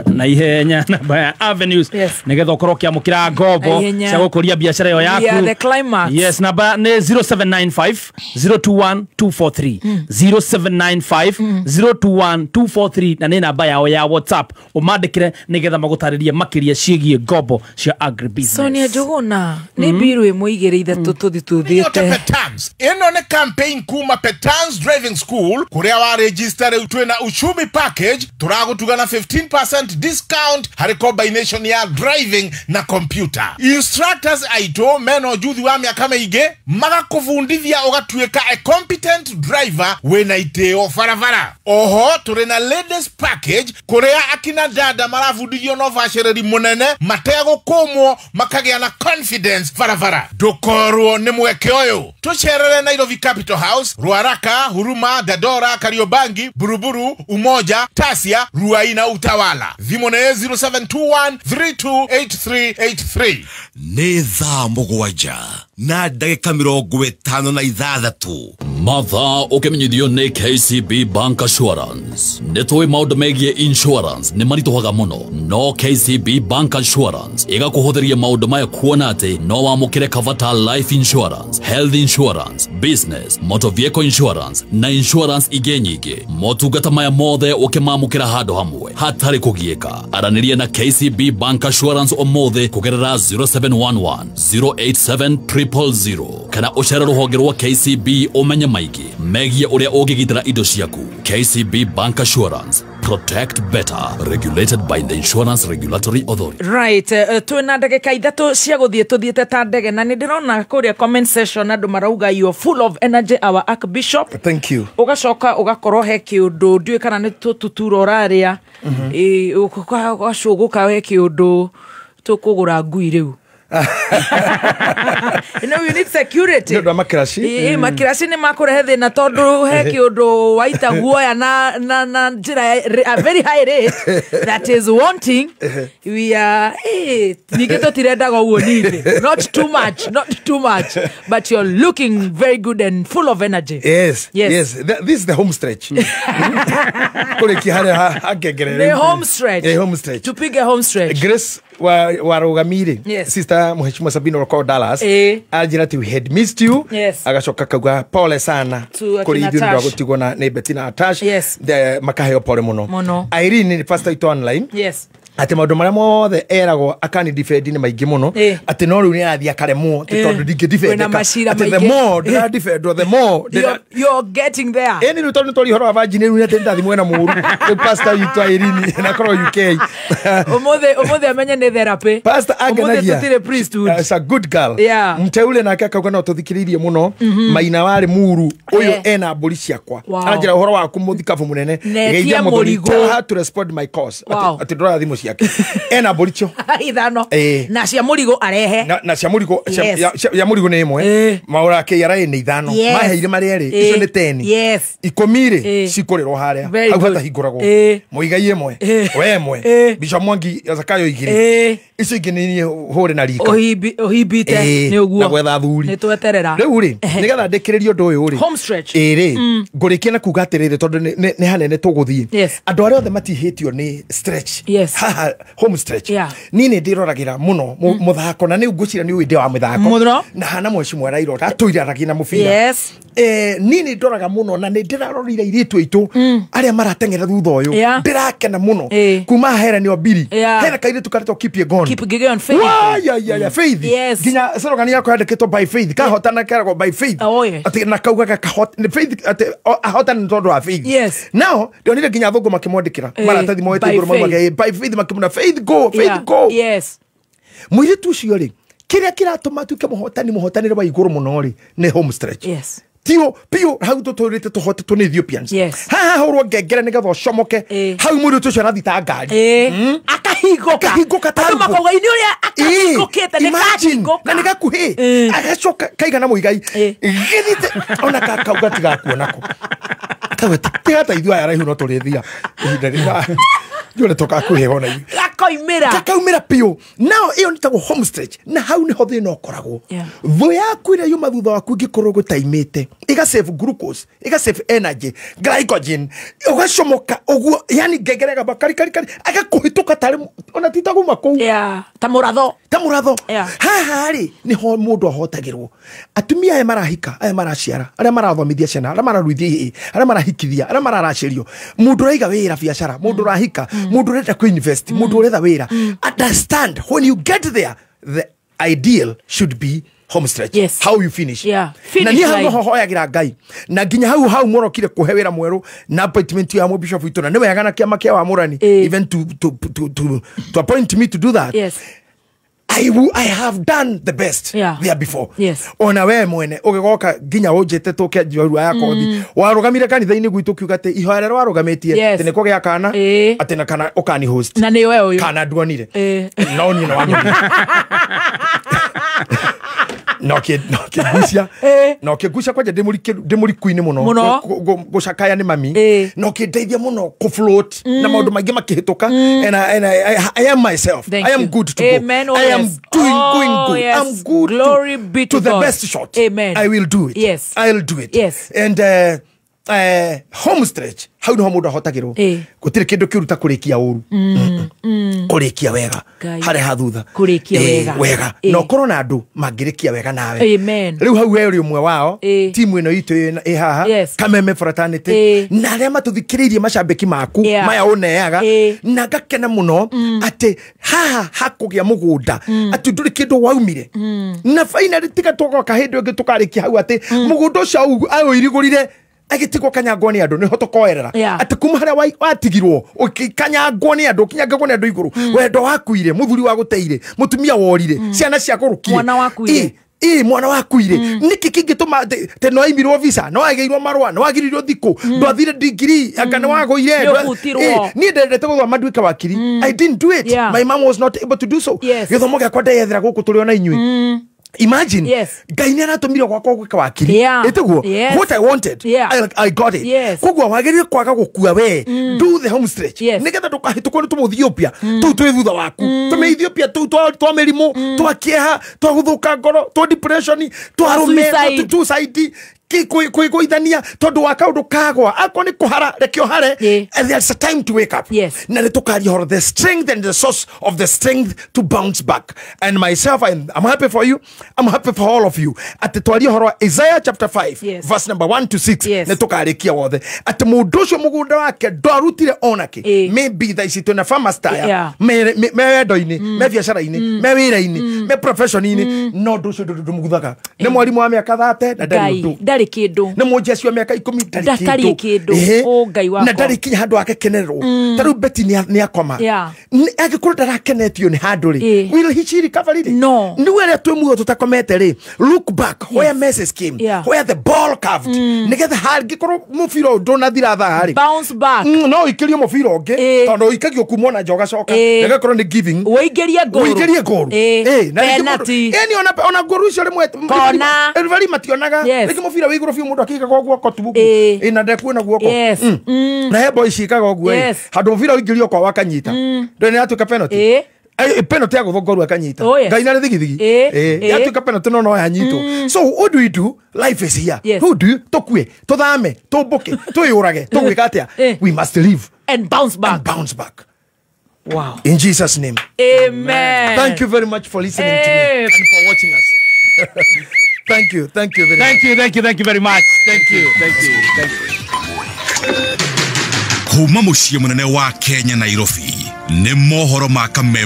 na ihenya namba ya Avenues nigetha ũkorwo ũkĩamũkĩra ngombo cia gũkũria biacara ĩyo yaku. Yeah, the climax. Yes, namba nĩ 0795 021 243 0795 021 243 na nĩ namba yao ya WhatsApp ũmandĩkĩre nigetha magũtarĩrie makĩria ciĩgiĩ ngombo cia agribusiness. Sonia Njuguna nĩ mbiru ĩmwe igĩrĩ ithatũ tũthi tũthiĩte. Ĩno nĩ campaign kuma Petans Driving School kũrĩa wa register rĩu twĩna uchumi package tũragũtuga na na 15% discount harĩ combination ya driving na computer. Instructors aitũ mena ũjuthi wa mĩaka mĩingĩ magakũbundithia ũgatuĩka a competent driver wĩna itĩo barabara. Oho tũrĩ na ladies package kũrĩa akina dada marabundithio na ũbacĩrĩri mũnene mategũkũmwo makagĩa na confidence barabara. Ndũkorwo nĩ mweke ũyũ. Tũcerere Nairobi Capital House, Ruaraka, Huruma, Dandora, Kariobangi, Buruburu, Umoja, Tasia, Ruai na Utawala. Thimũ nĩ 0721 328383. Nĩ thaa 7 na ndagĩka 56. Mathaa ũkĩmenyithio nĩ KCB Bank Assurance. Nĩ tũĩ maũndũ megiĩ insurance nĩ maritũhaga mũno, no KCB Bank Assurance ĩgakũhũthĩria maũndũ maya kuona atĩ no wamũkĩre cover ta life insurance, health insurance, business, motor vehicle insurance na insurance ingĩ nyingĩ. Motungata maya mothe ũkĩmamũkĩra handũ hamwe hatarĩ kũgiĩka. Aranĩria na KCB Bank Assurance ũmũthĩ kũgerera 0711 087 000 kana ũcere rũhonge rwa KCB ũmenye maingĩ megiĩ ũrĩa ũngĩgitĩra indo ciaku. KCB Bank Assurance, protect better, regulated by the Insurance Regulatory Authority. Right, twina ndagĩka 3 cia gũthiĩ tũthiĩte ta ndege na nĩ ndĩrona kũrĩa comment section andũ marauga you are full of energy, our archbishop. Thank you. Ũgacoka ũgakorwo he kĩũndũ ndiũĩ kana nĩ tũtuturo ũrarĩa, ũgacũgũka he kĩũndũ tũkũgũra ngui rĩu. You know, you need security. Nĩ ũndũ wa makiraci. Makiraci nĩ makũrehe thĩna tondũ he kĩũndũ waita guoya na njĩra a very high rate that is wanting. We are ningĩ tũtirendaga ũguo ningĩ. Not too much, not too much, but you're looking very good and full of energy. Yes, yes, yes. This is the home stretch. Kũrĩkia harĩa hangengere. The home stretch. The home stretch. Tupige home stretch. Grace warũgamire. Yes. Sister Mheshimiwa Sabina Roko Dallas. Anjĩra atĩ we had missed you. Yes. Agacoka kauga pole sana kũrĩ ithuĩ nĩ gũtigwo na nĩ Bettina Atash. Yes. Makaheo pole mũno. Mũno. Irene nĩ pastor itũ online. Yes. Atĩ maũndũ marĩa mothe eragwo akani defend nĩ maingĩ mũno, atĩ no rĩu nĩ arathiĩ akaremwo atĩ tondũ ndingĩ defend atĩ the more ndĩra defend the more you're getting there. Ĩni rĩu tondũ nĩ twaria ũhoro wa virgin rĩu nĩ ndathi mwena mũũru. Rĩu pastor witũ Irene na korwo UK. Ũmũthĩ amenye nĩ therapy. Pastor angenagia. Ũmũthĩ tũtirĩ priesthood. It's a good girl. Yeah. Mteule nake akauga no tũthikĩrĩirie mũno. Maina warĩ muru ũyũ ena mbũri ciakwa. Aranjĩra ũhoro waku mũthikabu mũnene. Geithia mũthoni. Tell her to respond my calls. Atĩ ndũra thimũ ciake. Ena mbũri cio 5 na cia mũrigo arehe na cia mũrigo ya mũrigo nĩ ĩmwe maũra KRA nĩ 5 maheire marĩa erĩ icio nĩ 10. Yes. 10 rĩ cikũrĩrwo harĩa hau hatahingũragwo mũigai ĩmwe we ĩmwe Bishop Mwangi Zakayo 2 icio ingĩ nĩ niĩ hũre na rika ũhimbite nĩ ũguo na gwetha athuri nĩ tweterera rĩu rĩ nĩgetha ndĩkĩrĩrie ũndũ ũyũ rĩ home stretch ĩrĩ ngũrĩkia na kuga atĩrĩrĩ tondũ nĩ hanene tũgũthiĩ andũ arĩa othe matihĩtio nĩ stretch. Yes. Haha home stretch. Niĩ nĩ ndĩroragĩra mũno mũthako na nĩ ngwĩciria nĩ ũĩ ndĩ wa mĩthako na hana mheshimiwa Raila atũiraragia na mũbira. Yes. Niĩ nĩ ndoraga mũno na nĩ ndĩrarorire airĩtu aitũ arĩa marateng'era thutha ũyũ ndĩrakena mũno kuma Helen Obiri hena kairĩtu karetwo Kipyegon Kipyegon Faith. Ya Faith. Nginya slogan yakwa yandĩkĩtwo by faith kahotana keragwo by faith atĩ na kaugaga kahot faith atĩ ahotana nĩ tondũ wa faith. Yes. Now ndonire nginya athũngũ makĩmwandĩkĩra maratathi moete igũrũ maugaga by faith makĩmuna faith go faith go. Yes. Mũirĩtu ũcio rĩ kĩrĩa kĩratũma atuĩke mũhotanĩre wa igũrũ mũno rĩ nĩ home stretch. Yes. Tio pio hau tũtũrĩte tũhotetwo nĩ Ethiopians. Yes. Haha hũrwo ngengere nĩgetha ũcomoke hau mũirĩtu ũcio arathiĩ ta ngari. Akahingũka ta andũ makauga inĩ ũrĩa akahingũkĩte nĩ kahingũka na nĩ gakuhĩ agacoka kaigana mũigai gĩthiĩte ona kakauga tigakuonako kauga tiga ta ithuĩ aya araihu no tũrĩthia ihinda rĩrĩa njuone tũkakuhĩ ona ithuĩ gakoimĩra gakaumĩra piũ. Nao ĩyo nĩtagwo home stretch na hau nĩho thĩna ũkoragwo. Thũ yaku ĩrĩa yuma thutha waku ĩngĩkorwo gũtaimĩte ĩga save glucose ĩga save energy glycogen ũgacomoka ũguo yani ngengere gamba kari kari kari agakũhĩtũka tarĩ ona ti ta kuma kũu ta mũratho ta mũratho. Haha rĩ nĩho mũndũ ahotagĩrwo. Atumia aya marahika aya maraciara arĩa marathomithia ciana arĩa mararuithia ihĩĩ arĩa marahikithia arĩa mararacĩrio mũndũ ũraiga wĩra biacara mũndũ ũrahika mũndũ ũrenda kũ-invest mũndũ ũretha wĩra. Understand when you get there the ideal should be Home stretch. Yes. How you finish. Yeah. Finish na niĩ hau line. noho hoyagĩra Ngai na nginya hau hau morokire kũhe wĩra mwerũ na appointment ya mũbishop witũ na nĩ wega na kĩama kĩa wamũrani even to appoint me to do that. Yes. I have done the best there before. Yes. Ona we mwene ũgĩgoka nginya ũnjĩte tũke njorua ya kothi warũgamire kanitha-inĩ gwitũ ũkiuga atĩ ihoya rĩrĩa warũgamĩtie Yes. atĩ nĩ kũgĩa kana atĩ na kana ũkani host na nĩ we ũyũ kana nduonire no niĩ nĩ wanyonire no kĩngucia no kĩngucia kwanja ndĩ mũriku-inĩ mũno Mũno. Gũcakaya nĩ mami no kĩndeithia mũno kũ float na maũndũ maingĩ makĩhĩtũka and I am myself. Thank I am you. good to Amen. go. Oh, I am yes. doing Oh, going good. yes. I'm good. Glory be to the God. best shot. Amen. I will do it. Yes. I'll do it. Yes. And home stretch hau niho mũndũ ahotagĩrwo gũtirĩ kĩndũ kĩũru ta kũrĩkia ũru, kũrĩkia wega Ngai. harĩa ha thutha Kũrĩkia wega. Wega na ũkorwo na andũ mangĩrĩkia wega nawe. Amen. Rĩu hau we ũrĩ ũmwe wao, timu ĩno itũ ĩ haha Kameme fraternity na arĩa matũthikĩrĩirie macambĩki maku maya ũneaga na ngakena mũno atĩ haha hakũgĩa mũgũnda atĩ ndũrĩ kĩndũ waumire na finally tiga tũgoka hĩndĩ ĩngĩ tũkarĩkia hau atĩ mũgũnda ũcio aũirigũrire agĩtigwo kanyangwo nĩ andũ nĩho tũkoerera atĩ kuma harĩa watigirwo ũkĩkanyangwo nĩ andũ ũkinyangagwo nĩ andũ igũrũ wendo wakuire mũthuri wagũteire mũtumia worire ciana ciakũrũkire Mwana wakuire. Ĩ mwana wakuire nĩkĩ kĩngĩtũma atĩ no aimirwo visa no agĩirwo marũa no agiririo thikũ ndwathire degree anga nĩ wagũire Nĩ ũbutirwo. Niĩ ndendete gũthoma nduĩke wakiri. I didn't do it. My mom was not able to do so. Gĩthomo gĩakwa ndeyethera gũkũ tũrĩ ona inyuĩ. Imagine. Ngai nĩ aratũmire gwakwa gwĩka wakiri. Ĩtiguo what I wanted I got it. Koguo wagĩrĩire kwaga gũkua we do the home stretch nĩgetha ndũkahĩtũkwo nĩ tũmũthiopia tũu twĩ thutha waku tũmĩethiopia tũu twa mĩrimũ twa kĩeha twa gũthũka ngoro twa depression twa rũme suicide kwĩgũithania tondũ wa kaũndũ kagwa akorwo nĩ kũhara reke ũhare and there's a time to wake up. Na nĩ tũkaria ũhoro the strength and the source of the strength to bounce back. And myself, I'm happy for you, I'm happy for all of you atĩ twarie ũhoro wa Isaiah chapter 5 verse number 1 to 6 nĩ tũkarĩkia wothe atĩ mũndũ ũcio mũgũnda wake ndwarutire onakĩ maybe thaa ici twĩna farmers tire me wendo-inĩ me biacara-inĩ me wĩra-inĩ me profession-inĩ no ũndũ ũcio ndũmũguthaga nĩ mwarimũ wa mĩaka 30 na ndarĩ ũndũ ndarĩ kĩndũ nĩ mũnjeci wa mĩaka 10 ndarĩ kĩndũ o Ngai wakwa na ndarĩ kinya handũ akekenerwo ta rĩu Betty nĩ akoma angĩkorwo ndarakenetio nĩ handũ rĩ will he she recover rĩ no nĩ arĩa twĩ muoyo tũtakomete rĩ look back where messes came where the ball curved nĩgetha hangĩkorwo mũbira ũyũ ndũnathira thaa rĩ bounce back no ũikĩrio mũbira ũngĩ tondũ ũikagio kuma ona nja ũgacoka nĩgakorwo nĩ giving ũingĩrie ngũrũ ũingĩrie ngũrũ na rĩngĩ Penalty. Ĩni ona ngũrũ icio rĩmwe Kona. referee mationaga rĩngĩ mũbira wĩ igũrũ biũ mũndũ akĩikaga guoko tu ũguo na ndekuona guoko na he boy ciĩkaga ũguo ĩ handũ mũbira ũingĩrio kwao akanyita ndũĩ nĩ yatuĩka penalty penalty ya gũthwo ngoru akanyita Ngai narĩ thigithigi yatuĩka penalty no yanyitwo. So what do we do? Life is here. Who do you tũkue tũthame tũmbũke twĩyũrage tũgwĩka atĩa? We must live and bounce back. And bounce back. Wow. In Jesus' name. Amen. Thank you very much for listening to me and for watching us. Thank you. Thank you very Thank much. you. Thank you. Thank you very much. Thank you. Thank you. Thank you. Kuma muciĩ mũnene wa Kenya Nairobi nĩ mohoro ma Kameme.